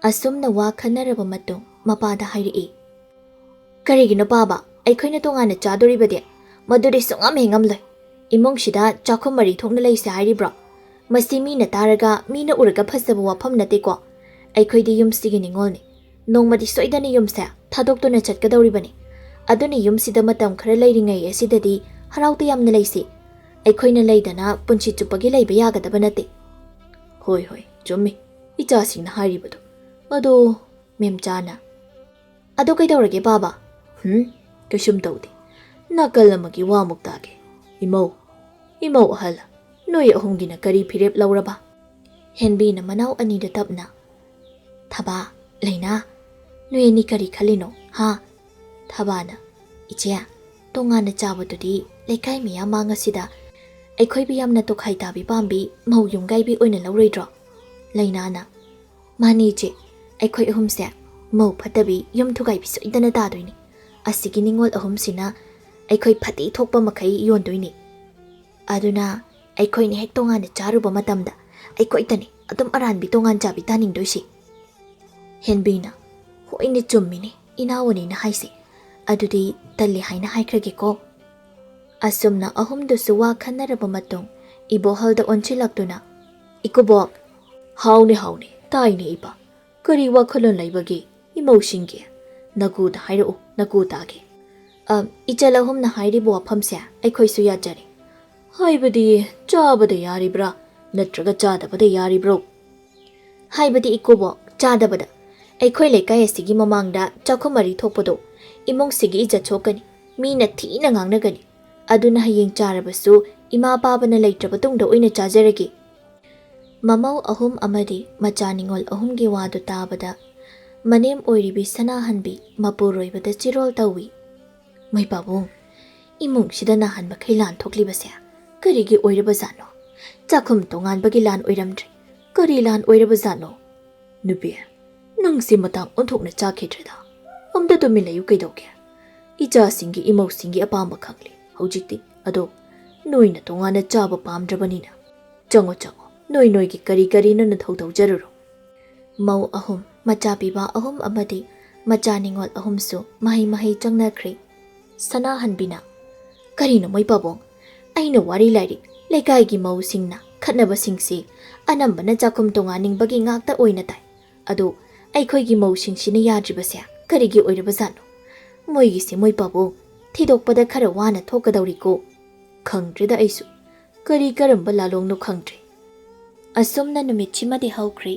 ꯑꯁꯨꯝꯅ ꯋꯥ ꯈꯟꯅꯔꯕ ꯃꯇꯨꯡ ꯃꯄꯥꯗ ꯍꯥꯏꯔꯛꯏ, "ꯀꯔꯤꯒꯤꯅꯣ ꯄꯥꯕ, ꯑꯩꯈꯣꯏꯅ ꯇꯣꯉꯥꯟꯅ ꯆꯥꯗꯣꯔꯤꯕꯗꯤ? ꯃꯗꯨꯗꯤ ꯁꯨꯡꯉꯝ ꯍꯦꯛ ꯉꯝꯂꯣꯏ꯫ ꯏꯃꯨꯡꯁꯤꯗ ꯆꯥꯛꯈꯨꯝ ꯃꯔꯤ ꯊꯣꯛꯅ ꯂꯩꯁꯦ ꯍꯥꯏꯔꯤꯕ꯭ꯔꯣ? ꯃꯁꯤ ꯃꯤꯅ ꯇꯥꯔꯒ ꯃꯤꯅ ꯎꯔꯒ ꯐꯖꯕ ꯋꯥꯐꯝ ꯅꯠꯇꯦꯀꯣ꯫ ꯑꯩꯈꯣꯏꯗꯤ ꯌꯨꯝꯁꯤꯒꯤ ꯅꯤꯉꯣꯜꯅꯤ꯫ ꯅꯣꯡꯃꯗꯤ ꯁꯣꯏꯗꯅ ꯌꯨꯝꯁꯦ ꯊꯥꯗꯣꯛꯇꯨꯅ ꯆꯠꯀꯗꯧꯔꯤꯕꯅꯤ꯫ ꯑꯗꯨꯅ ꯌꯨꯝꯁꯤꯗ ꯃꯇꯝ ꯈꯔ ꯂꯩꯔꯤꯉꯩ ꯑꯁꯤꯗꯗꯤ ꯍꯔꯥꯎ ꯇꯌꯥꯝꯅ ꯂꯩꯁꯤ꯫ ꯑꯩꯈꯣꯏꯅ ꯂꯩꯗꯅ ꯄꯨꯟꯁꯤ ꯆꯨꯞꯄꯒꯤ ꯂꯩꯕ ꯌꯥꯒꯗꯕ ꯅꯠꯇꯦ꯫" "ꯍꯣꯏ, ꯍꯣꯏ, ꯆꯨꯝꯃꯤ ꯏꯆꯥꯁꯤꯡꯅ ꯍꯥꯏꯔꯤꯕꯗꯣ꯫ ꯑꯗꯣ," ꯃꯦꯝꯆꯥꯅ, "ꯑꯗꯣ ꯀꯩꯗꯧꯔꯒꯦ ꯄꯥꯕ?" "ꯍꯨꯝ, ꯀꯩꯁꯨꯝ ꯇꯧꯗꯦ꯫ ꯅꯥꯀꯜ ꯑꯃꯒꯤ ꯋꯥꯃꯨꯛ ꯇꯥꯒꯦ꯫ ꯏꯃꯧ, ꯏꯃꯧ ꯑꯍꯜ, ꯅꯣꯏ ꯑꯍꯨꯝꯒꯤꯅ ꯀꯔꯤ ꯐꯤꯔꯦꯞ ꯂꯧꯔꯕ?" ꯍꯦꯟꯕꯤꯅ ꯃꯅꯥꯎ ꯑꯅꯤꯗ ꯇꯞꯅ, "ꯊꯕꯥ, ꯂꯩꯅꯥ, ꯅꯣꯏ ꯑꯅꯤ ꯀꯔꯤ ꯈꯜꯂꯤꯅꯣ, ꯍꯥ?" ꯊꯕꯥꯅ, "ꯏꯆꯦ, ꯇꯣꯉꯥꯟꯅ ꯆꯥꯕꯗꯨꯗꯤ ꯂꯩꯀꯥꯏ ꯃꯤꯌꯥꯝ ꯃꯥꯡ ꯑꯁꯤꯗ ꯑꯩꯈꯣꯏꯕꯨ ꯌꯥꯝꯅ ꯇꯣꯈꯥꯏ ꯇꯥꯕꯤ ꯄꯥꯝꯕꯤ ꯃꯧ ꯌꯨꯝꯒꯥꯏꯕꯤ ꯑꯣꯏꯅ ꯂꯧꯔꯣꯏꯗ꯭ꯔꯣ?" ꯂꯩꯅꯥꯅ, "ꯃꯥꯅꯤ ꯏꯆꯦ, ꯑꯩꯈꯣꯏ ꯑꯍꯨꯝꯁꯦ ꯃꯧ ꯐꯠꯇꯕꯤ ꯌꯨꯝ ꯊꯨꯒꯥꯏꯕꯤ ꯁꯣꯏꯗꯅ ꯇꯥꯗꯣꯏꯅꯤ꯫ ꯑꯁꯤꯒꯤ ꯅꯤꯉꯣꯜ ꯑꯍꯨꯝꯁꯤꯅ ꯑꯩꯈꯣꯏ ꯐꯠꯇꯤ ꯊꯣꯛꯄ ꯃꯈꯩ ꯌꯣꯟꯗꯣꯏꯅꯤ꯫ ꯑꯗꯨꯅ ꯑꯩꯈꯣꯏꯅ ꯍꯦꯛ ꯇꯣꯉꯥꯟꯅ ꯆꯥꯔꯨꯕ ꯃꯇꯝꯗ ꯑꯩꯈꯣꯏꯇꯅꯤ ꯑꯗꯨꯝ ꯑꯔꯥꯟꯕꯤ ꯇꯣꯉꯥꯟ ꯆꯥꯕꯤ ꯇꯥꯅꯤꯡꯗꯣꯏꯁꯤ꯫" ꯍꯦꯟꯕꯤꯅ, "ꯍꯣꯏꯅꯦ, ꯆꯨꯝꯃꯤꯅꯦ ꯏꯅꯥꯎ ꯑꯅꯤꯅ ꯍꯥꯏꯁꯦ꯫ ꯑꯗꯨꯗꯤ ꯇꯜꯂꯤ ꯍꯥꯏꯅ ꯍꯥꯏꯈ꯭ꯔꯒꯦꯀꯣ꯫" ꯑꯁꯨꯝꯅ ꯑꯍꯨꯝꯗꯨꯁꯨ ꯋꯥ ꯈꯟꯅꯔꯕ ꯃꯇꯨꯡ ꯏꯕꯣꯍꯜꯗ ꯑꯣꯟꯁꯤꯜꯂꯛꯇꯨꯅ, "ꯏꯀꯨꯕꯣꯛ!" "ꯍꯥꯎꯅꯦ, ꯍꯥꯎꯅꯦ, ꯇꯥꯏꯅꯦ ꯏꯄꯥ꯫ ꯀꯔꯤ ꯋꯥꯈꯜꯂꯣꯟ ꯂꯩꯕꯒꯦ ꯏꯃꯧꯁꯤꯡꯒꯤ? ꯅꯀꯨꯗ ꯍꯥꯏꯔꯛꯎ, ꯅꯀꯨ ꯇꯥꯒꯦ꯫" "ꯑ, ꯏꯆꯜ ꯑꯍꯨꯝꯅ ꯍꯥꯏꯔꯤꯕ ꯋꯥꯐꯝꯁꯦ ꯑꯩꯈꯣꯏꯁꯨ ꯌꯥꯖꯔꯦ꯫ ꯍꯥꯏꯕꯗꯤ, ꯆꯥꯕꯗ ꯌꯥꯔꯤꯕ꯭ꯔꯥ, ꯅꯠꯇ꯭ꯔꯒ ꯆꯥꯗꯕꯗ ꯌꯥꯔꯤꯕ꯭ꯔꯣ?" "ꯍꯥꯏꯕꯗꯤ, ꯏꯀꯨꯕꯣꯛ, ꯆꯥꯗꯕꯗ꯫ ꯑꯩꯈꯣꯏ ꯂꯩꯀꯥꯏ ꯑꯁꯤꯒꯤ ꯃꯃꯥꯡꯗ ꯆꯥꯛꯈꯨꯝ ꯃꯔꯤ ꯊꯣꯛꯄꯗꯣ, ꯏꯃꯨꯡꯁꯤꯒꯤ ꯏꯖꯠ ꯁꯣꯛꯀꯅꯤ, ꯃꯤꯅ ꯊꯤꯅ ꯉꯥꯡꯅꯒꯅꯤ꯫ ꯑꯗꯨꯅ ꯍꯌꯦꯡ ꯆꯥꯔꯕꯁꯨ ꯏꯃꯥ ꯄꯥꯕꯅ ꯂꯩꯇ꯭ꯔꯕ ꯇꯨꯡꯗ ꯑꯣꯏꯅ ꯆꯥꯖꯔꯒꯦ꯫" ꯃꯃꯧ ꯑꯍꯨꯝ ꯑꯃꯗꯤ ꯃꯆꯥ ꯅꯤꯉꯣꯜ ꯑꯍꯨꯝꯒꯤ ꯋꯥꯗꯨ ꯇꯥꯕꯗ, ꯃꯅꯦꯝ ꯑꯣꯏꯔꯤꯕꯤ ꯁꯅꯥꯍꯟꯕꯤ ꯃꯄꯨꯔꯣꯏꯕꯗ ꯆꯤꯔꯣꯜ ꯇꯧꯏ꯫ "ꯃꯣꯏ ꯄꯥꯕꯨꯡ, ꯏꯃꯨꯡꯁꯤꯗ ꯅꯍꯥꯟ ꯃꯈꯩ ꯂꯥꯟ ꯊꯣꯛꯂꯤꯕꯁꯦ ꯀꯔꯤꯒꯤ ꯑꯣꯏꯔꯕꯖꯥꯠꯅꯣ? ꯆꯥꯛꯈꯨꯝ ꯇꯣꯉꯥꯟꯕꯒꯤ ꯂꯥꯟ ꯑꯣꯏꯔꯝꯗ꯭ꯔꯦ꯫ ꯀꯔꯤ ꯂꯥꯟ ꯑꯣꯏꯔꯕꯖꯥꯠꯅꯣ?" "ꯅꯨꯄꯤ, ꯅꯪꯁꯦ ꯃꯇꯥꯡ ꯑꯣꯟꯊꯣꯛꯅ ꯆꯥꯈꯤꯗ꯭ꯔꯦꯗ꯫ ꯑꯝꯇ ꯇꯨꯃꯤꯟ ꯂꯩꯌꯨ ꯀꯩꯗꯧꯒꯦ? ꯏꯆꯥꯁꯤꯡꯒꯤ, ꯏꯃꯧꯁꯤꯡꯒꯤ ꯑꯄꯥꯝꯕ ꯈꯪꯂꯦ ꯍꯧꯖꯤꯛꯇꯤ꯫ ꯑꯗꯣ ꯅꯣꯏꯅ ꯇꯣꯉꯥꯟꯅ ꯆꯥꯕ ꯄꯥꯝꯗ꯭ꯔꯕꯅꯤꯅ꯫ ꯆꯪꯉꯣ, ꯆꯪꯉꯣ, ꯅꯣꯏ ꯅꯣꯏꯒꯤ ꯀꯔꯤ ꯀꯔꯤꯅꯣ ꯅꯊꯧ ꯇꯧꯖꯔꯨꯔꯣ꯫" ꯃꯧ ꯑꯍꯨꯝ, ꯃꯆꯥ ꯄꯤꯕ ꯑꯍꯨꯝ ꯑꯃꯗꯤ ꯃꯆꯥ ꯅꯤꯉꯣꯜ ꯑꯍꯨꯝꯁꯨ ꯃꯍꯩ ꯃꯍꯩ ꯆꯪꯅꯈ꯭ꯔꯦ꯫ ꯁꯅꯥꯍꯟꯕꯤꯅ, "ꯀꯔꯤꯅꯣ ꯃꯣꯏ ꯄꯥꯕꯨꯡ? ꯑꯩꯅ ꯋꯥꯔꯤ ꯂꯥꯏꯔꯤꯛ, ꯂꯩꯀꯥꯏꯒꯤ ꯃꯧꯁꯤꯡꯅ ꯈꯠꯅꯕꯁꯤꯡꯁꯤ ꯑꯅꯝꯕꯅ ꯆꯥꯛꯈꯨꯝ ꯇꯣꯉꯥꯟꯅꯤꯡꯕꯒꯤ ꯉꯥꯛꯇ ꯑꯣꯏꯅ ꯇꯥꯏ꯫ ꯑꯗꯣ ꯑꯩꯈꯣꯏꯒꯤ ꯃꯧꯁꯤꯡꯁꯤꯅ ꯌꯥꯗ꯭ꯔꯤꯕꯁꯦ ꯀꯔꯤꯒꯤ ꯑꯣꯏꯔꯕꯖꯥꯠꯅꯣ? ꯃꯣꯏꯒꯤꯁꯦ ꯃꯣꯏ ꯄꯥꯕꯨꯡ, ꯊꯤꯗꯣꯛꯄꯗ ꯈꯔ ꯋꯥꯅ ꯊꯣꯛꯀꯗꯧꯔꯤꯀꯣ꯫ ꯈꯪꯗ꯭ꯔꯦꯗ ꯑꯩꯁꯨ꯫ ꯀꯔꯤ ꯀꯔꯝꯕ ꯂꯥꯂꯣꯡꯅꯣ ꯈꯪꯗ꯭ꯔꯦ꯫" ꯑꯁꯨꯝꯅ ꯅꯨꯃꯤꯠꯁꯤꯃꯗꯤ ꯍꯧꯈ꯭ꯔꯦ꯫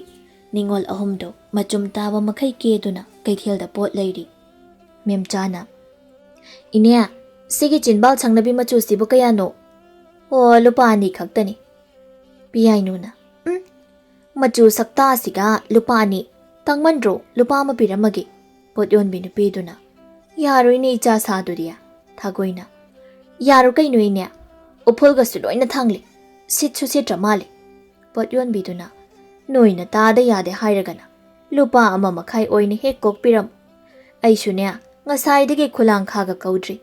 ꯅꯤꯉꯣꯜ ꯑꯍꯨꯝꯗꯣ ꯃꯆꯨꯝ ꯇꯥꯕ ꯃꯈꯩ ꯀꯦꯗꯨꯅ ꯀꯩꯊꯦꯜꯗ ꯄꯣꯠ ꯂꯩꯔꯤ꯫ ꯃꯦꯝꯆꯥꯅ, "ꯏꯅꯦ, ꯁꯤꯒꯤ ꯆꯤꯟꯕꯥꯜ ꯁꯪꯅꯕꯤ ꯃꯆꯨꯁꯤꯕꯨ ꯀꯌꯥꯅꯣ?" "ꯑꯣ, ꯂꯨꯄꯥ ꯑꯅꯤ ꯈꯛꯇꯅꯤ꯫" ꯄꯤꯌꯥꯏꯅꯨꯅ, "ꯎꯝ, ꯃꯆꯨ ꯁꯛꯇꯥꯁꯤꯒ ꯂꯨꯄꯥ ꯑꯅꯤ, ꯇꯥꯡꯃꯟꯗ꯭ꯔꯣ? ꯂꯨꯄꯥ ꯑꯃ ꯄꯤꯔꯝꯃꯒꯦ꯫" ꯄꯣꯠ ꯌꯣꯟꯕꯤ ꯅꯨꯄꯤꯗꯨꯅ, "ꯌꯥꯔꯣꯏꯅꯦ ꯏꯆꯥ ꯁꯥꯗꯨꯗꯤ꯫" ꯊꯥꯒꯣꯏꯅ, "ꯌꯥꯔꯣ ꯀꯩꯅꯣ ꯏꯅꯦ? ꯎꯐꯨꯜꯒꯁꯨ ꯂꯣꯏꯅ ꯊꯥꯡꯂꯤ, ꯁꯤꯠꯁꯨ ꯁꯤꯠꯇ꯭ꯔ ꯃꯥꯜꯂꯦ꯫" ꯄꯣꯠ ꯌꯣꯟꯕꯤꯗꯨꯅ, "ꯅꯣꯏꯅ ꯇꯥꯗ ꯌꯥꯗꯦ ꯍꯥꯏꯔꯒꯅ ꯂꯨꯄꯥ ꯑꯃ ꯃꯈꯥꯏ ꯑꯣꯏꯅ ꯍꯦꯛ ꯀꯣꯛ ꯄꯤꯔꯝꯃꯨ꯫ ꯑꯩꯁꯨꯅꯦ, ꯉꯁꯥꯏꯗꯒꯤ ꯈꯨꯂꯥꯡ ꯈꯥꯒ ꯀꯧꯗ꯭ꯔꯤ꯫"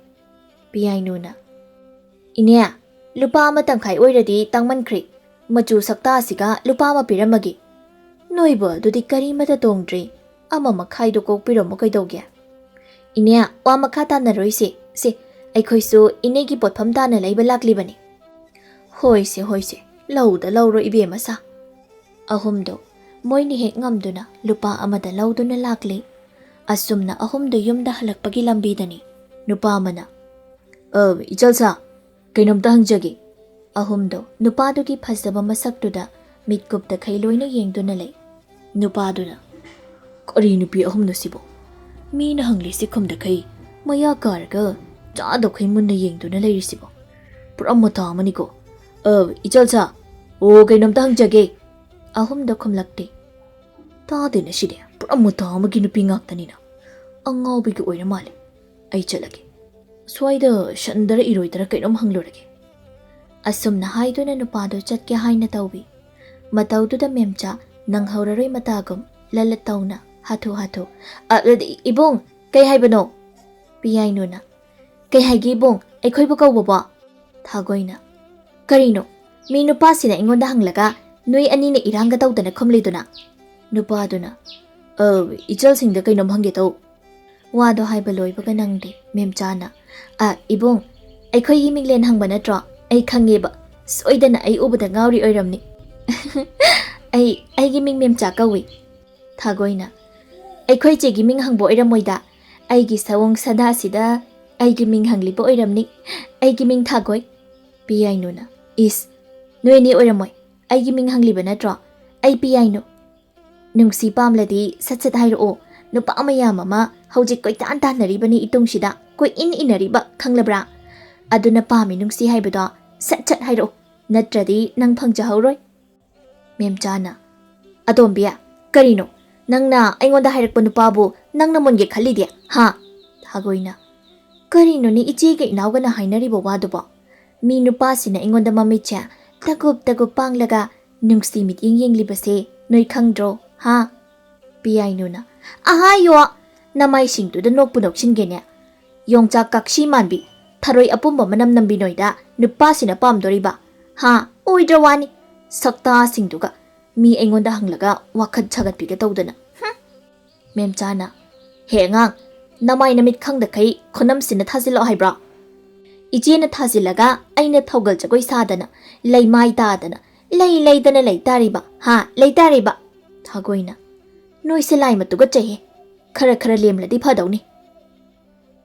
ꯄꯤꯌꯥꯏꯅꯨꯅ, "ꯏꯅꯦ, ꯂꯨꯄꯥ ꯑꯃ ꯇꯪꯈꯥꯏ ꯑꯣꯏꯔꯗꯤ ꯇꯥꯡꯃꯟꯈ꯭ꯔꯦ꯫ ꯃꯆꯨ ꯁꯛꯇꯥꯁꯤꯒ ꯂꯨꯄꯥ ꯑꯃ ꯄꯤꯔꯝꯃꯒꯦ꯫" "ꯅꯣꯏꯕꯨ ꯑꯗꯨꯗꯤ ꯀꯔꯤꯃꯇ ꯇꯣꯡꯗ꯭ꯔꯦ꯫ ꯑꯃ ꯃꯈꯥꯏꯗꯣ ꯀꯣꯛꯄꯤꯔꯝꯃꯣ ꯀꯩꯗꯧꯒꯦ?" "ꯏꯅꯦ, ꯋꯥ ꯃꯈꯥ ꯇꯥꯅꯔꯣꯏꯁꯦ꯫ ꯁꯦ, ꯑꯩꯈꯣꯏꯁꯨ ꯏꯅꯦꯒꯤ ꯄꯣꯠꯐꯝ ꯇꯥꯅ ꯂꯩꯕ ꯂꯥꯛꯂꯤꯕꯅꯤ꯫" "ꯍꯣꯏꯁꯦ, ꯍꯣꯏꯁꯦ, ꯂꯧꯗ ꯂꯧꯔꯣ ꯏꯕꯦꯝꯃ ꯁꯥ꯫" ꯑꯍꯨꯝꯗꯣ ꯃꯣꯏꯅ ꯍꯦꯛ ꯉꯝꯗꯨꯅ ꯂꯨꯄꯥ ꯑꯃꯗ ꯂꯧꯗꯨꯅ ꯂꯥꯛꯂꯤ꯫ ꯑꯁꯨꯝꯅ ꯑꯍꯨꯝꯗꯨ ꯌꯨꯝꯗ ꯍꯜꯂꯛꯄꯒꯤ ꯂꯝꯕꯤꯗꯅꯤ ꯅꯨꯄꯥ ꯑꯃꯅ, "ꯑ, ꯏꯆꯜꯁꯥ, ꯀꯩꯅꯣꯝꯇ ꯍꯪꯖꯒꯦ?" ꯑꯍꯨꯝꯗꯣ ꯅꯨꯄꯥꯗꯨꯒꯤ ꯐꯖꯕ ꯃꯁꯛꯇꯨꯗ ꯃꯤꯠꯀꯨꯞꯇꯈꯩ ꯂꯣꯏꯅ ꯌꯦꯡꯗꯨꯅ ꯂꯩ꯫ ꯅꯨꯄꯥꯗꯨꯅ, "ꯀꯔꯤ ꯅꯨꯄꯤ ꯑꯍꯨꯝꯅꯣ ꯁꯤꯕꯣ? ꯃꯤꯅ ꯍꯪꯂꯤꯁꯤ ꯈꯨꯝꯗꯈꯩ ꯃꯌꯥ ꯀꯥꯔꯒ ꯆꯥꯗꯈꯩ ꯃꯨꯟꯅ ꯌꯦꯡꯗꯨꯅ ꯂꯩꯔꯤꯁꯤꯕꯣ? ꯄꯨꯔꯥ ꯃꯇꯥ ꯑꯃꯅꯤꯀꯣ꯫ ꯑ, ꯏꯆꯜꯁꯥ, ꯑꯣ, ꯀꯩꯅꯣꯝꯇ ꯍꯪꯖꯒꯦ?" ꯑꯍꯨꯝꯗꯣ ꯈꯨꯝꯂꯛꯇꯦ꯫ "ꯇꯥꯗꯦꯅ ꯁꯤꯗꯤ, ꯄꯨꯔꯥ ꯃꯇꯥ ꯑꯃꯒꯤ ꯅꯨꯄꯤ ꯉꯥꯛꯇꯅꯤꯅ꯫ ꯑꯉꯥꯎꯕꯤꯒꯤ ꯑꯣꯏꯔ ꯃꯥꯜꯂꯦ꯫ ꯑꯩ ꯆꯠꯂꯒꯦ꯫ ꯁ꯭ꯋꯥꯏꯗ ꯁꯟꯗꯔ ꯏꯔꯣꯏꯗꯔ ꯀꯩꯅꯣꯝ ꯍꯪꯂꯨꯔꯒꯦ꯫" ꯑꯁꯨꯝꯅ ꯍꯥꯏꯗꯨꯅ ꯅꯨꯄꯥꯗꯨ ꯆꯠꯀꯦ ꯍꯥꯏꯅ ꯇꯧꯏ꯫ ꯃꯇꯧꯗꯨꯗ ꯃꯦꯝꯆꯥ ꯅꯪꯍꯧꯔꯔꯣꯏ ꯃꯇꯥꯒꯨꯝ ꯂꯂꯠ ꯇꯧꯅ ꯍꯥꯊꯨ ꯍꯥꯊꯨ, "ꯑ, ꯑ, ꯏꯕꯨꯡ, ꯀꯩ ꯍꯥꯏꯕꯅꯣ?" ꯄꯤꯌꯥꯏꯅꯨꯅ, "ꯀꯩ ꯍꯥꯏꯒꯦ ꯏꯕꯨꯡ, ꯑꯩꯈꯣꯏꯕꯨ ꯀꯧꯕꯕꯣ?" ꯊꯥꯒꯣꯏꯅ, "ꯀꯔꯤꯅꯣ? ꯃꯤ ꯅꯨꯄꯥꯁꯤꯅ ꯑꯩꯉꯣꯟꯗ ꯍꯪꯂꯒ ꯅꯣꯏ ꯑꯅꯤꯅ ꯏꯔꯥꯡꯒ ꯇꯧꯗꯅ ꯈꯨꯝꯂꯤꯗꯨꯅ?" ꯅꯨꯄꯥꯗꯨꯅ, "ꯑ, ꯏꯆꯜꯁꯤꯡꯗ ꯀꯩꯅꯣꯝ ꯍꯪꯒꯦ ꯇꯧ꯫" ꯋꯥꯗꯣ ꯍꯥꯏꯕ ꯂꯣꯏꯕꯒ ꯅꯪꯗꯦ ꯃꯦꯝꯆꯥꯅ, "ꯑ, ꯏꯕꯨꯡ, ꯑꯩꯈꯣꯏꯒꯤ ꯃꯤꯡꯂꯦꯟ ꯍꯪꯕ ꯅꯠꯇ꯭ꯔꯣ? ꯑꯩ ꯈꯪꯉꯦꯕ꯫ ꯁꯣꯏꯗꯅ ꯑꯩ ꯎꯕꯗ ꯉꯥꯎꯔꯤ ꯑꯣꯏꯔꯝꯅꯤ꯫" "ꯑꯩ, ꯑꯩꯒꯤ ꯃꯤꯡ ꯃꯦꯝꯆꯥ ꯀꯧꯏ꯫" ꯊꯥꯒꯣꯏꯅ, "ꯑꯩꯈꯣꯏ ꯆꯦꯒꯤ ꯃꯤꯡ ꯍꯪꯕ ꯑꯣꯏꯔꯝꯃꯣꯏꯗ꯫ ꯑꯩꯒꯤ ꯁꯑꯣꯡ ꯁꯥꯗꯥꯁꯤꯗ ꯑꯩꯒꯤ ꯃꯤꯡ ꯍꯪꯂꯤꯕ ꯑꯣꯏꯔꯝꯅꯤ꯫ ꯑꯩꯒꯤ ꯃꯤꯡ ꯊꯥꯒꯣꯏ꯫" ꯄꯤꯌꯥꯏꯅꯨꯅ, "ꯏꯁ, ꯅꯣꯏ ꯑꯅꯤ ꯑꯣꯏꯔꯝꯃꯣꯏ꯫ ꯑꯩꯒꯤ ꯃꯤꯡ ꯍꯪꯂꯤꯕ ꯅꯠꯇ꯭ꯔꯣ? ꯑꯩ ꯄꯤꯌꯥꯏꯅꯨ꯫ ꯅꯨꯡꯁꯤ ꯄꯥꯝꯂꯗꯤ ꯁꯠ ꯁꯠ ꯍꯥꯏꯔꯛꯑꯣ꯫ ꯅꯨꯄꯥ ꯃꯌꯥꯝ ꯑꯃ ꯍꯧꯖꯤꯛ ꯀꯣꯏꯇꯥꯟ ꯇꯥꯟꯅꯔꯤꯕꯅꯤ ꯏꯇꯨꯡꯁꯤꯗ, ꯀꯣꯏꯏꯟ ꯏꯟꯅꯔꯤꯕ, ꯈꯪꯂꯕ꯭ꯔꯥ? ꯑꯗꯨꯅ ꯄꯥꯝꯃꯤ ꯅꯨꯡꯁꯤ ꯍꯥꯏꯕꯗꯣ ꯁꯠ ꯁꯠ ꯍꯥꯏꯔꯛꯑꯣ, ꯅꯠꯇ꯭ꯔꯗꯤ ꯅꯪ ꯐꯪꯖꯍꯧꯔꯣꯏ꯫" ꯃꯦꯝꯆꯥꯅ, "ꯑꯇꯣꯝꯕꯤ, ꯀꯔꯤꯅꯣ? ꯅꯪꯅ ꯑꯩꯉꯣꯟꯗ ꯍꯥꯏꯔꯛꯄ ꯅꯨꯄꯥꯕꯨ ꯅꯪꯅ ꯃꯨꯟꯒꯦ ꯈꯜꯂꯤꯗꯤ, ꯍꯥ?" ꯊꯥꯒꯣꯏꯅ, "ꯀꯔꯤꯅꯣꯅꯦ ꯏꯆꯦꯒ ꯏꯅꯥꯎꯒꯅ ꯍꯥꯏꯅꯔꯤꯕ ꯋꯥꯗꯨꯕꯣ? ꯃꯤ ꯅꯨꯄꯥꯁꯤꯅ ꯑꯩꯉꯣꯟꯗ ꯃꯃꯤꯠꯁꯦ ꯇꯒꯨꯞ ꯇꯒꯨꯞ ꯄꯥꯡꯂꯒ ꯅꯨꯡꯁꯤ ꯃꯤꯠꯌꯦꯡ ꯌꯦꯡꯂꯤꯕꯁꯦ ꯅꯣꯏ ꯈꯪꯗ꯭ꯔꯣ, ꯍꯥ?" ꯄꯤꯌꯥꯏꯅꯨꯅ, "ꯑꯍꯥꯌꯣ! ꯅꯃꯥꯏꯁꯤꯡꯗꯨꯗ ꯅꯣꯛꯄꯨ ꯅꯣꯛꯁꯤꯟꯒꯦꯅꯦ꯫ ꯌꯣꯡꯆꯥꯛ ꯀꯥꯛꯁꯤ ꯃꯥꯟꯕꯤ, ꯊꯔꯣꯏ ꯑꯄꯨꯝꯕ ꯃꯅꯝ ꯅꯝꯕꯤ ꯅꯣꯏꯗ ꯅꯨꯄꯥꯁꯤꯅ ꯄꯥꯝꯗꯣꯔꯤꯕ? ꯍꯥ? ꯑꯣꯏꯗ꯭ꯔ ꯋꯥꯅꯤ꯫ ꯁꯛꯇꯥꯁꯤꯡꯗꯨꯒ ꯃꯤ ꯑꯩꯉꯣꯟꯗ ꯍꯪꯂꯒ ꯋꯥꯈꯜ ꯁꯥꯒꯠꯄꯤꯒꯦ ꯇꯧꯗꯅ꯫ ꯍꯨꯝ!" ꯃꯦꯝꯆꯥꯅ, "ꯍꯦ ꯑꯉꯥꯡ, ꯅꯃꯥꯏ ꯅꯃꯤꯠ ꯈꯪꯗꯈꯩ ꯈꯨꯅꯝꯁꯤꯅ ꯊꯥꯖꯤꯜꯂꯛꯑꯣ ꯍꯥꯏꯕ꯭ꯔꯣ? ꯏꯆꯦꯅ ꯊꯥꯖꯤꯜꯂꯒ ꯑꯩꯅ ꯊꯧꯒꯜ ꯖꯒꯣꯏ ꯁꯥꯗꯅ ꯂꯩꯃꯥꯏ ꯇꯥꯗꯅ ꯂꯩ ꯂꯩꯗꯅ ꯂꯩ ꯇꯥꯔꯤꯕ, ꯍꯥ? ꯂꯩ ꯇꯥꯔꯤꯕ?" ꯊꯥꯒꯣꯏꯅ, "ꯅꯣꯏꯁꯦ ꯂꯥꯏꯃ ꯇꯨꯀꯠꯆꯩꯍꯦ꯫ ꯈꯔ ꯈꯔ ꯂꯦꯝꯂꯗꯤ ꯐꯗꯧꯅꯤ꯫"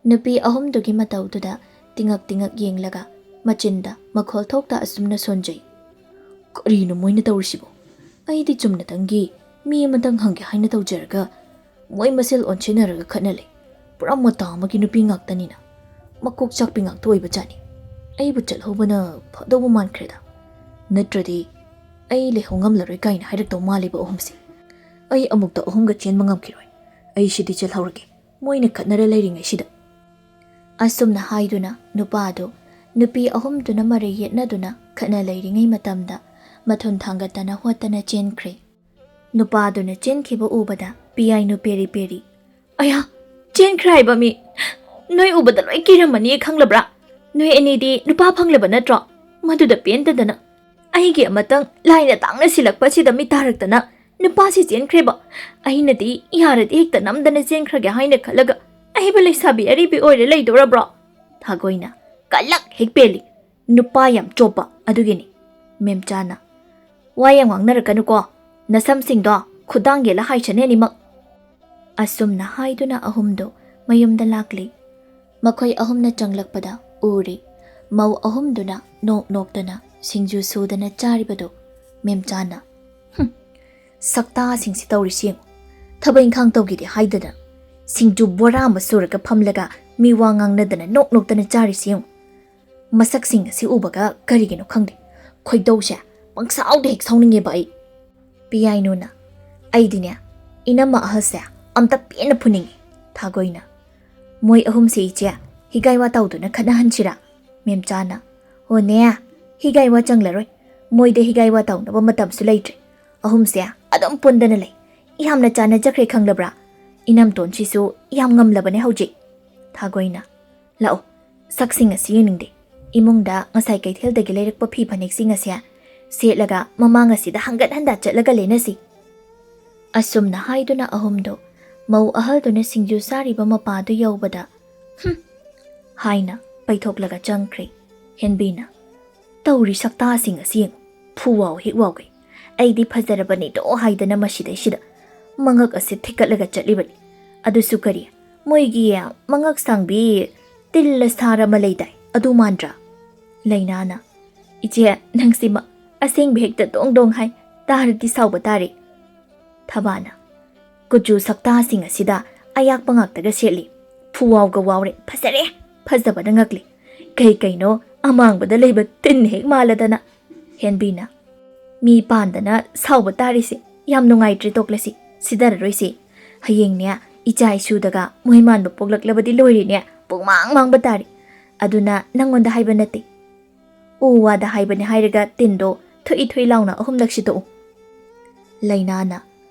ꯅꯨꯄꯤ ꯑꯍꯨꯝꯗꯨꯒꯤ ꯃꯇꯧꯗꯨꯗ ꯇꯤꯉꯛ ꯇꯤꯉꯛ ꯌꯦꯡꯂꯒ ꯃꯆꯤꯟꯗ ꯃꯈꯣꯜ ꯊꯣꯛꯇ ꯑꯁꯨꯝꯅ ꯁꯣꯟꯖꯩ꯫ "ꯀꯔꯤꯅꯣ ꯃꯣꯏꯅ ꯇꯧꯔꯤꯁꯤꯕꯣ? ꯑꯩꯗꯤ ꯆꯨꯝꯅꯇꯪꯒꯤ ꯃꯤ ꯑꯃꯇꯪ ꯍꯪꯒꯦ ꯍꯥꯏꯅ ꯇꯧꯖꯔꯒ ꯃꯣꯏ ꯃꯁꯦꯜ ꯑꯣꯟꯁꯤꯟꯅꯔꯒ ꯈꯠꯅ ꯂꯩ꯫ ꯄꯨꯔꯥ ꯃꯇꯥ ꯑꯃꯒꯤ ꯅꯨꯄꯤ ꯉꯥꯛꯇꯅꯤꯅ꯫ ꯃꯀꯣꯛ ꯆꯥꯛꯄꯤ ꯉꯥꯛꯇ ꯑꯣꯏꯕ ꯖꯥꯠꯅꯤ꯫ ꯑꯩꯕꯨ ꯆꯠꯍꯧꯕꯅ ꯐꯗꯧꯕ ꯃꯥꯟꯈ꯭ꯔꯦꯗ꯫ ꯅꯠꯇ꯭ꯔꯗꯤ ꯑꯩ ꯂꯩꯍꯧ ꯉꯝꯂꯔꯣꯏ ꯀꯥꯏꯅ ꯍꯥꯏꯔꯛꯇꯧ ꯃꯥꯜꯂꯤꯕ ꯑꯍꯨꯝꯁꯦ꯫ ꯑꯩ ꯑꯃꯨꯛꯇ ꯑꯍꯨꯝꯒ ꯆꯦꯟꯕ ꯉꯝꯈꯤꯔꯣꯏ꯫ ꯑꯩ ꯁꯤꯗꯤ ꯆꯠꯍꯧꯔꯒꯦ, ꯃꯣꯏꯅ ꯈꯠꯅꯔ ꯂꯩꯔꯤꯉꯩꯁꯤꯗ꯫" ꯑꯁꯨꯝꯅ ꯍꯥꯏꯗꯨꯅ ꯅꯨꯄꯥꯗꯨ ꯅꯨꯄꯤ ꯑꯍꯨꯝꯗꯨꯅ ꯃꯔꯩ ꯌꯦꯠꯅꯗꯨꯅ ꯈꯠꯅ ꯂꯩꯔꯤꯉꯩ ꯃꯇꯝꯗ ꯃꯊꯨꯟ ꯊꯥꯡꯒꯠꯇꯅ ꯍꯣꯠꯇꯅ ꯆꯦꯟꯈ꯭ꯔꯦ꯫ ꯅꯨꯄꯥꯗꯨꯅ ꯆꯦꯟꯈꯤꯕ ꯎꯕꯗ ꯄꯤꯌꯥꯏꯅꯨ ꯄꯦꯔꯤ ꯄꯦꯔꯤ, "ꯑꯌꯥ, ꯆꯦꯟꯈ꯭ꯔꯦ ꯍꯥꯏꯕ ꯃꯤ! ꯅꯣꯏ ꯎꯕꯗ ꯂꯣꯏ ꯀꯤꯔꯝꯃꯅꯤ ꯈꯪꯂꯕ꯭ꯔꯥ? ꯅꯣꯏ ꯑꯅꯤꯗꯤ ꯅꯨꯄꯥ ꯐꯪꯂꯕ ꯅꯠꯇ꯭ꯔꯣ? ꯃꯗꯨꯗ ꯄꯦꯟꯗꯗꯅ ꯑꯩꯒꯤ ꯑꯃꯇꯪ ꯂꯥꯏꯅ ꯇꯥꯡꯅ ꯁꯤꯜꯂꯛꯄ ꯑꯁꯤꯗ ꯃꯤꯠ ꯇꯥꯔꯛꯇꯅ ꯅꯨꯄꯥꯁꯤ ꯆꯦꯟꯈ꯭ꯔꯦꯕ꯫ ꯑꯩꯅꯗꯤ ꯌꯥꯔꯗꯤ ꯍꯦꯛꯇ ꯅꯝꯗꯅ ꯆꯦꯟꯈ꯭ꯔꯒꯦ ꯍꯥꯏꯅ ꯈꯜꯂꯒ ꯑꯍꯩꯕ ꯂꯩꯁꯥꯕꯤ ꯑꯔꯤꯕꯤ ꯑꯣꯏꯔ ꯂꯩꯗꯧꯔꯕ꯭ꯔꯣ?" ꯊꯥꯒꯣꯏꯅ, "ꯀꯂꯛ ꯍꯦꯛ ꯄꯦꯜꯂꯤ꯫ ꯅꯨꯄꯥ ꯌꯥꯝ ꯆꯣꯞꯄ ꯑꯗꯨꯒꯤꯅꯤ꯫" ꯃꯦꯝꯆꯥꯅ, "ꯋꯥ ꯌꯥꯝ ꯉꯥꯡꯅꯔꯛꯀꯅꯨꯀꯣ꯫ ꯅꯁꯝꯁꯤꯡꯗꯣ ꯈꯨꯗꯥꯡ ꯌꯦꯜꯂ ꯍꯥꯏꯁꯅꯦ ꯑꯅꯤꯃꯛ꯫" ꯑꯁꯨꯝꯅ ꯍꯥꯏꯗꯨꯅ ꯑꯍꯨꯝꯗꯨ ꯃꯌꯨꯝꯗ ꯂꯥꯛꯂꯤ꯫ ꯃꯈꯣꯏ ꯑꯍꯨꯝꯅ ꯆꯪꯂꯛꯄꯗ ꯎꯔꯤ ꯃꯧ ꯑꯍꯨꯝꯗꯨꯅ ꯅꯣꯛ ꯅꯣꯛꯇꯅ ꯁꯤꯡꯖꯨ ꯁꯨꯗꯅ ꯆꯥꯔꯤꯕꯗꯨ꯫ ꯃꯦꯝꯆꯥꯅ, "ꯍꯨꯝ, ꯁꯛꯇꯥꯁꯤꯡꯁꯤ ꯇꯧꯔꯤꯁꯤ ꯌꯦꯡꯉꯨ꯫ ꯊꯕꯛ ꯏꯪꯈꯥꯡ ꯇꯧꯒꯦꯗꯤ ꯍꯥꯏꯗꯅ ꯁꯤꯡꯖꯨ ꯕꯣꯔꯥ ꯑꯃ ꯁꯨꯔꯒ ꯐꯝꯂꯒ ꯃꯤ ꯋꯥ ꯉꯥꯡꯅꯗꯅ ꯅꯣꯛ ꯅꯣꯛꯇꯅ ꯆꯥꯔꯤꯁꯤ ꯌꯦꯡꯉꯨ꯫ ꯃꯁꯛꯁꯤꯡ ꯑꯁꯤ ꯎꯕꯒ ꯀꯔꯤꯒꯤꯅꯣ ꯈꯪꯗꯦ, ꯈꯣꯏꯗꯧꯁꯦ ꯄꯪꯁꯥꯎꯗ ꯍꯦꯛ ꯁꯥꯎꯅꯤꯡꯉꯦꯕ ꯑꯩ꯫" ꯄꯤꯌꯥꯏꯅꯨꯅ, "ꯑꯩꯗꯤꯅꯦ, ꯏꯅꯝꯃ ꯑꯍꯜꯁꯦ ꯑꯝꯇ ꯄꯦꯟꯅ ꯐꯨꯅꯤꯡꯉꯤ꯫" ꯊꯥꯒꯣꯏꯅ, "ꯃꯣꯏ ꯑꯍꯨꯝꯁꯦ ꯏꯆꯦ, ꯍꯤꯒꯥꯏ ꯋꯥ ꯇꯧꯗꯨꯅ ꯈꯠꯅꯍꯟꯁꯤꯔꯥ?" ꯃꯦꯝꯆꯥꯅ, "ꯍꯣꯅꯦ, ꯍꯤꯒꯥꯏ ꯋꯥ ꯆꯪꯂꯔꯣꯏ꯫ ꯃꯣꯏꯗ ꯍꯤꯒꯥꯏ ꯋꯥ ꯇꯧꯅꯕ ꯃꯇꯝꯁꯨ ꯂꯩꯇ꯭ꯔꯦ꯫ ꯑꯍꯨꯝꯁꯦ ꯑꯗꯨꯝ ꯄꯨꯟꯗꯅ ꯂꯩ꯫ ꯌꯥꯝꯅ ꯆꯥꯟꯅꯖꯈ꯭ꯔꯦ ꯈꯪꯂꯕ꯭ꯔꯥ? ꯏꯅꯝꯇꯣꯟꯁꯤꯁꯨ ꯌꯥꯝ ꯉꯝꯂꯕꯅꯦ ꯍꯧꯖꯤꯛ꯫" ꯊꯥꯒꯣꯏꯅ, "ꯂꯥꯛꯑꯣ, ꯁꯛꯁꯤꯡ ꯑꯁꯤ ꯌꯦꯡꯅꯤꯡꯗꯦ꯫ ꯏꯃꯨꯡꯗ ꯉꯁꯥꯏ ꯀꯩꯊꯦꯜꯗꯒꯤ ꯂꯩꯔꯛꯄ ꯐꯤ ꯐꯅꯦꯛꯁꯤꯡ ꯑꯁꯦ ꯁꯦꯠꯂꯒ ꯃꯃꯥꯡ ꯑꯁꯤꯗ ꯍꯪꯒꯠ ꯍꯟꯗ ꯆꯠꯂꯒ ꯂꯦꯟꯅꯁꯤ꯫" ꯑꯁꯨꯝꯅ ꯍꯥꯏꯗꯨꯅ ꯑꯍꯨꯝꯗꯨ ꯃꯧ ꯑꯍꯜꯗꯨꯅ ꯁꯤꯡꯖꯨ ꯆꯥꯔꯤꯕ ꯃꯄꯥꯗꯨ ꯌꯧꯕꯗ, "ꯍꯨꯝ!" ꯍꯥꯏꯅ ꯄꯩꯊꯣꯛꯂꯒ ꯆꯪꯈ꯭ꯔꯦ꯫ ꯍꯦꯟꯕꯤꯅ, "ꯇꯧꯔꯤ ꯁꯛꯇꯥꯁꯤꯡ ꯑꯁꯤ ꯌꯦꯡꯉꯨ, ꯐꯨꯋꯥꯎ ꯍꯦꯛ ꯋꯥꯎꯒꯩ꯫ ꯑꯩꯗꯤ ꯐꯖꯔꯕꯅꯤꯗꯣ ꯍꯥꯏꯗꯅ ꯃꯁꯤꯗꯩꯁꯤꯗ ꯃꯉꯛ ꯑꯁꯤ ꯊꯤꯀꯠꯂꯒ ꯆꯠꯂꯤꯕꯅꯤ꯫ ꯑꯗꯨꯁꯨ ꯀꯔꯤ, ꯃꯣꯏꯒꯤ ꯃꯉꯛ ꯁꯥꯡꯕꯤ ꯇꯤꯜꯂ ꯁꯥꯔ ꯑꯃ ꯂꯩꯗꯥꯏ, ꯑꯗꯨ ꯃꯥꯟꯗ꯭ꯔꯥ? ꯂꯩꯅꯥꯅ, "ꯏꯆꯦ, ꯅꯪꯁꯤꯃ ꯑꯁꯦꯡꯕ ꯍꯦꯛꯇ ꯗꯣꯡ ꯗꯣꯡ ꯍꯥꯏ, ꯇꯥꯔꯗꯤ ꯁꯥꯎꯕ ꯇꯥꯔꯦ꯫" ꯊꯕꯥꯅ, "ꯀꯨꯆꯨ ꯁꯛꯇꯥꯁꯤꯡ ꯑꯁꯤꯗ ꯑꯌꯥꯛꯄ ꯉꯥꯛꯇꯒ ꯁꯦꯠꯂꯤ, ꯐꯨꯋꯥꯎꯒ ꯋꯥꯎꯔꯦ, ꯐꯖꯔꯦ, ꯐꯖꯕꯅ ꯉꯛꯂꯤ꯫ ꯀꯩ ꯀꯩꯅꯣ ꯑꯃꯥꯡꯕꯗ ꯂꯩꯕ ꯇꯤꯟ ꯍꯦꯛ ꯃꯥꯜꯂꯗꯅ꯫" ꯍꯦꯟꯕꯤꯅ, "ꯃꯤ ꯄꯥꯟꯗꯅ ꯁꯥꯎꯕ ꯇꯥꯔꯤꯁꯦ ꯌꯥꯝ ꯅꯨꯡꯉꯥꯏꯇ꯭ꯔꯦ, ꯇꯣꯛꯂꯁꯤ, ꯁꯤꯗꯔꯔꯣꯏꯁꯤ꯫ ꯍꯌꯦꯡꯅꯦ ꯏꯆꯥ ꯏꯁꯨꯗꯒ ꯃꯣꯏ ꯃꯥꯟꯕ ꯄꯣꯛꯂꯛꯂꯕꯗꯤ ꯂꯣꯏꯔꯦꯅꯦ, ꯄꯨꯡꯃꯥꯡ ꯃꯥꯡꯕ ꯇꯥꯔꯦ꯫ ꯑꯗꯨꯅ ꯅꯪꯉꯣꯟꯗ ꯍꯥꯏꯕ ꯅꯠꯇꯦ, ꯎ ꯋꯥꯗ ꯍꯥꯏꯕꯅꯦ" ꯍꯥꯏꯔꯒ ꯇꯤꯟꯗꯣ ꯊꯨꯏ ꯊꯨꯏ ꯂꯥꯎꯅ ꯑꯍꯨꯝꯂꯛ ꯁꯤꯠꯇꯣꯛꯎ꯫ ꯂꯩꯅꯥꯅ,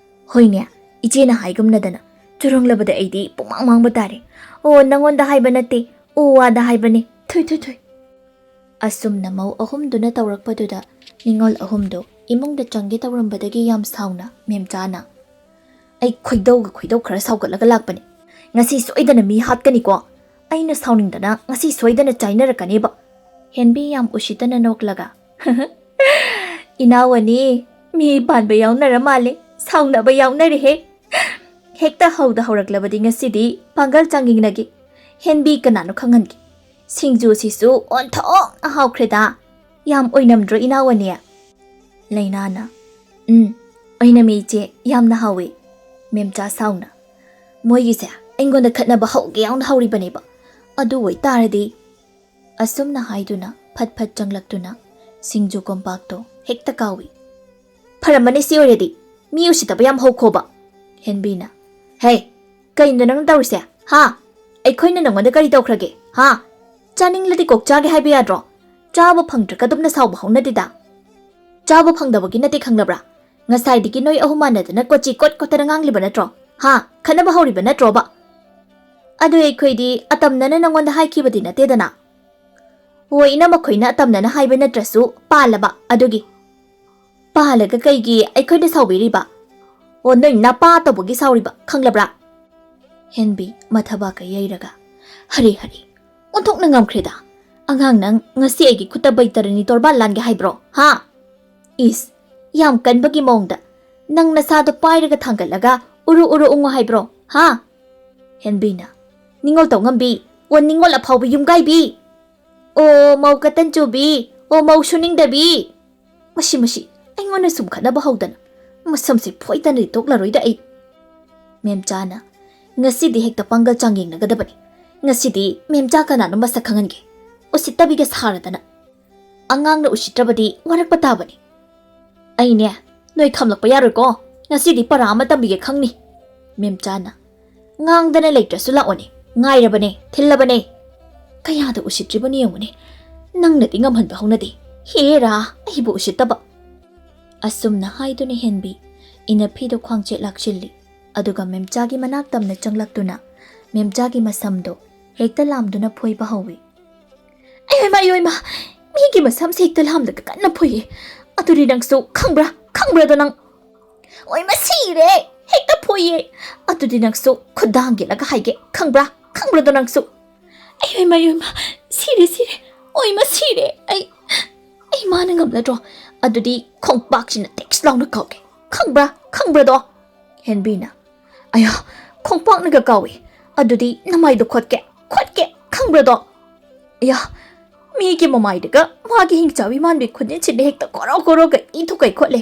"ꯍꯣꯏꯅꯦ, ꯏꯆꯦꯅ ꯍꯥꯏꯒꯨꯝꯅꯗꯅ ꯆꯨꯔꯨꯡꯂꯕꯗ ꯑꯩꯗꯤ ꯄꯨꯡꯃꯥꯡ ꯃꯥꯡꯕ ꯇꯥꯔꯦ꯫ ꯑꯣ, ꯅꯪꯉꯣꯟꯗ ꯍꯥꯏꯕ ꯅꯠꯇꯦ, ꯎ ꯋꯥꯗ ꯍꯥꯏꯕꯅꯦ, ꯊꯨꯏ ꯊꯨꯏ ꯊꯨꯏ꯫" ꯑꯁꯨꯝꯅ ꯃꯧ ꯑꯍꯨꯝꯗꯨꯅ ꯇꯧꯔꯛꯄꯗꯨꯗ ꯅꯤꯉꯣꯜ ꯑꯍꯨꯝꯗꯨ ꯏꯃꯨꯡꯗ ꯆꯪꯒꯦ ꯇꯧꯔꯝꯕꯗꯒꯤ ꯌꯥꯝ ꯁꯥꯎꯅ ꯃꯦꯝꯆꯥꯅ, "ꯑꯩ ꯈꯣꯏꯗꯧꯒ ꯈꯣꯏꯗꯧ ꯈꯔ ꯁꯥꯎꯒꯠꯂꯒ ꯂꯥꯛꯄꯅꯦ꯫ ꯉꯁꯤ ꯁꯣꯏꯗꯅ ꯃꯤ ꯍꯥꯠꯀꯅꯤꯀꯣ꯫ ꯑꯩꯅ ꯁꯥꯎꯅꯤꯡꯗꯅ ꯉꯁꯤ ꯁꯣꯏꯗꯅ ꯆꯥꯏꯅꯔꯛꯀꯅꯦꯕ꯫" ꯍꯦꯟꯕꯤ ꯌꯥꯝ ꯎꯁꯤꯠꯇꯅ ꯅꯣꯛꯂꯒ, "ꯏꯅꯥꯎ ꯑꯅꯤ, ꯃꯤ ꯄꯥꯟꯕ ꯌꯥꯎꯅꯔ ꯃꯥꯜꯂꯦ, ꯁꯥꯎꯅꯕ ꯌꯥꯎꯅꯔꯦꯍꯦ꯫ ꯍꯦꯛꯇ ꯍꯧꯗ ꯍꯧꯔꯛꯂꯕꯗꯤ ꯉꯁꯤꯗꯤ ꯄꯥꯡꯒꯜ ꯆꯥꯡꯌꯦꯡꯅꯒꯦ꯫ ꯍꯦꯟꯕꯤ ꯀꯅꯥꯅꯣ ꯈꯪꯍꯟꯒꯦ꯫ ꯁꯤꯡꯖꯨꯁꯤꯁꯨ ꯑꯣꯟꯊꯣꯛꯅ ꯍꯥꯎꯈ꯭ꯔꯦꯗ꯫ ꯌꯥꯝ ꯑꯣꯏꯅꯝꯗ꯭ꯔꯣ ꯏꯅꯥꯎ ꯑꯅꯤ?" ꯂꯩꯅꯥꯅ, "ꯎꯝ, ꯑꯣꯏꯅꯝꯃꯤ ꯏꯆꯦ, ꯌꯥꯝꯅ ꯍꯥꯎꯋꯤ꯫" ꯃꯦꯝꯆꯥ ꯁꯥꯎꯅ, "ꯃꯣꯏꯒꯤꯁꯦ ꯑꯩꯉꯣꯟꯗ ꯈꯠꯅꯕ ꯍꯧꯒꯦ ꯌꯥꯎꯅ ꯍꯧꯔꯤꯕꯅꯦꯕ꯫ ꯑꯗꯨ ꯑꯣꯏꯇꯥꯔꯗꯤ꯫" ꯑꯁꯨꯝꯅ ꯍꯥꯏꯗꯨꯅ ꯐꯠ ꯐꯠ ꯆꯪꯂꯛꯇꯨꯅ ꯁꯤꯡꯖꯨ ꯀꯣꯝꯄꯥꯛꯇꯣ ꯍꯦꯛꯇ ꯀꯥꯎꯏ꯫ "ꯐꯔꯝꯃꯅꯤ ꯁꯤ ꯑꯣꯏꯔꯗꯤ, ꯃꯤ ꯎꯁꯤꯠꯇꯕ ꯌꯥꯝ ꯍꯧꯈꯣꯕ꯫" ꯍꯦꯟꯕꯤꯅ, "ꯍꯦ, ꯀꯩꯅꯣ ꯅꯪꯅ ꯇꯧꯔꯤꯁꯦ, ꯍꯥ? ꯑꯩꯈꯣꯏꯅ ꯅꯪꯉꯣꯟꯗ ꯀꯔꯤ ꯇꯧꯈ꯭ꯔꯒꯦ, ꯍꯥ? ꯆꯥꯅꯤꯡꯂꯗꯤ ꯀꯣꯛ ꯆꯥꯒꯦ ꯍꯥꯏꯕ ꯌꯥꯗ꯭ꯔꯣ? ꯆꯥꯕ ꯐꯪꯗ꯭ꯔꯒ ꯑꯗꯨꯝꯅ ꯁꯥꯎꯕ ꯍꯧꯅꯗꯦꯗ꯫ ꯆꯥꯕ ꯐꯪꯗꯕꯒꯤ ꯅꯠꯇꯦ ꯈꯪꯂꯕ꯭ꯔꯥ? ꯉꯁꯥꯏꯗꯒꯤ ꯅꯣꯏ ꯑꯍꯨꯝ ꯃꯥꯟꯅꯗꯅ ꯀꯣꯆꯤ ꯀꯣꯠ ꯀꯣꯠꯇꯅ ꯉꯥꯡꯂꯤꯕ ꯅꯠꯇ꯭ꯔꯣ? ꯍꯥ? ꯈꯠꯅꯕ ꯍꯧꯔꯤꯕ ꯅꯠꯇ꯭ꯔꯣꯕ?" "ꯑꯗꯨ ꯑꯩꯈꯣꯏꯗꯤ ꯑꯇꯝꯅꯅ ꯅꯪꯉꯣꯟꯗ ꯍꯥꯏꯈꯤꯕꯗꯤ ꯅꯠꯇꯦꯗꯅ꯫" "ꯑꯣ, ꯏꯅꯝꯃ ꯈꯣꯏꯅ ꯑꯇꯝꯅꯅ ꯍꯥꯏꯕ ꯅꯠꯇ꯭ꯔꯁꯨ ꯄꯥꯜꯂꯕ ꯑꯗꯨꯒꯤ꯫" "ꯄꯥꯜꯂꯒ ꯀꯩꯒꯤ ꯑꯩꯈꯣꯏꯗ ꯁꯥꯎꯕꯤꯔꯤꯕ? ꯑꯣ, ꯅꯣꯏ ꯅꯄꯥ ꯇꯧꯕꯒꯤ ꯁꯥꯎꯔꯤꯕ, ꯈꯪꯂꯕ꯭ꯔꯥ?" ꯍꯦꯟꯕꯤ ꯃꯊꯕꯥꯛꯀ ꯌꯩꯔꯒ, "ꯍꯔꯦ ꯍꯔꯦ, ꯑꯣꯟꯊꯣꯛꯅ ꯉꯝꯈ꯭ꯔꯦꯗ꯫ ꯑꯉꯥꯡ ꯅꯪ ꯉꯁꯤ ꯑꯩꯒꯤ ꯈꯨꯠꯇ ꯕꯩꯇꯔꯅꯤ ꯇꯣꯔꯕꯥꯟ ꯂꯥꯟꯒꯦ ꯍꯥꯏꯕ꯭ꯔꯣ, ꯍꯥ? ꯏꯁ, ꯌꯥꯝ ꯀꯟꯕꯒꯤ ꯃꯑꯣꯡꯗ ꯅꯪ ꯅꯁꯥꯗꯣ ꯄꯥꯏꯔꯒ ꯊꯥꯡꯒꯠꯂꯒ ꯎꯔꯨ ꯎꯔꯨ ꯎꯪꯉꯣ ꯍꯥꯏꯕ꯭ꯔꯣ, ꯍꯥ? ꯍꯦꯟꯕꯤꯅ, "ꯅꯤꯡꯉꯣꯜ ꯇꯧꯉꯝꯕꯤ, ꯑꯣ ꯅꯤꯡꯉꯣꯜ ꯑꯐꯥꯎꯕꯤ ꯌꯨꯝꯒꯥꯏꯕꯤ, ꯑꯣ ꯃꯧ ꯀꯇꯟ ꯆꯨꯕꯤ, ꯑꯣ ꯃꯧ ꯁꯨꯅꯤꯡꯗꯕꯤ, ꯃꯁꯤ, ꯃꯁꯤ ꯑꯩꯉꯣꯟꯗ ꯁꯨꯝ ꯈꯠꯅꯕ ꯍꯧꯗꯅ ꯃꯁꯝꯁꯤ ꯐꯣꯏꯗꯅꯗꯤ ꯇꯣꯛꯂꯔꯣꯏꯗ ꯑꯩ꯫" ꯃꯦꯝꯆꯥꯅ, "ꯉꯁꯤꯗꯤ ꯍꯦꯛꯇ ꯄꯥꯡꯒꯜ ꯆꯥꯡ ꯌꯦꯡꯅꯒꯗꯕꯅꯤ꯫ ꯉꯁꯤꯗꯤ ꯃꯦꯝꯆꯥ ꯀꯅꯥꯅꯣ ꯃꯁꯛ ꯈꯪꯍꯟꯒꯦ꯫ ꯎꯁꯤꯠꯇꯕꯤꯒ ꯁꯥꯔꯗꯅ꯫ ꯑꯉꯥꯡꯅ ꯎꯁꯤꯠꯇ꯭ꯔꯕꯗꯤ ꯋꯥꯔꯛꯄ ꯇꯥꯕꯅꯤ꯫ ꯑꯩꯅꯦ, ꯅꯣꯏ ꯈꯝꯂꯛꯄ ꯌꯥꯔꯣꯏꯀꯣ꯫ ꯉꯁꯤꯗꯤ ꯄꯔꯥ ꯑꯃ ꯇꯝꯕꯤꯒꯦ ꯈꯪꯅꯤ꯫" ꯃꯦꯝꯆꯥꯅ, "ꯉꯥꯡꯗꯅ ꯂꯩꯇ꯭ꯔꯁꯨ ꯂꯥꯛꯑꯣꯅꯦ꯫ ꯉꯥꯏꯔꯕꯅꯦ, ꯊꯤꯜꯂꯕꯅꯦ꯫ ꯀꯌꯥꯗ ꯎꯁꯤꯠꯇ꯭ꯔꯤꯕꯅꯤ ꯌꯦꯡꯉꯨꯅꯦ꯫ ꯅꯪꯅꯗꯤ ꯉꯝꯍꯟꯕ ꯍꯧꯅꯗꯦ꯫ ꯍꯦꯔꯥ, ꯑꯩꯕꯨ ꯎꯁꯤꯠꯇꯕ꯫" ꯑꯁꯨꯝꯅ ꯍꯥꯏꯗꯨꯅ ꯍꯦꯟꯕꯤ ꯏꯅꯐꯤꯗꯣ ꯈ꯭ꯋꯥꯡꯆꯦꯠ ꯂꯥꯛꯁꯤꯜꯂꯤ꯫ ꯑꯗꯨꯒ ꯃꯦꯝꯆꯥꯒꯤ ꯃꯅꯥꯛ ꯇꯝꯅ ꯆꯪꯂꯛꯇꯨꯅ ꯃꯦꯝꯆꯥꯒꯤ ꯃꯁꯝꯗꯣ ꯍꯦꯛꯇ ꯂꯥꯝꯗꯨꯅ ꯐꯣꯏꯕ ꯍꯧꯏ꯫ "ꯑꯌꯣꯏꯃ, ꯑꯌꯣꯏꯃ, ꯃꯤꯒꯤ ꯃꯁꯝꯁꯦ ꯍꯦꯛꯇ ꯂꯥꯝꯂꯒ ꯀꯟꯅ ꯐꯣꯏꯌꯦ꯫ ꯑꯗꯨꯗꯤ ꯅꯪꯁꯨ ꯈꯪꯕ꯭ꯔꯥ, ꯈꯪꯕ꯭ꯔꯥꯗꯣ ꯅꯪ?" "ꯑꯣꯏꯃ ꯁꯤꯔꯦ, ꯍꯦꯛꯇ ꯐꯣꯏꯌꯦ꯫ ꯑꯗꯨꯗꯤ ꯅꯪꯁꯨ ꯈꯨꯗꯥꯡꯒꯤꯂꯒ ꯍꯥꯏꯒꯦ, ꯈꯪꯕ꯭ꯔꯥ, ꯈꯪꯕ꯭ꯔꯥꯗꯣ ꯅꯪꯁꯨ?" "ꯑꯌꯣꯏꯃ, ꯑꯌꯣꯏꯃ, ꯁꯤꯔꯦ, ꯁꯤꯔꯦ, ꯑꯣꯏꯃ ꯁꯤꯔꯦ꯫ ꯑꯩ, ꯑꯩ ꯃꯥꯅ ꯉꯝꯂꯗ꯭ꯔꯣ? ꯑꯗꯨꯗꯤ ꯈꯣꯡꯄꯥꯛꯁꯤꯅ ꯇꯤꯛꯁ ꯂꯥꯎꯅ ꯀꯥꯎꯒꯦ, ꯈꯪꯕ꯭ꯔꯥ, ꯈꯪꯕ꯭ꯔꯥꯗꯣ?" ꯍꯦꯟꯕꯤꯅ, "ꯑꯌꯥ, ꯈꯣꯡꯄꯥꯛꯅꯒ ꯀꯥꯎꯏ꯫ ꯑꯗꯨꯗꯤ ꯅꯃꯥꯏꯗꯣ ꯈꯣꯠꯀꯦ, ꯈꯣꯠꯀꯦ, ꯈꯪꯕ꯭ꯔꯥꯗꯣ? ꯑꯌꯥ, ꯃꯤꯒꯤ ꯃꯃꯥꯏꯗꯒ ꯃꯥꯒꯤ ꯍꯤꯡꯆꯥꯕꯤ ꯃꯥꯟꯕꯤ ꯈꯨꯅꯤꯡꯁꯤꯅ ꯍꯦꯛꯇ ꯀꯣꯔꯣ ꯀꯣꯔꯣꯒ ꯏ ꯊꯨꯀꯩ ꯈꯣꯠꯂꯦ꯫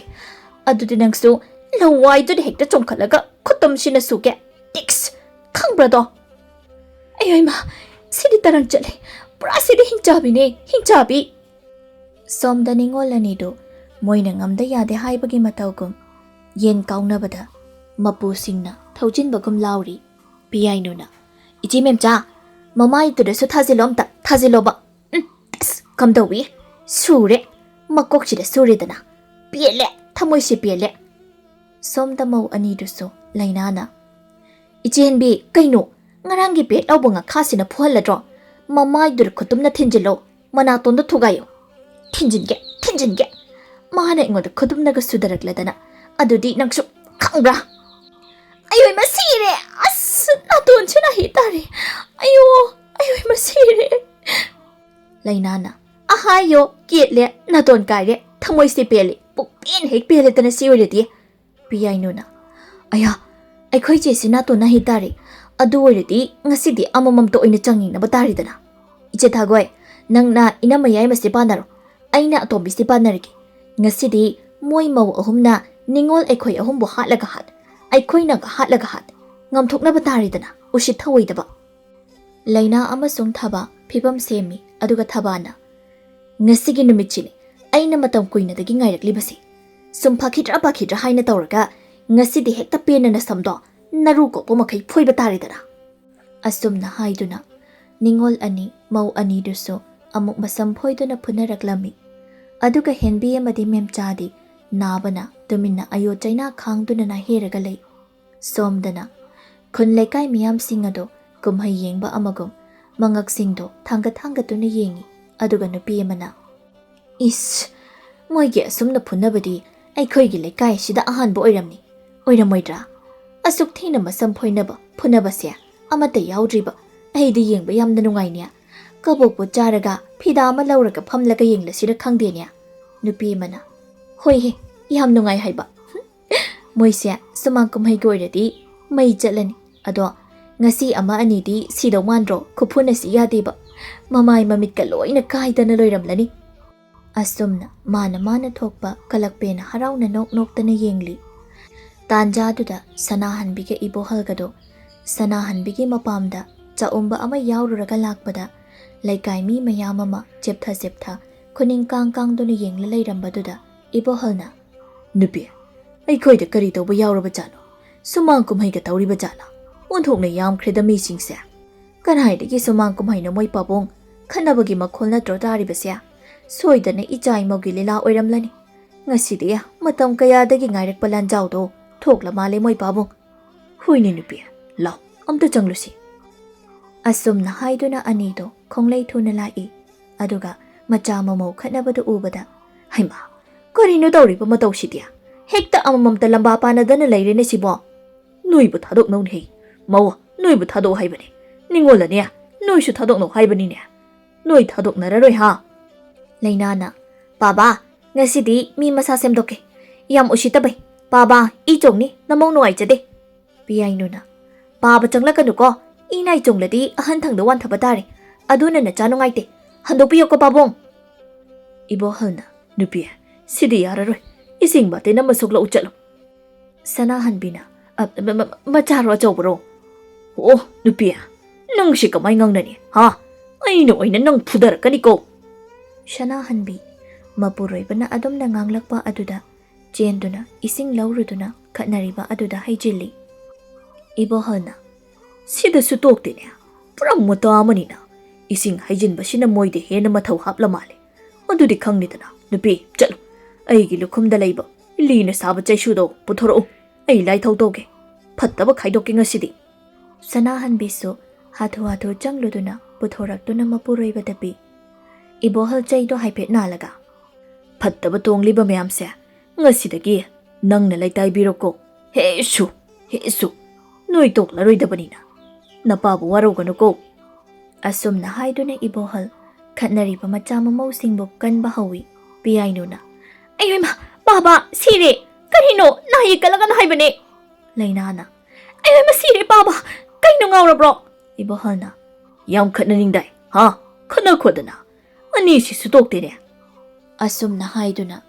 ꯑꯗꯨꯗꯤ ꯅꯪꯁꯨ ꯂꯋꯥꯏꯗꯨꯗ ꯍꯦꯛꯇ ꯆꯣꯡꯈꯠꯂꯒ ꯈꯨꯇꯨꯝꯁꯤꯅ ꯁꯨꯒꯦ꯫ ꯇꯤꯛꯁ! ꯈꯪꯕ꯭ꯔꯥꯗꯣ?" "ꯑꯌꯣꯏꯃ, ꯁꯤꯗꯤ ꯇꯔꯪ ꯆꯠꯂꯦ꯫ ꯄꯨꯔꯥ ꯁꯤꯗꯤ ꯍꯤꯡꯆꯥꯕꯤꯅꯦ, ꯍꯤꯡꯆꯥꯕꯤ!" ꯁꯣꯝꯗ ꯅꯤꯉꯣꯜ ꯑꯅꯤꯗꯨ ꯃꯣꯏꯅ ꯉꯝꯗ ꯌꯥꯗꯦ ꯍꯥꯏꯕꯒꯤ ꯃꯇꯧꯒꯨꯝ ꯌꯦꯟ ꯀꯥꯎꯅꯕꯗ ꯃꯄꯨꯁꯤꯡꯅ ꯊꯧꯖꯤꯟꯕꯒꯨꯝ ꯂꯥꯎꯔꯤ꯫ ꯄꯤꯌꯥꯏꯅꯨꯅ, "ꯏꯆꯦ ꯃꯦꯝꯆꯥ, ꯃꯃꯥꯏꯗꯨꯗꯁꯨ ꯊꯥꯖꯤꯜꯂꯣ ꯑꯝꯇ, ꯊꯥꯖꯤꯜꯂꯣꯕ꯫ ꯎꯝ, ꯑꯁ, ꯀꯝꯗꯧꯏ? ꯁꯨꯔꯦ꯫ ꯃꯀꯣꯛꯁꯤꯗ ꯁꯨꯔꯦꯗꯅ꯫ ꯄꯦꯜꯂꯦ, ꯊꯃꯣꯏꯁꯦ ꯄꯦꯜꯂꯦ꯫" ꯁꯣꯝꯗ ꯃꯧ ꯑꯅꯤꯗꯨꯁꯨ ꯂꯩꯅꯥꯅ, "ꯏꯆꯦ ꯍꯦꯟꯕꯤ, ꯀꯩꯅꯣ? ꯉꯔꯥꯡꯒꯤ ꯄꯦꯠ ꯂꯥꯎꯕ ꯉꯥꯈꯥꯁꯤꯅ ꯐꯨꯍꯜꯂꯗ꯭ꯔꯣ? ꯃꯃꯥꯏꯗꯨꯗ ꯈꯨꯇꯨꯝꯅ ꯊꯤꯟꯖꯤꯜꯂꯣ, ꯃꯅꯥꯇꯣꯟꯗ ꯊꯨꯒꯥꯏꯌꯣ꯫" "ꯊꯤꯟꯖꯤꯟꯒꯦ, ꯊꯤꯟꯖꯤꯟꯒꯦ꯫ ꯃꯥꯅ ꯑꯩꯉꯣꯟꯗ ꯈꯨꯗꯨꯝꯅꯒ ꯁꯨꯗꯔꯛꯂꯗꯅ꯫ ꯑꯗꯨꯗꯤ ꯅꯪꯁꯨ ꯈꯪꯕ꯭ꯔꯥ?" "ꯑꯌꯣꯏꯃ ꯁꯤꯔꯦ꯫ ꯑꯁ, ꯅꯥꯇꯣꯟꯁꯤꯅ ꯍꯤ ꯇꯥꯔꯦ꯫ ꯑꯌꯣ, ꯑꯌꯣꯏꯃ ꯁꯤꯔꯦ꯫" ꯂꯩꯅꯥꯅ, "ꯑꯍꯥꯌꯣ, ꯀꯦꯠꯂꯦ, ꯅꯥꯇꯣꯟ ꯀꯥꯏꯔꯦ, ꯊꯃꯣꯏꯁꯦ ꯄꯦꯜꯂꯦ, ꯄꯨꯛꯄꯦꯟ ꯍꯦꯛ ꯄꯦꯜꯂꯦꯗꯅ ꯁꯤ ꯑꯣꯏꯔꯗꯤ꯫" ꯄꯤꯌꯥꯏꯅꯨꯅ, "ꯑꯌꯥ, ꯑꯩꯈꯣꯏ ꯆꯦꯁꯤ ꯅꯥꯇꯣꯟꯅ ꯍꯤ ꯇꯥꯔꯦ꯫ ꯑꯗꯨ ꯑꯣꯏꯔꯗꯤ ꯉꯁꯤꯗꯤ ꯑꯃꯃꯝꯇ ꯑꯣꯏꯅ ꯆꯥꯡꯌꯦꯡꯅꯕ ꯇꯥꯔꯦꯗꯅ꯫ ꯏꯆꯦ ꯊꯥꯒꯣꯏ, ꯅꯪꯅ ꯏꯅꯝꯃ ꯌꯥꯏꯃꯁꯦ ꯄꯥꯟꯅꯔꯣ, ꯑꯩꯅ ꯑꯇꯣꯝꯕꯤꯁꯦ ꯄꯥꯟꯅꯔꯒꯦ꯫ ꯉꯁꯤꯗꯤ ꯃꯣꯏ ꯃꯧ ꯑꯍꯨꯝꯅ ꯅꯤꯉꯣꯜ ꯑꯩꯈꯣꯏ ꯑꯍꯨꯝꯕꯨ ꯍꯥꯠꯂꯒ ꯍꯥꯠ, ꯑꯩꯈꯣꯏꯅꯒ ꯍꯥꯠꯂꯒ ꯍꯥꯠ, ꯉꯝꯊꯣꯛꯅꯕ ꯇꯥꯔꯦꯗꯅ, ꯎꯁꯤꯠ ꯊꯑꯣꯏꯗꯕ꯫ ꯂꯩꯅꯥ ꯑꯃꯁꯨꯡ ꯊꯕꯥ ꯐꯤꯕꯝ ꯁꯦꯝꯃꯤ, ꯑꯗꯨꯒ ꯊꯕꯥꯅ, "ꯉꯁꯤꯒꯤ ꯅꯨꯃꯤꯠꯁꯤꯅꯤ ꯑꯩꯅ ꯃꯇꯝ ꯀꯨꯏꯅꯗꯒꯤ ꯉꯥꯏꯔꯛꯂꯤꯕꯁꯤ꯫ ꯁꯨꯝ ꯐꯥꯈꯤꯗ꯭ꯔꯥ ꯐꯥꯈꯤꯗ꯭ꯔꯥ ꯍꯥꯏꯅ ꯇꯧꯔꯒ ꯉꯁꯤꯗꯤ ꯍꯦꯛꯇ ꯄꯦꯟꯅ ꯅꯁꯝꯗꯣ ꯅꯔꯨ ꯀꯣꯛꯄ ꯃꯈꯩ ꯐꯣꯏꯕ ꯇꯥꯔꯦꯗꯅ"꯫ ꯑꯁꯨꯝꯅ ꯍꯥꯏꯗꯨꯅ ꯅꯤꯉꯣꯜ ꯑꯅꯤ, ꯃꯧ ꯑꯅꯤꯗꯨꯁꯨ ꯑꯃꯨꯛ ꯃꯁꯝ ꯐꯣꯏꯗꯨꯅ ꯐꯨꯅꯔꯛꯂꯝꯃꯤ꯫ ꯑꯗꯨꯒ ꯍꯦꯟꯕꯤ ꯑꯃꯗꯤ ꯃꯦꯝꯆꯥꯗꯤ ꯅꯥꯕꯅ ꯇꯨꯃꯤꯟꯅ ꯑꯌꯣ ꯆꯩꯅꯥ ꯈꯥꯡꯗꯨꯅ ꯅꯥꯍꯦꯔꯒ ꯂꯩ꯫ ꯁꯣꯝꯗꯅ ꯈꯨꯟ ꯂꯩꯀꯥꯏ ꯃꯤꯌꯥꯝꯁꯤꯡ ꯑꯗꯨ ꯀꯨꯝꯍꯩ ꯌꯦꯡꯕ ꯑꯃꯒꯨꯝ ꯃꯉꯛꯁꯤꯡꯗꯣ ꯊꯥꯡꯒꯠ ꯊꯥꯡꯒꯠꯇꯨꯅ ꯌꯦꯡꯉꯤ꯫ ꯑꯗꯨꯒ ꯅꯨꯄꯤ ꯑꯃꯅ, "ꯏꯁ, ꯃꯣꯏꯒꯤ ꯑꯁꯨꯝꯅ ꯐꯨꯅꯕꯗꯤ ꯑꯩꯈꯣꯏꯒꯤ ꯂꯩꯀꯥꯏ ꯑꯁꯤꯗ ꯑꯍꯥꯟꯕ ꯑꯣꯏꯔꯝꯅꯤ꯫ ꯑꯣꯏꯔꯝꯃꯣꯏꯗ꯭ꯔꯥ? ꯑꯁꯨꯛ ꯊꯤꯅ ꯃꯁꯝ ꯐꯣꯏꯅꯕ ꯐꯨꯅꯕꯁꯦ ꯑꯃꯠꯇ ꯌꯥꯎꯗ꯭ꯔꯤꯕ꯫ ꯑꯩꯗꯤ ꯌꯦꯡꯕ ꯌꯥꯝꯅ ꯅꯨꯡꯉꯥꯏꯅꯦ꯫ ꯀꯕꯣꯛꯄꯨ ꯆꯥꯔꯒ ꯐꯤꯗꯥ ꯑꯃ ꯂꯧꯔꯒ ꯐꯝꯂꯒ ꯌꯦꯡꯂꯁꯤꯔ ꯈꯪꯗꯦꯅꯦ"꯫ ꯅꯨꯄꯤ ꯑꯃꯅ, "ꯍꯣꯏꯍꯦ, ꯌꯥꯝ ꯅꯨꯡꯉꯥꯏ ꯍꯥꯏꯕ꯫ ꯃꯣꯏꯁꯦ ꯁꯨꯃꯥꯡ ꯀꯨꯝꯍꯩꯒꯤ ꯑꯣꯏꯔꯗꯤ ꯃꯩ ꯆꯠꯂꯅꯤ꯫ ꯑꯗꯣ ꯉꯁꯤ ꯑꯃ ꯑꯅꯤꯗꯤ ꯁꯤꯗꯧ ꯃꯥꯟꯗ꯭ꯔꯣ? ꯈꯨꯐꯨꯅꯁꯤ ꯌꯥꯗꯦꯕ꯫ ꯃꯃꯥꯏ ꯃꯃꯤꯠꯀ ꯂꯣꯏꯅ ꯀꯥꯏꯗꯅ ꯂꯣꯏꯔꯝꯂꯅꯤ"꯫ ꯑꯁꯨꯝꯅ ꯃꯥꯅ ꯃꯥꯅ ꯊꯣꯛꯄ ꯀꯂꯛꯄꯦꯅ ꯍꯔꯥꯎꯅ ꯅꯣꯛ ꯅꯣꯛꯇꯅ ꯌꯦꯡꯂꯤ꯫ ꯇꯥꯟꯖꯥꯗꯨꯗ ꯁꯅꯥꯍꯟꯕꯤꯒ ꯏꯕꯣꯍꯜꯒꯗꯣ, ꯁꯅꯥꯍꯟꯕꯤꯒꯤ ꯃꯄꯥꯝꯗ ꯆꯥꯛꯎꯝꯕ ꯑꯃ ꯌꯥꯎꯔꯨꯔꯒ ꯂꯥꯛꯄꯗ, ꯂꯩꯀꯥꯏ ꯃꯤ ꯃꯌꯥꯝ ꯑꯃ ꯆꯦꯞꯊ ꯆꯦꯞꯊ ꯈꯨꯅꯤꯡ ꯀꯥꯡ ꯀꯥꯡꯗꯨꯅ ꯌꯦꯡꯂ ꯂꯩꯔꯝꯕꯗꯨꯗ ꯏꯕꯣꯍꯜꯅ, "ꯅꯨꯄꯤ, ꯑꯩꯈꯣꯏꯗ ꯀꯔꯤ ꯇꯧꯕ ꯌꯥꯎꯔꯕ ꯖꯥꯠꯅꯣ? ꯁꯨꯃꯥꯡ ꯀꯨꯝꯍꯩꯒ ꯇꯧꯔꯤꯕ ꯖꯥꯠꯂꯥ? ꯑꯣꯟꯊꯣꯛꯅ ꯌꯥꯝꯈ꯭ꯔꯦꯗ ꯃꯤꯁꯤꯡꯁꯦ꯫ ꯀꯗꯥꯏꯗꯒꯤ ꯁꯨꯃꯥꯡ ꯀꯨꯝꯍꯩꯅꯣ ꯃꯣꯏ ꯄꯥꯕꯨꯡ? ꯈꯠꯅꯕꯒꯤ ꯃꯈꯣꯜ ꯅꯠꯇ꯭ꯔꯣ ꯇꯥꯔꯤꯕꯁꯦ? ꯁꯣꯏꯗꯅ ꯏꯆꯥ ꯏꯃꯧꯒꯤ ꯂꯤꯂꯥ ꯑꯣꯏꯔꯝꯂꯅꯤ꯫ ꯉꯁꯤꯗꯤ ꯃꯇꯝ ꯀꯌꯥꯗꯒꯤ ꯉꯥꯏꯔꯛꯄ ꯂꯥꯟꯖꯥꯎꯗꯣ ꯊꯣꯛꯂ ꯃꯥꯜꯂꯦ ꯃꯣꯏ ꯄꯥꯕꯨꯡ꯫ ꯍꯣꯏꯅꯦ ꯅꯨꯄꯤ, ꯂꯥꯎ, ꯑꯝꯇ ꯆꯪꯂꯨꯁꯤ"꯫ ꯑꯁꯨꯝꯅ ꯍꯥꯏꯗꯨꯅ ꯑꯅꯤꯗꯣ ꯈꯣꯡꯂꯩ ꯊꯨꯅ ꯂꯥꯛꯏ꯫ ꯑꯗꯨꯒ ꯃꯆꯥ ꯃꯃꯧ ꯈꯠꯅꯕꯗꯨ ꯎꯕꯗ, "ꯍꯩꯃꯥ, ꯀꯔꯤꯅꯣ ꯇꯧꯔꯤꯕ ꯃꯇꯧꯁꯤꯗꯤ? ꯍꯦꯛꯇ ꯑꯃꯃꯝꯇ ꯂꯝꯕꯥ ꯄꯥꯅꯗꯅ ꯂꯩꯔꯦꯅꯦ ꯁꯤꯕꯣ꯫ ꯅꯣꯏꯕꯨ ꯊꯥꯗꯣꯛꯅꯧꯅꯦ ꯍꯩ꯫ ꯃꯧ, ꯅꯣꯏꯕꯨ ꯊꯥꯗꯣꯛꯑꯣ ꯍꯥꯏꯕꯅꯦ꯫ ꯅꯤꯡꯉꯣꯜꯂꯅꯦ, ꯅꯣꯏꯁꯨ ꯊꯥꯗꯣꯛꯅꯧ ꯍꯥꯏꯕꯅꯤꯅꯦ꯫ ꯅꯣꯏ ꯊꯥꯗꯣꯛꯅꯔꯔꯣꯏ ꯍꯥ?" ꯂꯩꯅꯥꯅ, "ꯄꯥꯕꯥ, ꯉꯁꯤꯗꯤ ꯃꯤ ꯃꯁꯥ ꯁꯦꯝꯗꯣꯛꯀꯦ꯫ ꯌꯥꯝ ꯎꯁꯤꯠꯇꯕꯩ꯫ ꯄꯥꯕꯥ, ꯏ ꯆꯣꯡꯅꯤ, ꯅꯃꯧ ꯅꯨꯡꯉꯥꯏꯖꯗꯦ"꯫ ꯄꯤꯌꯥꯏꯅꯨꯅ, ꯄꯥꯕ ꯆꯪꯂꯛꯀꯅꯨꯀꯣ꯫ ꯏ ꯅꯥꯏ ꯆꯣꯡꯂꯗꯤ ꯑꯍꯟ ꯊꯪꯗ ꯋꯥꯟꯊꯕ ꯇꯥꯔꯦ꯫ ꯑꯗꯨꯅ ꯅꯆꯥ ꯅꯨꯡꯉꯥꯏꯇꯦ꯫ ꯍꯟꯗꯣꯛꯄꯤꯌꯣꯀꯣ ꯄꯥꯕꯨꯡ꯫ ꯏꯕꯣꯍꯜꯅ, "ꯅꯨꯄꯤ, ꯁꯤꯗꯤ ꯌꯥꯔꯔꯣꯏ꯫ ꯏꯁꯤꯡ ꯕꯥꯇꯤꯟ ꯑꯃ ꯁꯣꯛꯂꯛꯎ ꯆꯠꯂꯨ꯫" ꯁꯅꯥꯍꯟꯕꯤꯅ, "ꯑ, ꯃ-, ꯃ-, ꯃꯆꯥꯔꯣ ꯑꯆꯧꯕꯔꯣ?" "ꯑꯣ, ꯅꯨꯄꯤ, ꯅꯪꯁꯤ ꯀꯃꯥꯏ ꯉꯥꯡꯅꯅꯤ, ꯍꯥ? ꯑꯩꯅ ꯑꯣꯏꯅ ꯅꯪ ꯐꯨꯗꯔꯛꯀꯅꯤꯀꯣ꯫" ꯁꯅꯥꯍꯟꯕꯤ, ꯃꯄꯨꯔꯣꯏꯕꯅ ꯑꯗꯨꯝꯅ ꯉꯥꯡꯂꯛꯄ ꯑꯗꯨꯗ ꯆꯦꯟꯗꯨꯅ ꯏꯁꯤꯡ ꯂꯧꯔꯨꯗꯨꯅ ꯈꯠꯅꯔꯤꯕ ꯑꯗꯨꯗ ꯍꯩꯖꯤꯜꯂꯤ꯫ ꯏꯕꯣꯍꯜꯅ, "ꯁꯤꯗꯁꯨ ꯇꯣꯛꯇꯦꯅꯦ, ꯄꯨꯔꯥ ꯃꯨꯇꯥ ꯑꯃꯅꯤꯅ꯫ ꯏꯁꯤꯡ ꯍꯩꯖꯤꯟꯕꯁꯤꯅ ꯃꯣꯏꯗ ꯍꯦꯟꯅ ꯃꯊꯧ ꯍꯥꯞꯂ ꯃꯥꯜꯂꯦ꯫ ꯑꯗꯨꯗꯤ ꯈꯪꯅꯤꯗꯅ, ꯅꯨꯄꯤ, ꯆꯠꯂꯨ, ꯑꯩꯒꯤ ꯂꯨꯈꯨꯝꯗ ꯂꯩꯕ ꯂꯤꯅ ꯁꯥꯕ ꯆꯩꯁꯨꯗꯣ ꯄꯨꯊꯣꯔꯛꯎ꯫ ꯑꯩ ꯂꯥꯏꯊꯧ ꯇꯧꯒꯦ꯫ ꯐꯠꯇꯕ ꯈꯥꯏꯗꯣꯛꯀꯦ ꯉꯁꯤꯗꯤ꯫" ꯁꯅꯥꯍꯟꯕꯤꯁꯨ ꯍꯥꯊꯨ ꯍꯥꯊꯨ ꯆꯪꯂꯨꯗꯨꯅ ꯄꯨꯊꯣꯔꯛꯇꯨꯅ ꯃꯄꯨꯔꯣꯏꯕꯗ ꯄꯤ꯫ ꯏꯕꯣꯍꯜ ꯆꯩꯗꯣ ꯍꯥꯏꯐꯦꯠ ꯅꯥꯜꯂꯒ, "ꯐꯠꯇꯕ ꯇꯣꯡꯂꯤꯕ ꯃꯌꯥꯝꯁꯦ ꯉꯁꯤꯗꯒꯤ ꯅꯪꯅ ꯂꯩꯇꯥꯏꯕꯤꯔꯣꯀꯣ꯫ ꯍꯦꯁꯨ, ꯍꯦꯁꯨ, ꯅꯣꯏ ꯇꯣꯛꯂꯔꯣꯏꯗꯕꯅꯤꯅ꯫ ꯅꯄꯥꯕꯨ ꯋꯥꯔꯧꯒꯅꯨꯀꯣ꯫" ꯑꯁꯨꯝꯅ ꯍꯥꯏꯗꯨꯅ ꯏꯕꯣꯍꯜ ꯈꯠꯅꯔꯤꯕ ꯃꯆꯥ ꯃꯃꯧꯁꯤꯡꯕꯨ ꯀꯟꯕ ꯍꯧꯏ꯫ ꯄꯤꯌꯥꯏꯅꯨꯅ, "ꯑꯌꯣꯏꯃ, ꯄꯥꯕ, ꯁꯤꯔꯦ꯫ ꯀꯔꯤꯅꯣ? ꯅꯥ ꯌꯦꯛ ꯀꯜꯂꯒꯅꯨ ꯍꯥꯏꯕꯅꯦ꯫" ꯂꯩꯅꯥꯅ, "ꯑꯌꯣꯏꯃ, ꯁꯤꯔꯦ ꯄꯥꯕ꯫ ꯀꯩꯅꯣ, ꯉꯥꯎꯔꯕ꯭ꯔꯣ?" ꯏꯕꯣꯍꯜꯅ, "ꯌꯥꯝ ꯈꯠꯅꯅꯤꯡꯗꯥꯏ, ꯍꯥ? ꯈꯠꯅꯈꯣꯗꯅ꯫ ꯑꯅꯤꯁꯤꯁꯨ ꯇꯣꯛꯇꯦꯅꯦ꯫" ꯑꯁꯨꯝꯅ ꯍꯥꯏꯗꯨꯅ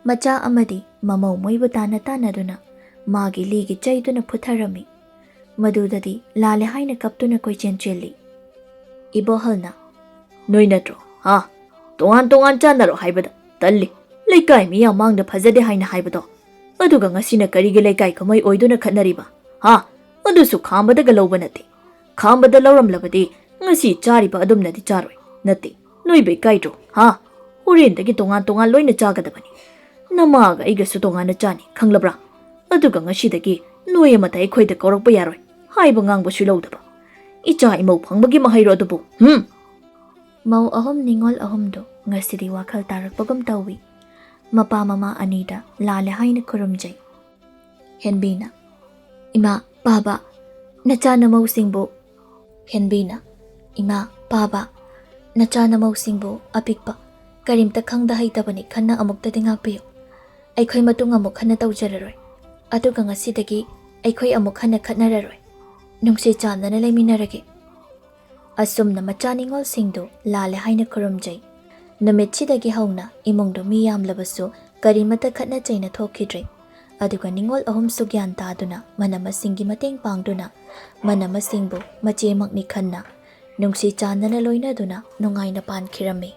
ꯃꯆꯥ ꯑꯃꯗꯤ ꯃꯃꯧ ꯃꯣꯏꯕꯨ ꯇꯥꯟꯅ ꯇꯥꯟꯅꯗꯨꯅ ꯃꯥꯒꯤ ꯂꯤꯒꯤ ꯆꯩꯗꯨꯅ ꯐꯨꯊꯔꯝꯃꯤ꯫ ꯃꯗꯨꯗꯗꯤ ꯂꯥꯜꯂꯦ ꯍꯥꯏꯅ ꯀꯞꯇꯨꯅ ꯀꯣꯏꯆꯦꯟ ꯆꯦꯜꯂꯤ꯫ ꯏꯕꯣꯍꯜꯅ, "ꯅꯣꯏ ꯅꯠꯇ꯭ꯔꯣ, ꯍꯥ? ꯇꯣꯉꯥꯟ ꯇꯣꯉꯥꯟ ꯆꯥꯟꯅꯔꯣ ꯍꯥꯏꯕꯗ ꯇꯜꯂꯤ꯫ ꯂꯩꯀꯥꯏ ꯃꯤꯌꯥꯝ ꯃꯥꯡꯗ ꯐꯖꯗꯦ ꯍꯥꯏꯅ ꯍꯥꯏꯕꯗꯣ꯫ ꯑꯗꯨꯒ ꯉꯁꯤꯅ ꯀꯔꯤꯒꯤ ꯂꯩꯀꯥꯏ ꯀꯨꯝꯍꯩ ꯑꯣꯏꯗꯨꯅ ꯈꯠꯅꯔꯤꯕ, ꯍꯥ? ꯑꯗꯨꯁꯨ ꯈꯥꯝꯕꯗꯒ ꯂꯧꯕ ꯅꯠꯇꯦ꯫ ꯈꯥꯝꯕꯗ ꯂꯧꯔꯝꯂꯕꯗꯤ ꯉꯁꯤ ꯆꯥꯔꯤꯕ ꯑꯗꯨꯝꯅꯗꯤ ꯆꯥꯔꯣꯏ꯫ ꯅꯠꯇꯦ, ꯅꯣꯏꯕ ꯏꯀꯥꯏꯗ꯭ꯔꯣ, ꯍꯥ? ꯍꯣꯔꯦꯟꯗꯒꯤ ꯇꯣꯉꯥꯟ ꯇꯣꯉꯥꯟ ꯂꯣꯏꯅ ꯆꯥꯒꯗꯕꯅꯤ꯫ ꯅꯃꯥꯒ ꯑꯩꯒꯁꯨ ꯇꯣꯉꯥꯟꯅ ꯆꯥꯅꯤ, ꯈꯪꯂꯕ꯭ꯔꯥ? ꯑꯗꯨꯒ ꯉꯁꯤꯗꯒꯤ ꯅꯣꯏ ꯑꯃꯇ ꯑꯩꯈꯣꯏꯗ ꯀꯧꯔꯛꯄ ꯌꯥꯔꯣꯏ꯫ ꯍꯥꯏꯕ ꯉꯥꯡꯕꯁꯨ ꯂꯧꯗꯕ꯫ ꯏꯆꯥ ꯏꯃꯧ ꯐꯪꯕꯒꯤ ꯃꯍꯩꯔꯣ ꯑꯗꯨꯕꯨ? ꯍꯨꯝ!" ꯃꯧ ꯑꯍꯨꯝ ꯅꯤꯉꯣꯜ ꯑꯍꯨꯝꯗꯨ ꯉꯁꯤꯗꯤ ꯋꯥꯈꯜ ꯇꯥꯔꯛꯄꯒꯨꯝ ꯇꯧꯏ꯫ ꯃꯄꯥ ꯃꯃꯥ ꯑꯅꯤꯗ ꯂꯥꯜꯂꯦ ꯍꯥꯏꯅ ꯈꯨꯔꯨꯝꯖꯩ꯫ ꯍꯦꯟꯕꯤꯅ, "ꯏꯃꯥ, ꯄꯥꯕ, ꯅꯆꯥ ꯅꯃꯧꯁꯤꯡꯕꯨ꯫" ꯍꯦꯟꯕꯤꯅ, "ꯏꯃꯥ, ꯄꯥꯕ, ꯅꯆꯥ ꯅꯃꯧꯁꯤꯡꯕꯨ ꯑꯄꯤꯛꯄ, ꯀꯔꯤꯝꯇ ꯈꯪꯗ ꯍꯩꯇꯕꯅꯤ ꯈꯟꯅ ꯑꯃꯨꯛꯇꯗꯤ ꯉꯥꯛꯄꯤꯌꯨ꯫ ꯑꯩꯈꯣꯏ ꯃꯇꯨꯡ ꯑꯃꯨꯛ ꯍꯟꯅ ꯇꯧꯖꯔꯔꯣꯏ꯫ ꯑꯗꯨꯒ ꯉꯁꯤꯗꯒꯤ ꯑꯩꯈꯣꯏ ꯑꯃꯨꯛ ꯍꯟꯅ ꯈꯠꯅꯔꯔꯣꯏ꯫ ꯅꯨꯡꯁꯤ ꯆꯥꯟꯅꯅ ꯂꯩꯃꯤꯟꯅꯔꯒꯦ꯫ ꯑꯁꯨꯝꯅ ꯃꯆꯥ ꯅꯤꯉꯣꯜꯁꯤꯡꯗꯨ ꯂꯥꯜꯂꯦ ꯍꯥꯏꯅ ꯈꯨꯔꯨꯝꯖꯩ꯫ ꯅꯨꯃꯤꯠꯁꯤꯗꯒꯤ ꯍꯧꯅ ꯏꯃꯨꯡꯗꯨ ꯃꯤ ꯌꯥꯝꯂꯕꯁꯨ ꯀꯔꯤꯃꯠꯇ ꯈꯠꯅ ꯆꯩꯅ ꯊꯣꯛꯈꯤꯗ꯭ꯔꯦ꯫ ꯑꯗꯨꯒ ꯅꯤꯉꯣꯜ ꯑꯍꯨꯝꯁꯨ ꯒ꯭ꯌꯥꯟ ꯇꯥꯗꯨꯅ ꯃꯅꯝꯃꯁꯤꯡꯒꯤ ꯃꯇꯦꯡ ꯄꯥꯡꯗꯨꯅ ꯃꯅꯝꯃꯁꯤꯡꯕꯨ ꯃꯆꯦꯃꯛꯅꯤ ꯈꯟꯅ ꯅꯨꯡꯁꯤ ꯆꯥꯟꯅꯅ ꯂꯣꯏꯅꯗꯨꯅ ꯅꯨꯡꯉꯥꯏꯅ ꯄꯥꯟꯈꯤꯔꯝꯃꯤ꯫